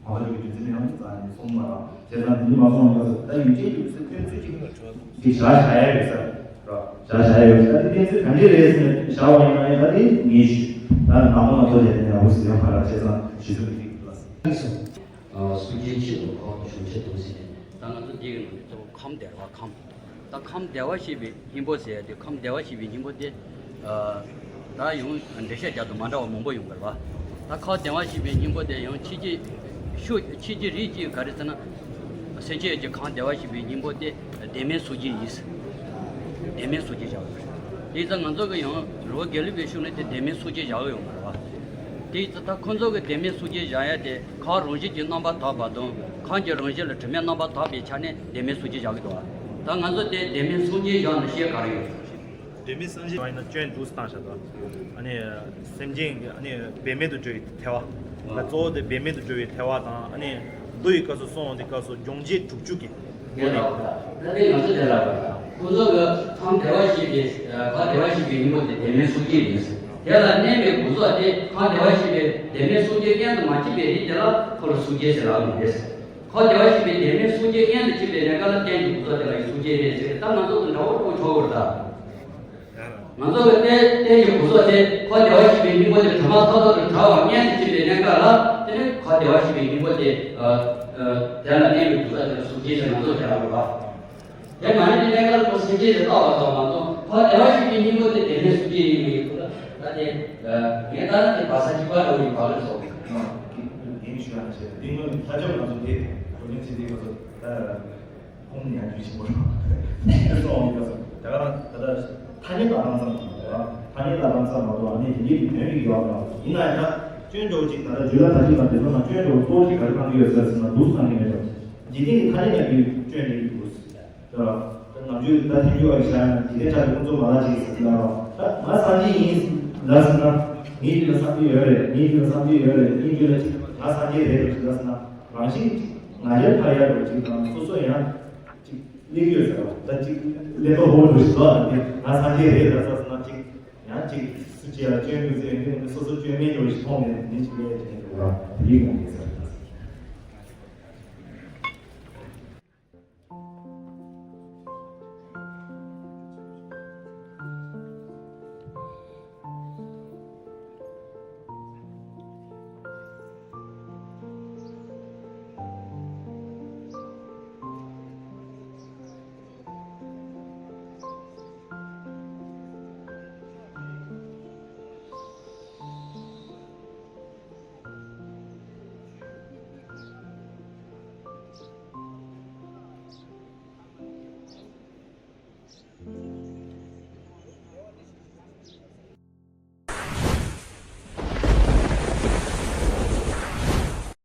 གང་ལྟར་ཡོད་ཀྱི་འཛིན་ཡང་རྩ་ནས་སོང་མ་རག་བྱས་ཙང་འདི་མ་སོང་བ་ལ་ད་ཡུལ་ཅན་གྱི་ཚེ་ཕན་ཚུན་གཅིག་གཅིག་བྱ་བྱ་ཡ་ཡོད་ས་ར། བྱ་བྱ་ཡ་ཡོད་ས་ད་འདི་ཕན་ཚུན་ག་འདྲས་རེད་ཟེར་ནས་བྱ་བ་ཡིན་ན་ཡང་ད་འདི་ངས་ཞུ་ད་ནང་མོ་ནང་ཐོག་བྱས་ནས་ཡག་པོ་ཟེར་ཡང་མ་རག་བྱས་ཙང་ཞུ་ཐུབ་ཀྱི་འདུག་ལ། སུ་རྒྱལ་ཆེ་རུ་ཁོག་ཞུ་ཆེ་དུ་ཟེར་ནས་ད་ང་ཚོ་འདི་གི་ནང་ནས་གཙོ་བོ་ཁམས་བདེ་བ་ཁམས། ད་ཁམས་བདེ་བར་གཤེགས་པའི་སྙིང་པོ་ཟེར་ཡ་དེ་ཁམས་བདེ་བར་གཤེགས་པའི་སྙིང་པོ་དེ། ད་ཡང་འགྲེལ་བཤད་རྒྱག་ཏུ་མ་འདྲ་བ་མང་པོ་ཡོང་གི་རེད་བ། ད་ཁམས་བདེ་བར་གཤེགས་པའི་སྙིང་པོ་དེ་ཡང་ཕྱི་རྒྱལ་ཤོ་ཕྱི་རྒྱལ་རིགས་ཀྱི་ག་རེ་ཟེར་ན། སེམས་ཅན་ཡོད་ཀྱི་ཁམས་བདེ་བར་གཤེགས་པའི་སྙིང་པོ་དེ་བདེ་མིན་སོ་སྐྱེ་ཡིན། བདེ་མིན་སོ་སྐྱེ་བྱ་བ་རེད། དེ་ཙང་ང་ཚོ་གི་ཡང་རི་བོ་དགེ་ལུགས་པའི་ཤུགས་ནས་དེ་བདེ་མིན་སོ་སྐྱེ་བྱ་བ་ཡོང་གི་རེད་བ། དེ་ཡིན་ཙང་ད་ཁོ་ཚོ་གི་བདེན་མེད་སངས་རྒྱས་བཞག་ཡ་དེ་གང་རང་བཞིན་གྱིས་རྣམ་པར་དག་པ་དང་གང་གི་རང་བཞིན་ལ་དྲི་མས་རྣམ་པར་དག་པའི་ཆ་ནས་བདེན་མེད་སངས་རྒྱས་བཞག་གི་འདུག་བ། ད་ང་ཚོ་དེ་བདེན་མེད་སངས་རྒྱས་བཞག་ན་བཤད་ག་རེ་ཡོད། བདེན་མེད་སངས་རྒྱས་བཞག་ན་སྐྱོན་འདུག་སེ་བཏང་བཞག་འདུག་ཨ་ནི་སེམས་ཅན་གྱི་ཨ་ནི་འབད་མེད་དུ་འགྲོ་བའི་ཐལ་བ། ད་གཙོ་བོ་དེ་འབད་མེད་དུ་འགྲོ་བའི་ཐལ་བ་དང་ཨ་ནི་མདོ་ཡི་སྐབས་སུ་གསུངས་པའི་སྐབས་སུ་སྦྱོང་བྱེད་དྲུག་ཅུ་གི་སྒོ་ནས། ད་དེ་ང་ཚོ་དེ་ལ་ཁོ་ཚོ་གི་ཁམས་བདེ་བར་གཤེགས་པའི་ཁམས་བདེ་བར་གཤེགས་པའི་སྙིང་པོ་དེ་བདེན་མེད་སངས་རྒྱས་ཡིན། དེ་ལ་གནས་པའི་གོ་ས་དེ་ཁམས་བདེ་བར་གཤེགས་པའི་བདེན་མེད་སངས་རྒྱས་མངོན་དུ་མ་གྱུར་པའི་རིགས་དེ་ལ་ཁོ་ལ་སངས་རྒྱས་ཟེར་ལབ་ནི་རེད། ཁམས་བདེ་བར་གཤེགས་པའི་བདེན་མེད་སངས་རྒྱས་མངོན་དུ་གྱུར་པའི་གནས་སྐབས་ལ་རྟེན་གྱི་གོ་ས་དེ་ལ་ཡང་སངས་རྒྱས་རེད་ཟེར། ད་ང་ཚོ་དང་འདྲ་བོ་དཔོག་ཆོག་གི་རེད་ད། ང་ཚོ་གི་རྟེན་རྟེན་གྱི་གོ་ས་དེ་ཁམས་བདེ་བར་གཤེགས་པའི་སྙིང་པོ་དེ་དྲི་མ་ཐག་ཐག་ཏུ་བྲལ་བ་མངོན་དུ་གྱུར་པའི་གནས་སྐབས་ལ་དེ་ནི་ཁམས་བདེ་བར་གཤེགས་པའི་སྙིང་པོ་དེ་ཨ་ཨ་དེ་ལ་གནས་པའི་གོ་ས་དེ་ལ་སངས་རྒྱས་ཟེར་ང་ཚོ་དེ་ལ་འོས་པ། དེ་མ་ཡིན་པའི་གནས་སྐབས་ལ་ཁོ་སངས་རྒྱས་ཟེར་བཏགས་པ་ཙམ་མ་གཏོགས་ཁམས་བདེ་བར་གཤེགས་པའི་སྙིང་པོ་དེ་བདེན་མེད་སངས་རྒྱས་ཡིན་པའི་ཁོ་ལ་ད་དེ་ངས་ལྟ་ན་དེ་བག་ཆགས་གཅིག་པ་འདྲ་བོ་ཡིན་པ་ལ་སོགས། ངས་ཞུ་ཡ་ན་བྱས་ཏེ་ངོས་ལྷ་ཆོས་ང་ཚོ་དེ་བགྲོ་གླེང་བྱེད་དུས་ང་ཚོ་ད། ཁོང་ནི་ཡང་རྒྱུས་ཆེན་པོ་རེད། དེ་སོང་བའི་སྐབས་སུ་ད་ག་རང་ད་ལྟ་ཐ་སྙད་ལ་རང་ཙམ་མ་གཏོགས་ཐ་སྙད་ལ་རང་ཙམ་མ་གཏོགས་ཨ་ནི་དེ་འདྲའི་དོན་ཡིག་ཡོད་མ་རེད། ཡིན་ན་ཡང་ད་སྐྱོན་འགྲོ་གཅིག་ད་ལྟ་རྒྱུད་ལ་ད་གཅིག་དང་དེ་ཚོ་ནང་སྐྱོན་འགྲོ་གཙོ་བོ་གཅིག་ག་རེ་གཏང་གི་ཡོད་ཟེར་ཟེར་ན་འདུག་གཏང་གི་མེད་རེད། འཇིག་རྟེན་གྱི་ཐ་སྙད་ཀྱང་རྒྱུད་སྐྱོན་ནི་འདུག་ཟེར། ད་ནམ་རྒྱུན་ད་ཐེངས་རྒྱུ་བ་ཡི་ཤ་ཡང་འཇིག་རྟེན་ཆ་དེ་ཁོང་ཚོ་མ་ལ་ཅིག་ཟེར་ལ་རོ། ད་ང་སངས་རྒྱས་ཡིན་ལ་ཟེར་ན་ངའི་རྒྱུད་ལ་སངས་རྒྱས་ཡོད་རེད། ངའི་རྒྱུད་ལ་སངས་རྒྱས་ཡོད་རེད། ངའི་རྒྱུད་ལ་ཅིག་ང་སངས་རྒྱས་རེད་ཟེར་ལ་ཟེར་ན། རང་བཞིན་གྱིས་ང་རྒྱལ་འཕར་ཡག་རོ་ཅིག་དང་སོ་སོ་ཡང་ཅིག་སླེབས་ཡོད་ཟེར་བ་ད་ཅིག་ཀླད་པ་ཧོར་རུ་ཞིག་ལ་ནི་ང་སངས་རྒྱས་རེད་ལ་ཟེར་ན་ཅིག་ཡང་ཅིག་སུ་ཅི་ཡང་སྐྱོན་མི་ཟེར་ཡོད་ནི་སོ་སོ་སྐྱོན་མེད་འགྲོ་ཞིག་མཐོང་ནས་ནི་ཅིག་ལས་ཅིག་འགྲོ་བ་དེ་ཡིག་ཡོང་གི་ཟེར།